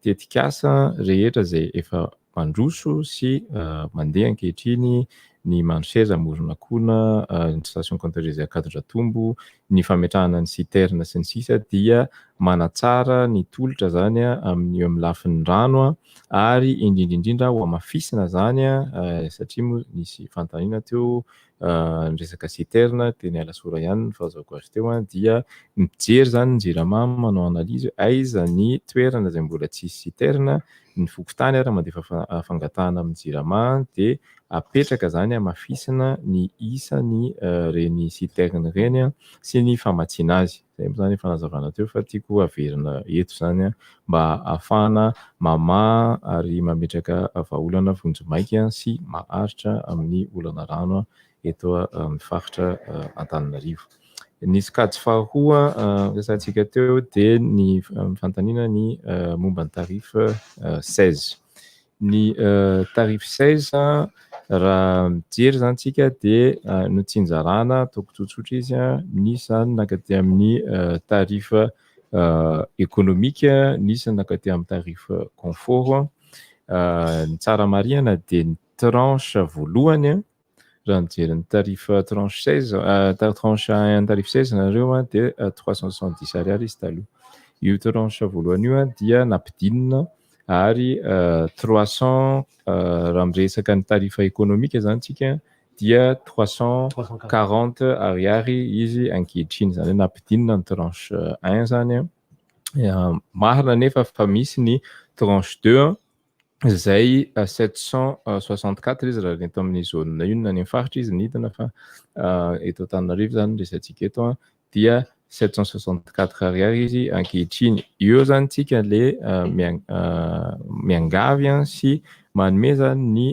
tetikasa rehetra izay efa mandroso sy mandeha ankehitriny ny Mandroseza, Amoronakona, ny station compteurisée Ankadindratombo, ny fametrahana ny citerne sy ny sisa dia manatsara ny tolotra izany amin'ny eo amin'ny lafiny rano ary indrindra indrindra ho hamafisina izany satria moa nisy fanontaniana teo ny resaka citerne teny Alasora ihany ny fahazoako azy teo dia mijery izany ny Jirama manao analyse hoe aiza ny toerana izay mbola tsisy citerne, ny fokontany ary mandefa fangatahana amin'ny Jirama dia apetraka izany hamafisina ny isan'ny ireny citerne ireny sy ny famatsiana azy. Izay moa izany efa nazavana teo fa tiako haverina eto izany mba hahafahana mamaha ary mametraka vahaolana vonjimaika sy maharitra amin'ny olana rano eto amin'ny faritra Antananarivo. Ny sokajy faharoa resahantsika teo dia ny fanontaniana ny momba ny tarif 16. Ny tarif 16 raha mijery izany tsika dia notsinjarana ataoko tsotsotra izy, nisy izany nankaty amin'ny tarif économique, nisy nankaty amin'ny tarif confort. Ny tsara marihana dia ny tranche voalohany raha mijery ny tarif tranche 16, tranche 1 tarif 16 nareo dia 370 ariary izy taloha. Io tranche voalohany io dia nampidinina ary 300 raha miresaka ny tarif économique izany tsika dia 340 ariary izy ankehitriny, izany hoe nampidinina ny tranche 1 izany. Marina nefa fa misy ny tranche 2 izay 764 izy raha eto amin'ny zone io na any amin'ny faritra izy nidina fa eto Antananarivo izany ny resatsika eto dia 764 ariary izy ankehitriny. Eo zany tsika le miangavy sy manome zany ny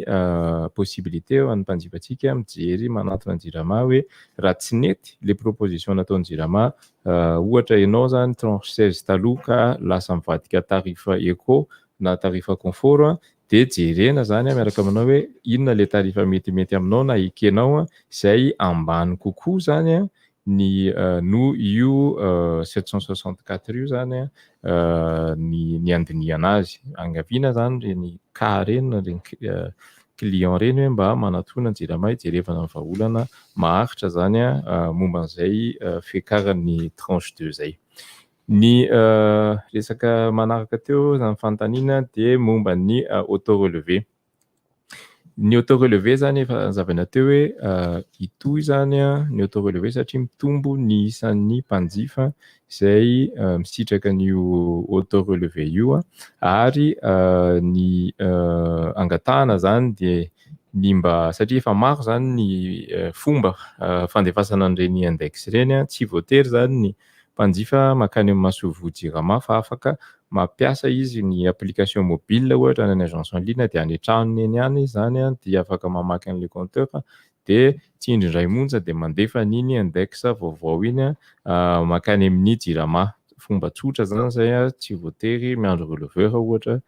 possibilité ho an'ny mpanjifantsika mijery manantona ny Jirama hoe raha tsy nety le proposition nataon'ny Jirama, ohatra ianao zany tranche 16 taloha ka lasa mivadika tarif eco na tarif confort, dia jerena zany miaraka aminao hoe inona le tarif metimety aminao na ekenao izay ambany kokoa zany ny no io 764 io zany ny andinihana azy. Angaviana zany reny cas reny na reny client reny hoe mba manatona ny Jirama hijerevana ny vahaolana maharitra zany momba an'izay fiakaran'ny tranche 2 zay. Ny resaka manaraka teo zany fanontaniana dia momba ny auto relevé. Ny auto relevé zany efa nazavaina teo hoe hitohy zany ny auto relevé satria mitombo ny isan'ny mpanjifa izay misitraka an'io auto relevé io, ary ny angatahana zany dia ny mba satria efa maro zany ny fomba fandefasana an'ireny index ireny, tsy voatery zany ny mpanjifa mankany amin'ny masoivoho Jirama fa afaka mampiasa izy ny application mobile ohatra na ny agence en ligne, dia any an-tranony eny ihany izy zany dia afaka mamaky an'ilay compteur, dia tsindry indray monja dia mandefa an'iny index vaovao iny mankany amin'ny Jirama. Fomba tsotra zany zay, tsy voatery miandry releveur ohatra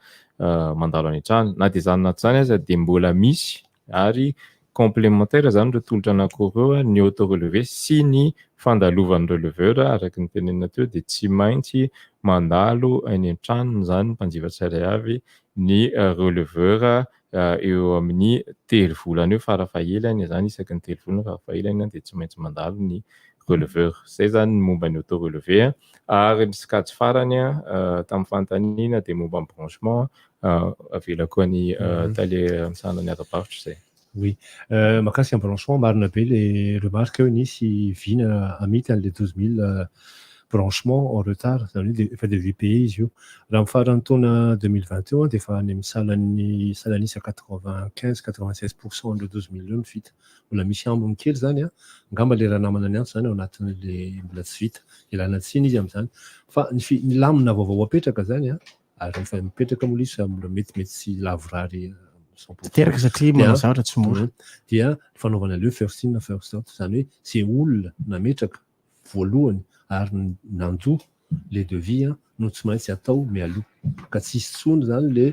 mandalo any an-trano. Na dia zany na tsy zany aza dia mbola misy ary complémentaire zany ireo tolotra anankiroa ireo, ny auto relevé sy ny fandalovan'ny releveur. Araka ny tenenina teo dia tsy maintsy mandalo any an-tranony zany ny mpanjifa tsirairay avy ny releveur eo amin'ny 3 volana eo farafahelany zany, isaky ny 3 volana farafahelany dia tsy maintsy mandalo ny releveur. Zay zany ny momba ny auto relevé. Ary ny sokajy farany tamin'ny fanontaniana dia momba ny branchement, avelako any tale misahana ny ara-barotra izay. Oui, mahakasika ny branchement, marina be le remarque hoe nisy vina hamita an'le 12 000 branchement en retard, zany hoe efa devis payé izy io. Raha amin'ny faran'ny taona 2020 eo dia efa any amin'ny salan'ny salan'isa 95 96 % an'ireo 12 000 ireo no vita. Mbola misy ambiny kely zany angamba le raha namana ny antso zany ao anatin'le mbola tsy vita. Ilana tsiny izy amin'izany. Fa ny ny lamina vaovao apetraka zany ary efa mipetraka moa izy fa mbola metimety tsy lavorary 100 %. Teraka satria manao zavatra tsy mora. Dia fanaovana le first in first out, zany hoe zay olona nametraka voalohany ary nandoa le devis no tsy maintsy atao mialoha. Ka tsisy intsony zany le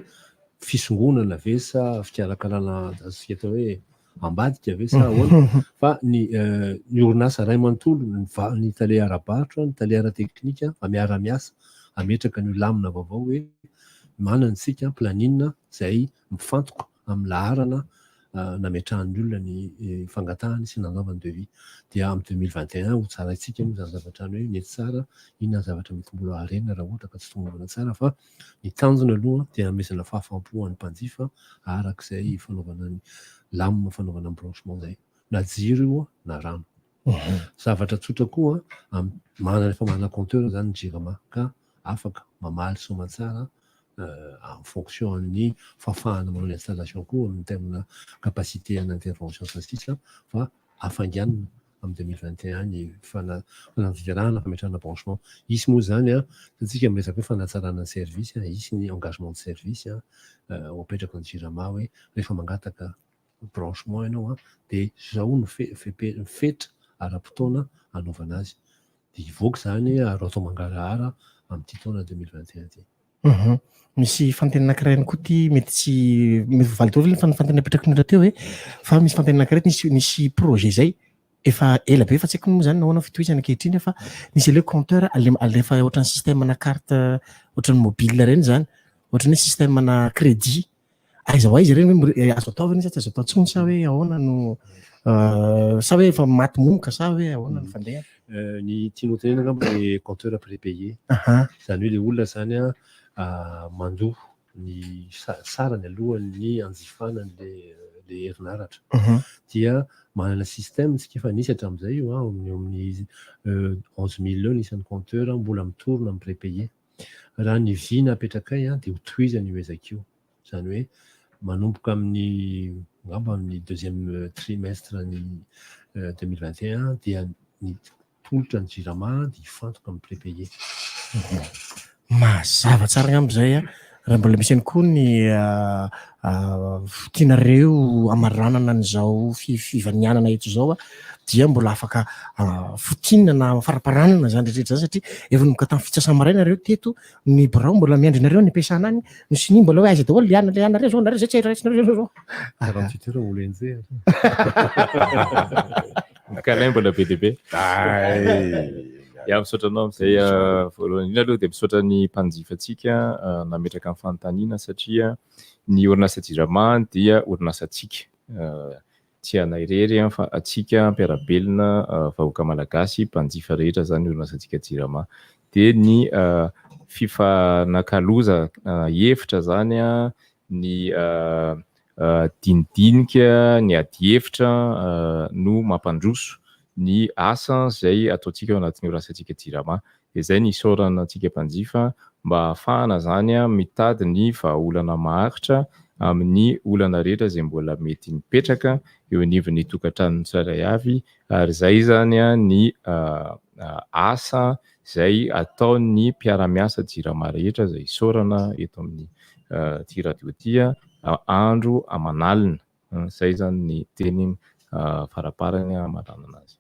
fisongonana ve sa fikarakarana azontsika atao hoe ambadika ve sa ahoana, fa ny orinasa ray manontolo, ny tale ara-barotra, ny tale ara-teknika fa miara-miasa ametraka ny lamina vaovao hoe manana isika planning izay mifantoka amin'ny laharana nametrahan'ny olona ny fangatahany sy nanaovany devis. Dia amin'ny 2021 ho tsaraintsika moa izany zavatra any hoe mety tsara, inona ny zavatra mety mbola harenina raha ohatra ka tsy tomombana tsara, fa ny tanjona aloha dia hanomezana fahafaham-po an'ny mpanjifa arak'izay fanaovana ny lamina fanaovana ny branchement izay, na jiro io na rano. Zavatra tsotra koa, manana efa manana compteur zany ny Jirama ka afaka mamaly soamantsara en fonction ny fahafahana manao ny installation koa amin'ny terme capacité en intervention sy ny sisa, fa hafainganina amin'ny 2021 ny fanatanterahana fametrahana branchement. Hisy moa zany satria miresaka hoe fanatsarana ny service, hisy ny engagement de service ho apetraka ny Jirama hoe rehefa mangataka branchement ianao dia zao no fetra ara-potoana anaovana azy. Dia hivoaka izany ary atao mangarahara amin'ity taona 2021 ity. Misy fanontaniana anankiray ihany koa ity, mety tsy mety voavaly daholo ny fanontaniana napetraky ny olona teo e, fa misy fanontaniana anankiray nisy projet zay efa ela be fa tsy haiko moa zany nahoana fitohizana ankehitriny, fa nisy le compteur alefa ohatran'ny système na carte ohatran'ny mobile reny zany, ohatran'ny hoe système na crédit. Aiza ho aiza ireny hoe azo atao ve sa tsy azo atao intsony, sa hoe ahoana no sa hoe efa maty momoka sa hoe ahoana no fandeha? Ny tianao tenenina angamba le compteur prépayé. Zany hoe le olona zany mandoa ny sarany alohan'ny anjifana le herinaratra. Dia manana système tsika efa nisy hatramin'izay io amin'ny 11 000 eo ny isan'ny compteur mbola mitorona amin'ny prépayé. Raha ny vina apetrakay dia ho tohizana io ezaka io. Zany hoe manomboka amin'ny angamba amin'ny deuxième trimestre ny 2021 dia ny tolotra ny Jirama dia hifantoka amin'ny prépayé. Mazava tsara angamba izay an! Raha mbola misy ihany koa ny tianareo hamaranana an'izao fivanianana eto izao dia mbola afaka fotinina na faramparanana izany rehetra izany satria efa nanomboka tamin'ny fitsasa-maraina nareo teto ny birao mbola miandry anareo any am-piasana any, ny sonia mbola hoe aiza daholo le anona le anareo zao nareo zay tsy raisinareo zao zao. 48 heures mbola enjehina. Câlin mbola be dia be. Ya, misaotra anao amin'izay. Voalohany indrindra aloha dia misaotra ny mpanjifa antsika nametraka ny fanontaniana satria ny orinasa Jirama dia orinasantsika. Tsy anay irery fa antsika mpiara-belona, vahoaka malagasy, mpanjifa rehetra izany ny orinasantsika Jirama. Dia ny fifanakalozana hevitra izany, ny dinidinika, ny adihevitra no mampandroso ny asa izay ataontsika ao anatin'ny orinasantsika Jirama. Dia izay ny isaorana antsika mpanjifa mba hahafahana izany mitady ny vahaolana maharitra amin'ny olana rehetra izay mbola mety mipetraka eo anivon'ny tokantranon'ny tsirairay avy ary izay izany ny asa izay ataon'ny mpiara-miasa Jirama rehetra izay isaorana eto amin'ny ity radio ity andro aman'alina. Izay izany ny teny faraparany hamaranana azy.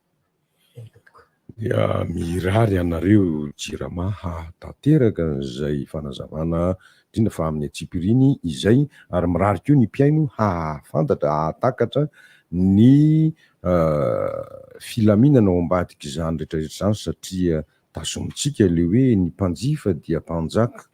Dia mirary anareo Jirama hahatanteraka an'izay fanazavana indrindra fa amin'ny antsipiriany izay ary mirary koa ny mpihaino hahafantatra, hahatakatra ny filaminana ao ambadik'izany rehetra rehetra izany satria tazomintsika ilay hoe ny mpanjifa dia mpanjaka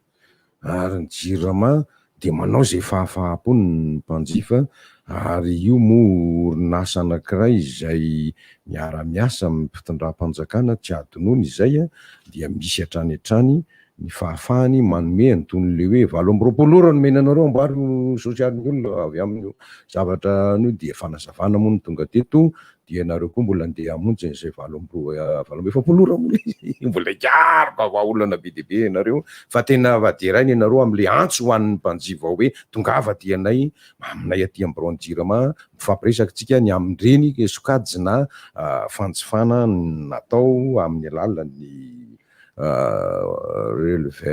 ary ny jirama dia manao izay fahafaham-pony ny mpanjifa ary io moa orinasa anankiray izay miara-miasa amin'ny fitondram-panjakana tsy adinoina izay dia misy hatrany hatrany ny fahafahany manome an'itony le hoe 28 ora nomena anareo amboary io sosialin'ny olona avy amin'io zavatra io dia fanazavana moa no tonga teto dia ianareo koa mbola andeha hamonjy an'izay valo amby roa 48 ora moa izy mbola hikaroka vahaolana be dia be ianareo fa tena va deraina ianareo amin'ilay antso ho an'ny mpanjifa hoe tongava aty anay aminay aty amin'ny biraon'ny jirama mifampiresaka tsika ny amin'ireny sokajina fanjifana natao amin'ny alalan'ny relevé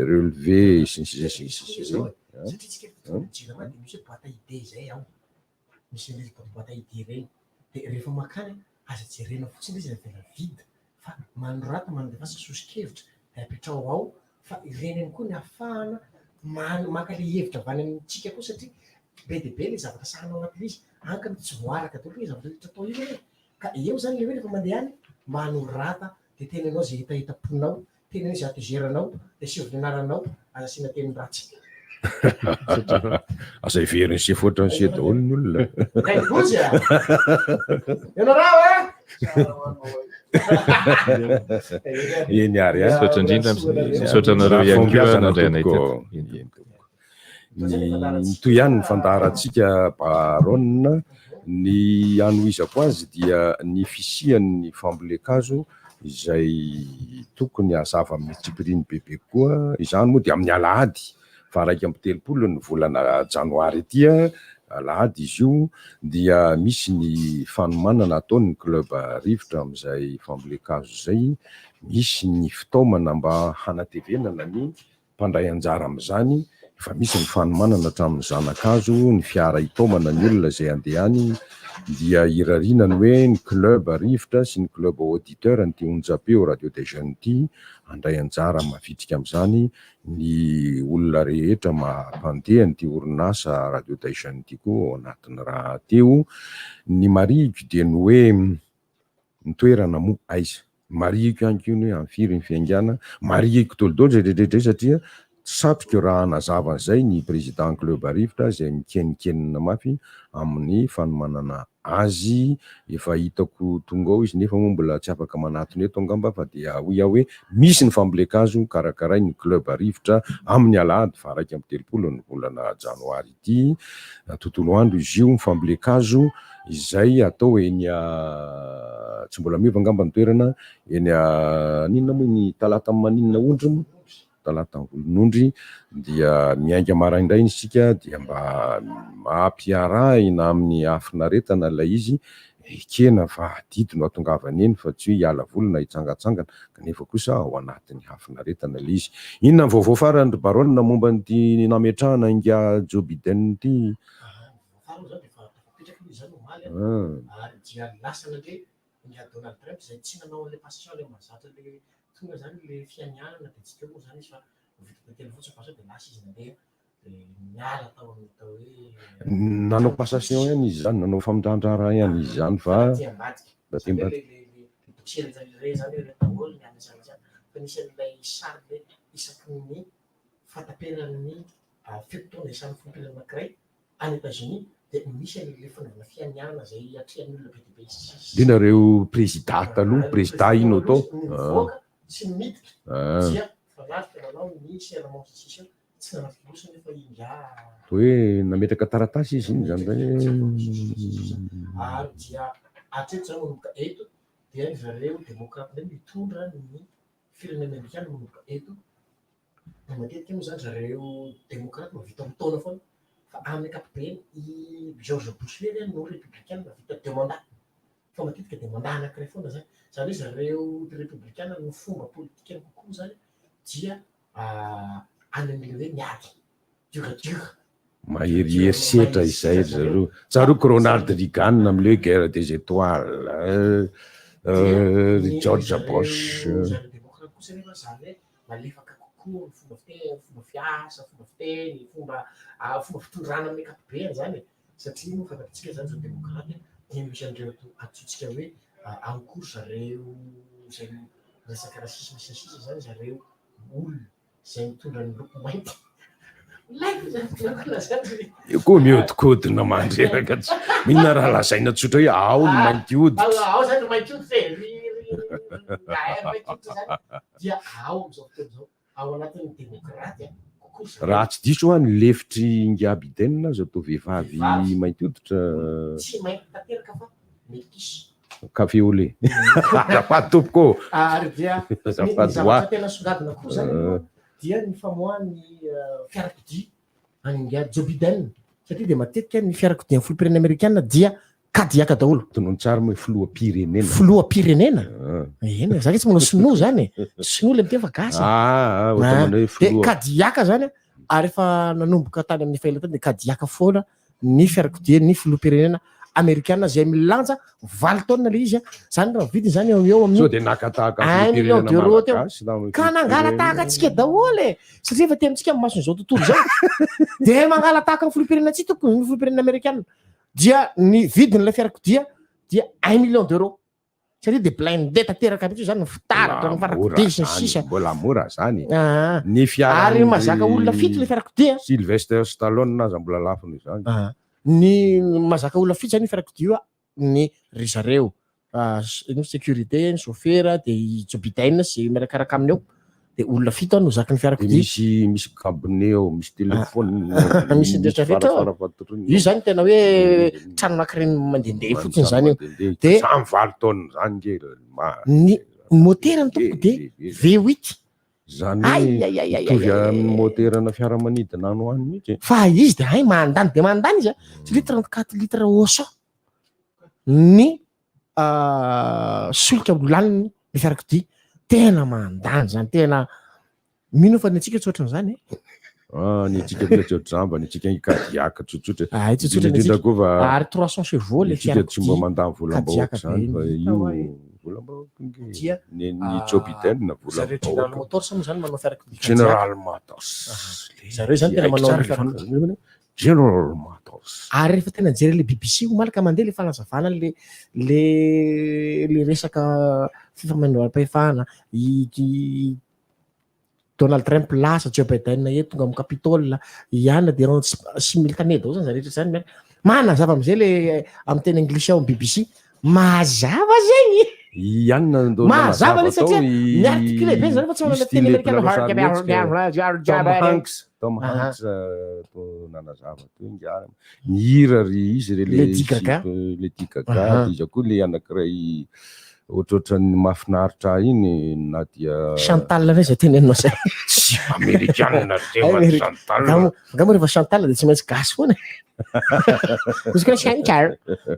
relevé sy ny sisa sy ny sisa izay. Satria tsika efa tonga jirama dia misy hoe boîte à idées izay ao. Misy an'ireny boîte boîte à idées ireny. Dia rehefa mankany aza jerena fotsiny ilay izy avela vide fa manorata mandefasa soso-kevitra dia apetraho ao fa ireny ihany koa ny ahafahana maka ilay hevitra avy any amintsika koa satria be dia be ilay zavatra sahanao anatin'ilay izy. Any ka mety tsy voaraka daholo ilay zavatra rehetra atao io e. Ka eo izany ilay hoe rehefa mandeha any manorata dia tenenao izay hetahetam-ponao, teneno izay hatezeranao, dia asio ny anaranao, aza asiana teny ratsy. Aza heverin'ny sefo ohatran'ny se daholo ny olona. Rainibozy a! Ianareo e! Eny ary a. Misaotra indrindra, misaotra anareo ihany koa nandray anay teto. Eny tompoko. Ny mitohy ihany ny fandaharantsika Baronne, ny hanohizako azy dia ny fisian'ny fambolen-kazo izay tokony hazava amin'ny antsipiriany bebe kokoa, izany moa dia amin'ny alahady faha 31 ny volana janoary ity, alahady izy io, dia misy ny fanomanana ataon'ny club Rivotra amin'izay fambolen-kazo izay, misy ny fitaomana mba hanatevenana ny mpandray anjara amin'izany, efa misy ny fanomanana hatramin'ny zana-kazo, ny fiara hitaomana ny olona izay handeha any, dia irariana ny hoe ny club Rivotra sy ny club auditeur an'ity onjam-peo Radio des Jeunes ity handray anjara mavitrika amin'izany, ny olona rehetra mpandeha an'ity orinasa Radio des Jeunes ity koa ao anatiny rahateo. Ny marihiko dia ny hoe Ny toerana moa aiza? Marihiko ihany koa ny hoe amin'ny firy ny fiaingàna. Marihiko dolidoly izay rehetra izay satria satriko raha hanazava an'izay ny président club Rivotra izay mikenikenina mafy amin'ny fanomanana azy. Efa hitako tonga ao izy nefa moa mbola tsy afaka manatona eto angamba fa dia hoy aho hoe misy ny fambolen-kazo karakarain'ny club Rivotra amin'ny alahady faha 31 ny volana janoary ity. Tontolo andro izy io, ny fambolen-kazo izay atao eny tsy mbola miova angamba ny toerana, eny inona moa iny talata maninona ondry moa? Talata Volonondry dia miainga maraindraina isika dia mba ampiarahina amin'ny hafinaretana ilay izy. Ekena fa adidy no atongavana eny fa tsy hoe hiala voly na hitsangantsangana kanefa kosa ao anatin'ny hafinaretana ilay izy. Inona ny vaovao farany ry Baronne momba an'ity nametrahana ingahy Joe Biden ity? Ny vaovao farany izao dia efa tafapetraka aloha izany omaly ary dia lasa nandre ingahy Donald Trump izay tsy nanao an'ilay passation ilay mahazatra ilay tonga izany ilay fianianana dia tsy teo moa izany izy fa vita tantely fotsiny passation dia lasa izy nandeha dia niala tao amin'ny atao hoe Nanao passation ihany izy izany, nanao famindran-draharaha ihany izy izany fa taty ambadika. Taty Izany hoe ambadika. ilay ilay ilay dossier ireny izany ireo daholo ny any sy any sy any. Fa nisy an'ilay sary hoe isaky ny fahataperan'ny fe-potoana isan'ny filoham-pirenena anankiray any Etazonia dia misy an'ilay fanaovana fianianana izay atrehan'ny olona be dia be sy sy Indrindra ireo prezida taloha, prezida ino atao? Ny mivoaka sy ny miditra dia mifanatrika manao ny serment sy ny sisa Tsy nanatolosa anefa ingahy. Hoe nametraka taratasy izy iny izany hoe. Ary dia hatreto izany manomboka eto dia ry zareo demokraty indray no hitondra ny firenena amerikana manomboka eto. Dia matetika moa izany ry zareo demokraty mahavita roa taona foana fa amin'ny ankapobeny i George Bush irery no repoblikana nahavita deux mandats fa matetika dia mandat anankiray foana izany. Izany hoe zareo repoblikana ny fomba politikany kokoa izany dia any amin'ilay hoe miady, dur à dur. Mahery herisetra izay ry zareo. Tsaroako Ronald Reagan amin'ilay hoe guerre des étoiles, ry George Bush. Ry zareo demokraty kosa anefa zany hoe malefaka kokoa ny fomba fiteny, fomba fiasa, fomba fiteny, fomba fomba fitondrana amin'ny ankapobeny zany e. Satria moa fantatsika zany zao demokraty dia misy an'ireo antsointsika hoe ao koa ry zareo izay resaka racisme sy ny sisa zany zareo olona izay mitondra ny loko mainty. Milay ve zany tiako lazaina ry. Io koa mihodinkodina mandreraka tsy inona raha lazaina tsotra hoe ao ny mainty hoditra. Ao zany ry mainty hoditra e, ry ry ry mainty hoditra zany dia ao amin'izao fotoana izao ao anatin'ny demokraty a, kokoa zareo. Raha tsy diso aho ny lefitr'i Ingahy Biden aza toa vehivavy mainty hoditra. Tsy mainty tanteraka fa metisy. Café au lait. Azafady tompoko ô! Ary dia ny Azafady zavatra hoa. tena songadina koa zany aloha dia ny famoahan'ny fiarakodia an'ingahy Joe Biden satria dia matetika ny fiarakodian'ny filoham-pirenena amerikana dia Cadillac daholo. Tonony tsara moa hoe filoham-pirenena. Filoham-pirenena? Eny, za tsy manao sinoa zany e. Sinoa le miteny fa gasy. Ah, ah, ohatra manao hoe Dia filoha. Cadillac zany ary efa nanomboka tany amin'ny efa ela tany dia Cadillac foana ny fiarakodian'ny filoham-pirenena amerikana izay milanja valo taonina ilay izy a. Zany raha vidiny zany eo eo amin'ny Sao dia naka tahaka un million filoham-pirenena d'euros teo. malagasy na amin'ny Ka nangala tahaka filoham-pirenena. antsika daholo e. Satria efa tenintsika amin'ny mason'izao tontolo izao. Dia mangala tahaka ny filoham-pirenena antsika tokony ny filoham-pirenena amerikana. Dia ny vidin'ilay fiarakodia dia un million d'euros. Satria dia blindé tanteraka mihitsy io zany, ny fitaratra, ny Mbola mora farakodia sy ny zany, sisa. mbola mora zany. Ah. Ny fiara Ary mahazaka olona fito ilay fiarakodia. Sylvester Stallone aza mbola lafo noho izany. Ah. Ny mahazaka olona fito zany io fiarakodia io, ny ry zareo ny sécurité, ny chauffeur, dia i Joe Biden sy miarakaraka aminy eo. Dia olona fito no zakan'ny fiarakodia. Dia misy misy cabinet ao, misy téléphone, misy ny rehetra rehetra ao. Io zany tena hoe trano anankiray mandehandeha fotsiny zany io. Dia Samy valo taonina zany nge ma. Ny moterany tompoko dia V8. Zany hoe Ay, ay, ay, ay, mitovy ay, ay, amin'ny moterana fiaramanidina any ho any mihitsy e. Fa izy dia hay mandany dia mandany izy a. Satria 34 litres au 100 ny solika ho laniny ny fiarakodia. Tena mandany zany, tena mino aho fa ny antsika tsy ohatran'izany e. Ah, ny antsika koa tsy ohatr'izany fa ny antsika ny Cadillac tsotsotra. Ah, tsotsotra ny Indrindra antsika. koa fa Ary 300 chevaux ny le antsika tsy mba fiarakodia mandany volam-bahoaka Cadillac be zany fa ny io hita hoe. volam-bahoaka nge. Dia, Ny ny Joe Biden zareo General volam-bahoaka. Motors moa zany manao fiarakodia Cadillac. General Motors. Zareo zany tena Haiko manao tsara ny le fiarakodia. fanazavana. General Motors. Ary rehefa tena nijery an'ilay BBC omaly ka mandeha ilay fanazavana le le le resaka fifamindram-pahefana, i i Donald Trump lasa, Joe Biden eto tonga amin'ny Capitole, i Anna dia en simultané daholo zany zany rehetra zany miaraka. Manazava amin'izay le amin'ny teny anglisy ao amin'ny BBC, mazava zegny! I Anna ndo Mazava nanazava le tao satria i mi-articuler be zareo fa tsy manana izy teny ty le amerikana. mpilalao sarimihetsika Tom Hanks, Tom Aha. Hanks to nanazava teo ingahy. Nihira ry izy re le Lady Gaga. sipa Lady Gaga, Aha. de iza koa le anankiray. Ohatrohatran'ny mahafinaritra ahy iny na dia. Chantal ve izay teneninao izay? Tsy amerikanina ry teo fa Chantal. Angamba rehefa Chantal dia tsy maintsy gasy foana e. Misy koa Chantal.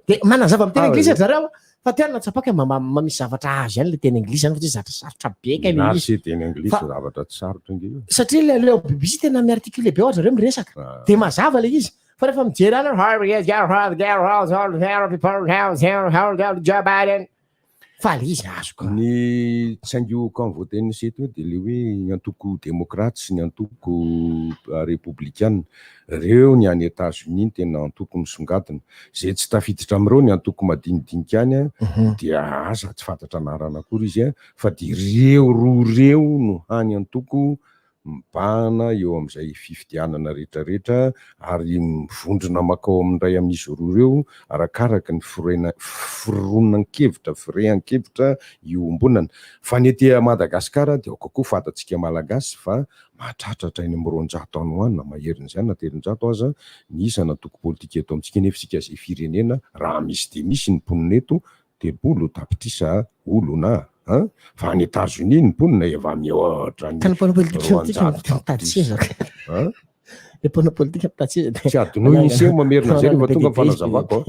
Dia manazava amin'ny teny anglisy ry zareo fa tena natsapako hoe mba misy zavatra azo ihany ilay teny anglisy izany fa tsy zavatra sarotra be kay ilay izy. Ny teny anglisy zavatra tsy sarotra ange io. Satria ilay ilay ao BBC tena mi-articuler be ohatra zareo miresaka. Dia mazava ilay izy. Fa rehefa mijery any Joe Biden fa le izy azoko. Ny tsaingoka amin'ny voatenin'ny seto eo dia le hoe ny antoko demokraty sy ny antoko repoblikana. Reo ny any Etats-Unis no tena antoko misongadina. Izay tsy tafiditra amin'ireo ny antoko madinidinika any dia aza tsy fantatra anarana akory izy fa dia reo roa reo no hany antoko mibahana eo amin'izay fifidianana rehetrarehetra ary mivondrona makao amin'ny iray amin'izy roa ireo arakaraka ny fironan-kevitra, firehan-kevitra iombonana. Fa ny ety Madagasikara dia aoka koa fantatsika Malagasy fa mahatratra hatrany amin'ny 200 any ho any na maherin'izany na 300 aza ny isan'antoko politika eto amintsika nefa isika izay firenena raha misy dia misy ny mponina eto 30 tapitrisa olona an! Fa any Etats-Unis ny mponina efa mihoatra ny Ka ny mpanao politika amintsika 200 mitady seza. tapitrisa an! Ny mpanao politika mitady seza. Tsy adinoy ny seho mamerina an'izay rehefa tonga ny fanazavako an!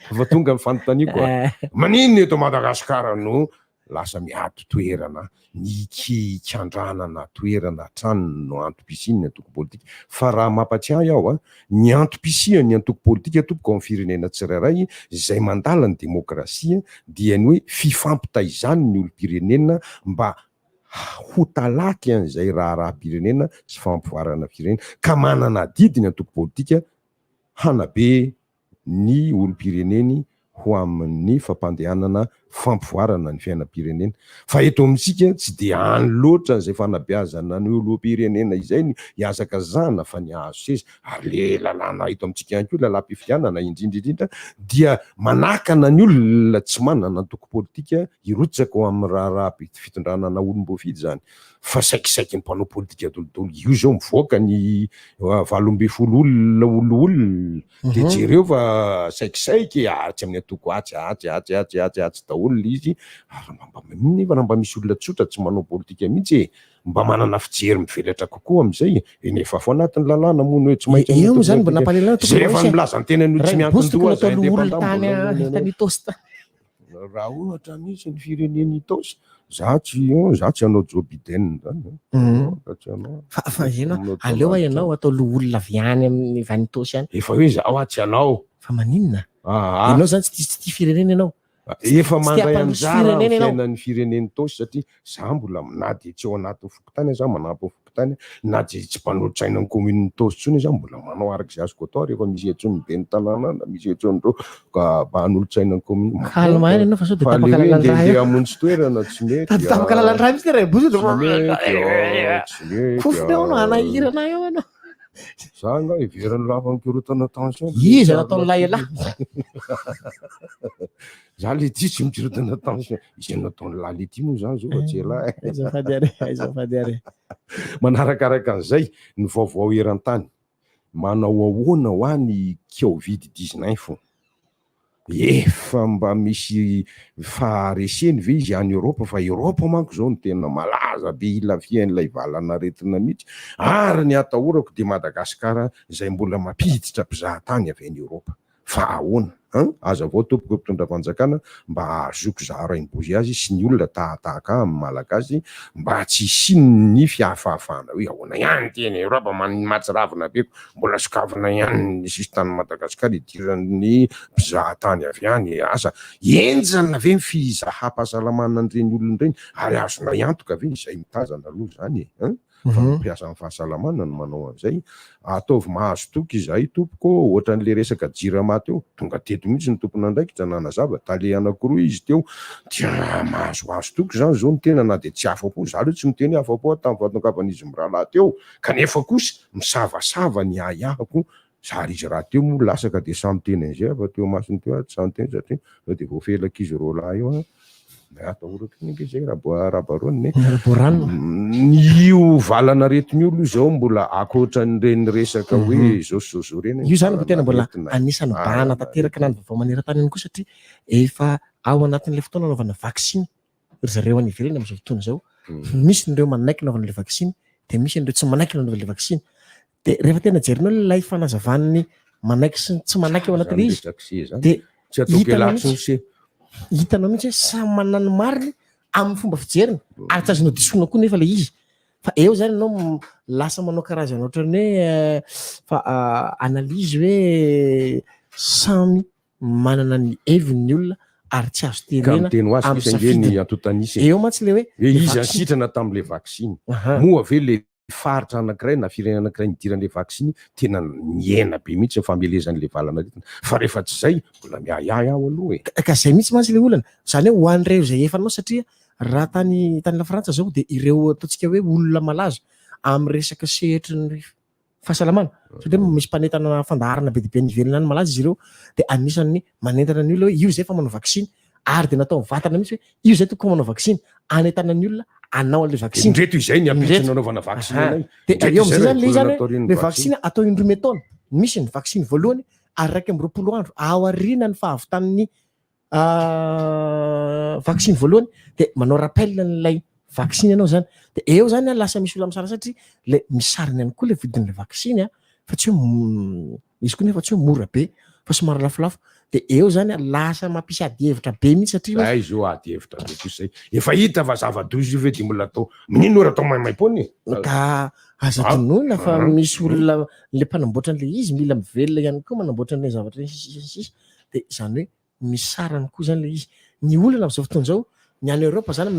Rehefa tonga ny fanontaniako an! Maninona eto Madagasikara no lasa miady toerana, ny hikandranana toerana hatrany no antom-pisian'ny antoko politika. Fa raha mampatsiahy aho, ny antom-pisian'ny antoko politika tompoko ao amin'ny firenena tsirairay izay mandala ny demokrasia dia ny hoe fifampitaizany ny olom-pirenena mba ho talaky an'izay raharaham-pirenena sy fampivoarana firenena. Ka manana adidy ny antoko politika hanabe ny olom-pireneny ho amin'ny fampandehanana fampivoarana ny fiainam-pirenena. Fa eto amintsika tsy dia any loatra izay fanabeazana ny olom-pirenena izay no ihazakazahana fa ny hahazo seza. Ary le lalàna eto amintsika ihany koa, lalàm-pifidianana indrindra indrindra dia manakana ny olona tsy manana antoko politika hirotsaka ho amin'ny raharaham-pitondranana olom-boafidy izany. Fa saikisaiky ny mpanao politika dolidoly io izao mivoaka ny 18 olona olona dia jereo fa saikisaiky atsy amin'ny antoko atsy atsy atsy atsy atsy atsy daholo ilay izy ary mba mba maninona nefa raha mba misy olona tsotra tsy manao politika mihitsy e mba manana fijery mivelatra kokoa amin'izay e eny efa ao anatin'ny lalàna moa ny hoe tsy maintsy Eo moa zany mba nampalahelo ahy Zay efa milaza ny tenany ho tsy miankin-doha zay indépendant tany mbola tany Itaosy tany. Raha ohatra misy ny firenena Itaosy, za tsy za tsy hanao Joe Biden zany an. Za tsy hanao. Fa fa ianao aleo aho ianao atao loholona avy any amin'ny avy any Itaosy any. Efa hoe zaho aho tsy hanao. Fa maninona? Aa. Ianao zany tsy tia tsy tia firenena ianao. Efa Tsy te mandray hampandroso anjara amin'ny firenena ianao. fiainan'ny firenena Itaosy satria za mbola na dia tsy ao anatin'ny fokontany aza aho manampy ny fokontany, na dia tsy mpanolotsaina ny commune Itaosy intsony aza aho mbola manao araka izay azoko atao rehefa misy antsoin'ny ben'ny tanàna na misy antsoin'ireo ka mba hanolotsaina ny commune. Calme ihany ianao fa sao dia Fa le tapaka hoe lalan-drà ndehandeha eo. hamonjy toerana tsy mety. Sady tapaka lalan-drà mihitsy le Raibozo Tsy mety ah, tsy mety Kofona eo no ah. hanahirana eo ianao. Za angaha heverin'ny lava mikorontana tension. Iza nataon'ny lahy elah? Za le ty tsy mikorontana tension. Izay nataon'ny lahy le ty moa zany zao fa tsy elah. Azafady ary, azafady ary. Manarakaraka an'izay ny vaovao eran-tany. Manao ahoana hoa ny covid 19? Efa mba misy fahareseny ve izy any Europe fa Europe manko zao no tena malaza be ilafihan'ilay valan'aretina mihitsy ary ny atahorako dia Madagascar izay mbola mampiditra mpizahatany avy any Europe fa ahoana an? Hazavao tompoko mpitondra fanjakana mba hahazoako za rainibozy azy sy ny olona tahatahaka ahy amin'ny Malagasy mba tsy hisian'ny fihafahafahana hoe ahoana ihany ity any Europe mahatsiravina be ko Mbola sokafana ihany ny sisin-tanin'i Madagasikara hidiran'ny mpizahatany avy any. Asa henjana ve ny fizaham-pahasalamana an'ireny olona ireny ary azonay antoka ve izay mitazana aloha izany e? Hein? Fa ny mpiasan'ny fahasalamana no manao an'izay. Ataovy mahazo toky izahay tompoko ô, ohatran'ilay resaka jirama teo, tonga teto mihitsy ny tompon'andraikitra nanazava, tale anankiroa izy teo, dia mahazoazo toky izany izao ny tena na dia tsy afa-po, za aloha tsy miteny hoe afa-po aho tamin'ny fahatongavan'izy mirahalahy teo, kanefa kosa Misavasava ny ahiahiko, zary izy rahateo moa lasa ka dia samy teny an'izay fa teo imasony teo aho tsy sahy niteny satria sao dia voafelaka izy roalahy eo an, atahorako iny ange izay rabaronina e. Raboranina. Io valan'aretina io aloha izao mbola ankoatran'ireny resaka hoe izao sy izao izao ireny. Io izany mbo tena mbola anisan'ny bahana tanteraka na ny vaovao maneran-tany ihany koa satria efa. ao anatin'ilay fotoana anaovana vaksiny ry zareo any ivelany amin'izao fotoana izao. Misy ireo manaiky nanaovana ilay vaksiny dia misy ireo tsy manaiky nanaovana ilay vaksiny. Dia rehefa tena jerinao ilay fanazavan'ny manaiky sy ny tsy manaiky ao anatin'ilay izy dia Tsy ataoko hitanao ialahy mihitsy tsony se. hitanao mihitsy hoe samy manana ny mariny amin'ny fomba fijeriny ary tsy azonao disoina koa nefa ilay izy. Fa eo zany ianao lasa manao karazana ohatran'ny hoe fa analyse hoe samy manana ny heviny ny olona ary tsy azo Ka terena miteny ho azy amin'ny kosa ange ny safidiny. antontan'isa e. Eo mantsy ilay hoe Hoe le iza vaksiny. sitrana tamin'ilay vaksiny. Aha. Moa ve le faritra anankiray na firenena anankiray nidiran'ilay vaksiny tena nihena be mihitsy ny famelezan'ilay valanaretina. Fa rehefa tsy izay, mbola miahiahy aho aloha e. Ka izay mihitsy mantsy ilay olana. Izany hoe ho an'ireo izay efa nanao satria raha tany tany Lafrantsa izao dia ireo ataontsika hoe olona malaza amin'ny resaka sehatry ny fahasalamana satria misy mpanentana fandaharana be dia be any ivelany any malaza izy ireo dia anisan'ny manentana ny olona hoe io izay efa manao vaksiny ary dia natao vatana mihitsy hoe io izay tokony manao vaksiny anentanana ny olona hanao an'ilay vaksiny. Indreto izay ny ampitso Indreto. nanaovana vaksiny Aha. anay. Dia Indreto eo izay amin'izay zany raha ilay izy volana zany hoe taorian'ny ilay vaksiny. vaksiny atao indroa metaona. Misy ny vaksiny voalohany ary 21 andro aorianan'ny fahavitan'ny vaksiny voalohany dia manao rappel an'ilay vaksiny ianao zany dia eo zany a lasa misy olona misara satria le misariny ihany koa le vidin'ilay vaksiny a fa tsy hoe izy koa nefa tsy hoe mora be fa somary lafolafo dia eo zany a lasa mampisy ady hevitra be mihitsy satria hoe Zay zao ady hevitra be kosa zay. Efa hita fa zava-doza io ve dia mbola atao minino raha atao maimaimpoana e? Ka aza tononina fa misy olona le mpanamboatra an'ilay izy mila mivelona ihany koa manamboatra an'ilay zavatra sy sisa sy sisa dia izany hoe misy sarany koa zany ilay izy. Ny olana amin'izao fotoana izao, ny any Europe zany,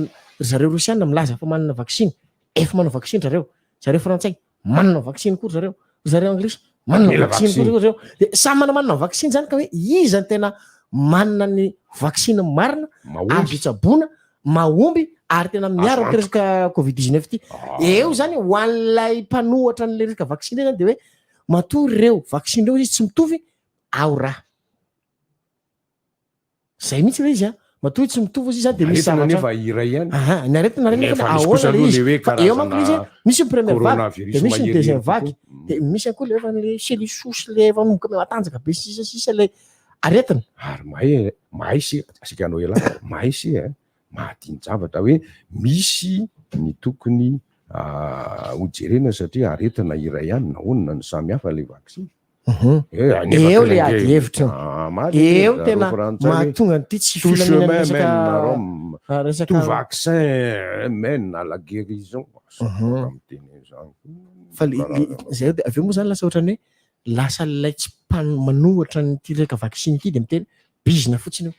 ry zareo Rosiana milaza fa manana vaksiny, efa manao vaksiny ry zareo, zareo Frantsay manana vaksiny koa ry zareo, ry zareo Anglisy manana Mila vaksiny koa vaksiny. ry zareo. Dia samy manana vaksiny zany ka hoe iza no tena manana ny vaksiny marina, Mahomby. azo itsaboana, mahomby ary tena miaro Azo amin'ity resaka Covid 19 ity. Eo zany ho an'ilay mpanohatra an'ilay resaka vaksiny zany dia hoe matoa ireo vaksiny ireo izy tsy mitovy, ao raha. Zay mihitsy ilay izy a. Matoa tsy mitovy izy zany dia misy Aretina zavatra. nefa iray ihany. Aha, ny aretina iray nefa Nefa misy kosa ahoana ilay aloha izy. le hoe Fa eo manko ilay izy karazana misy ny première vague, coronavirus dia misy ny mahery deuxième kokoa. vague, dia misy ihany koa ilay efa le cellules souches le efa manomboka matanjaka be sisa sisa ilay aretina. Ary mahay mahay se asika anao ialahy, mahay se a, mahadini-javatra hoe misy ny tokony hojerena satria aretina iray ihany nahoana no samy hafa ilay vaksiny. Eo le ady hevitra eo. Eo tena mahatonga an'ity tsy Tout filaminana chemin resaka mène à Rome. ah, resaka Tout vaccin mène à la guérison. Fa le zay de avy eo moa zany lasa ohatran'ny hoe lasa ilay tsy mpan- manohatra an'ity resaka vaksiny ity de miteny bizina fotsiny io.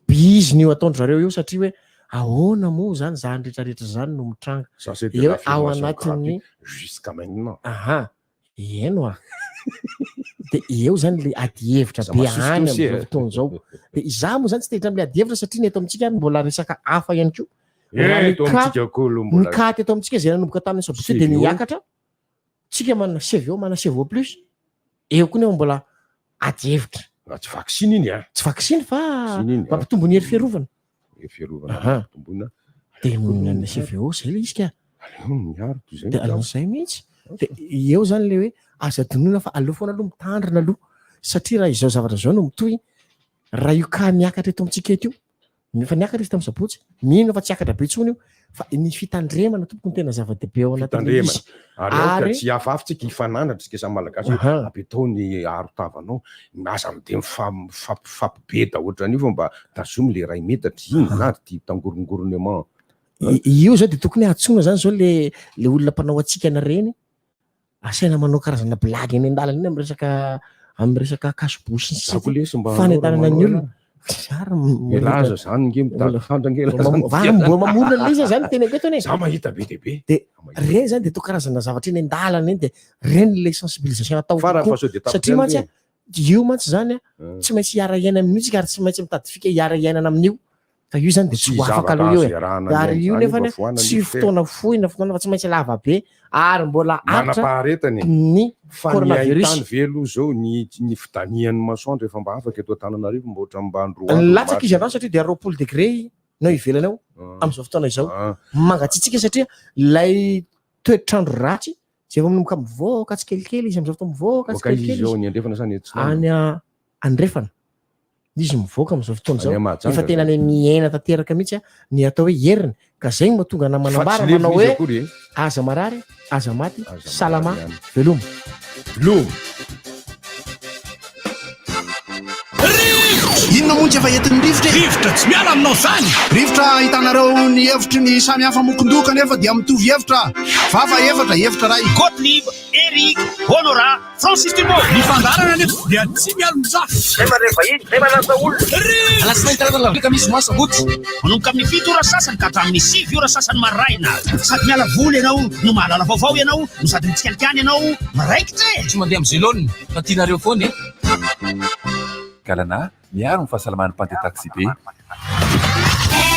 Bizina io ataon-dry zareo io satria hoe ahoana moa zany zany rehetrarehetra zany no mitranga. Ça c'est de Eo ao l'affirmation anatin'ny gratuite jusqu'à maintenant. Aha. Eny oa. De eo zany le adihevitra Za be masosotra any aussi, amin'izao eh. fotoana izao. De izaho moa zany tsy te hiditra amin'le adihevitra satria ny eto amintsika any mbola resaka hafa ihany koa. Eh, Raha ny eto cas- amintsika koa aloha ny mbola- cas teto amintsika izay nanomboka tamin'ny sabotsy teo de CVO. niakatra. Tsika manana CVO, manana CVO plus. Eo koa nefa mbola adihevitra. Ah, tsy vaksiny iny a. Tsy vaksiny fa Vaksiny iny, ah. mampitombo ny hery fiarovana. Hery fiarovana Aha. mampitomboina. De ny CVO zay le izy ka. Aleo miaro toy izay De aleo zay mihitsy. De eo zany le hoe aza adinoina fa aleo foana aloha mitandrina aloha satria raha izao zavatra izao no mitohy, raha io cas miakatra eto amintsika eto io, efa niakatra izy tamin'ny sabotsy, mino aho fa tsy hiakatra be intsony io fa ny fitandremana tompoko no tena zava-dehibe ao anatin'ilay Fitandremana. izy. Ary aoka Ary tsy hafahafa tsika hifananatra tsika samy malagasy hoe Aha. apetao ny aro-tavanao, aza de mifampibeda ohatran'io fa mba tazomy le iray metatra, inona ary ity tangorongoronement. Io zao de tokony hantsoina zany zao le le olona mpanao hatsikana reny, asaina manao karazana blague eny an-dalana eny amin'ny resaka amin'ny resaka cache-bouche sy ny sisa Za koa lesy mba hanao fanentanana raha ny manao olona. Zary Elaza zany nge mitady fandra nge elaza Mba- ny mbola mamorona an'ilay izy zany tena eto anie. Za mahita be dia be. De reny zany de atao karazana zavatra eny an-dalana eny de reny le sensibilisation atao Fa raha kokoa. fa sao dia tapitra Satria ihany mantsy ve? a, io mantsy zany a, tsy maintsy hiara-hiaina amin'io tsika ary tsy maintsy mitady fika hiara-hiainana amin'io. Fa io zany de tsy Tsy ho afaka zavatra aloha io azo e. iarahana Ary miaina io zany nefany fa foanana tsy io fotoana fohy na fotoana fa tsy maintsy lava be ary mbola aritra Manam-paharetana e. ny Fa ny coronavirus. haintany ve aloha zao ny ny fidanihan'ny masoandro efa mba afaka eto Antananarivo mba ohatran'ny mba androandro Latsaka izy androany satria dia 20 degré no ivelany ao amin'izao fotoana izao. Mangatsiatsiaka satria ilay toetr'andro ratsy izay efa manomboka mivoaka tsikelikely izy amin'izao fotoana mivoaka Mivoaka izy tsikelikely izao izy. any andrefana sa any atsinanana? Any andrefana. Izy mivoaka amin'izao fotoana Any izao. Mahajanga Efa tena zany. ny mihena tanteraka mihitsy a, ny atao hoe heriny. Ka zay no mahatonga ana Fa tsy manambara levona manao izy hoe akory e. aza marary, aza maty, Aza salama, marary ihany. veloma. Veloma. Inona moa tsy efa entin'ny rivotra e? Rivotra tsy miala aminao zany! Rivotra ahitanareo ny hevitry ny samy hafa mokondoha kanefa dia mitovy hevitra. Vava efatra, hevitra iray. Gottlieb, Eric, Honorat, Francis Dubo. Ny fandaharana anefa dia tsy mialon-jafy. Zay mandray vahiny, zay manasa olona. Alatsinainy talata alarobia kamisy zoma sabotsy. Manomboka amin'ny 7 ora sasany ka hatramin'ny 9 ora sasany maraina. Sady miala voly ianao no mahalala vaovao ianao no sady mitsikalikany ianao miraikitra e! Tsy mandeha amin'ny zelone fa tianareo foana e! Galana, miaro ny fahasalaman'ny mpandeha taksibe.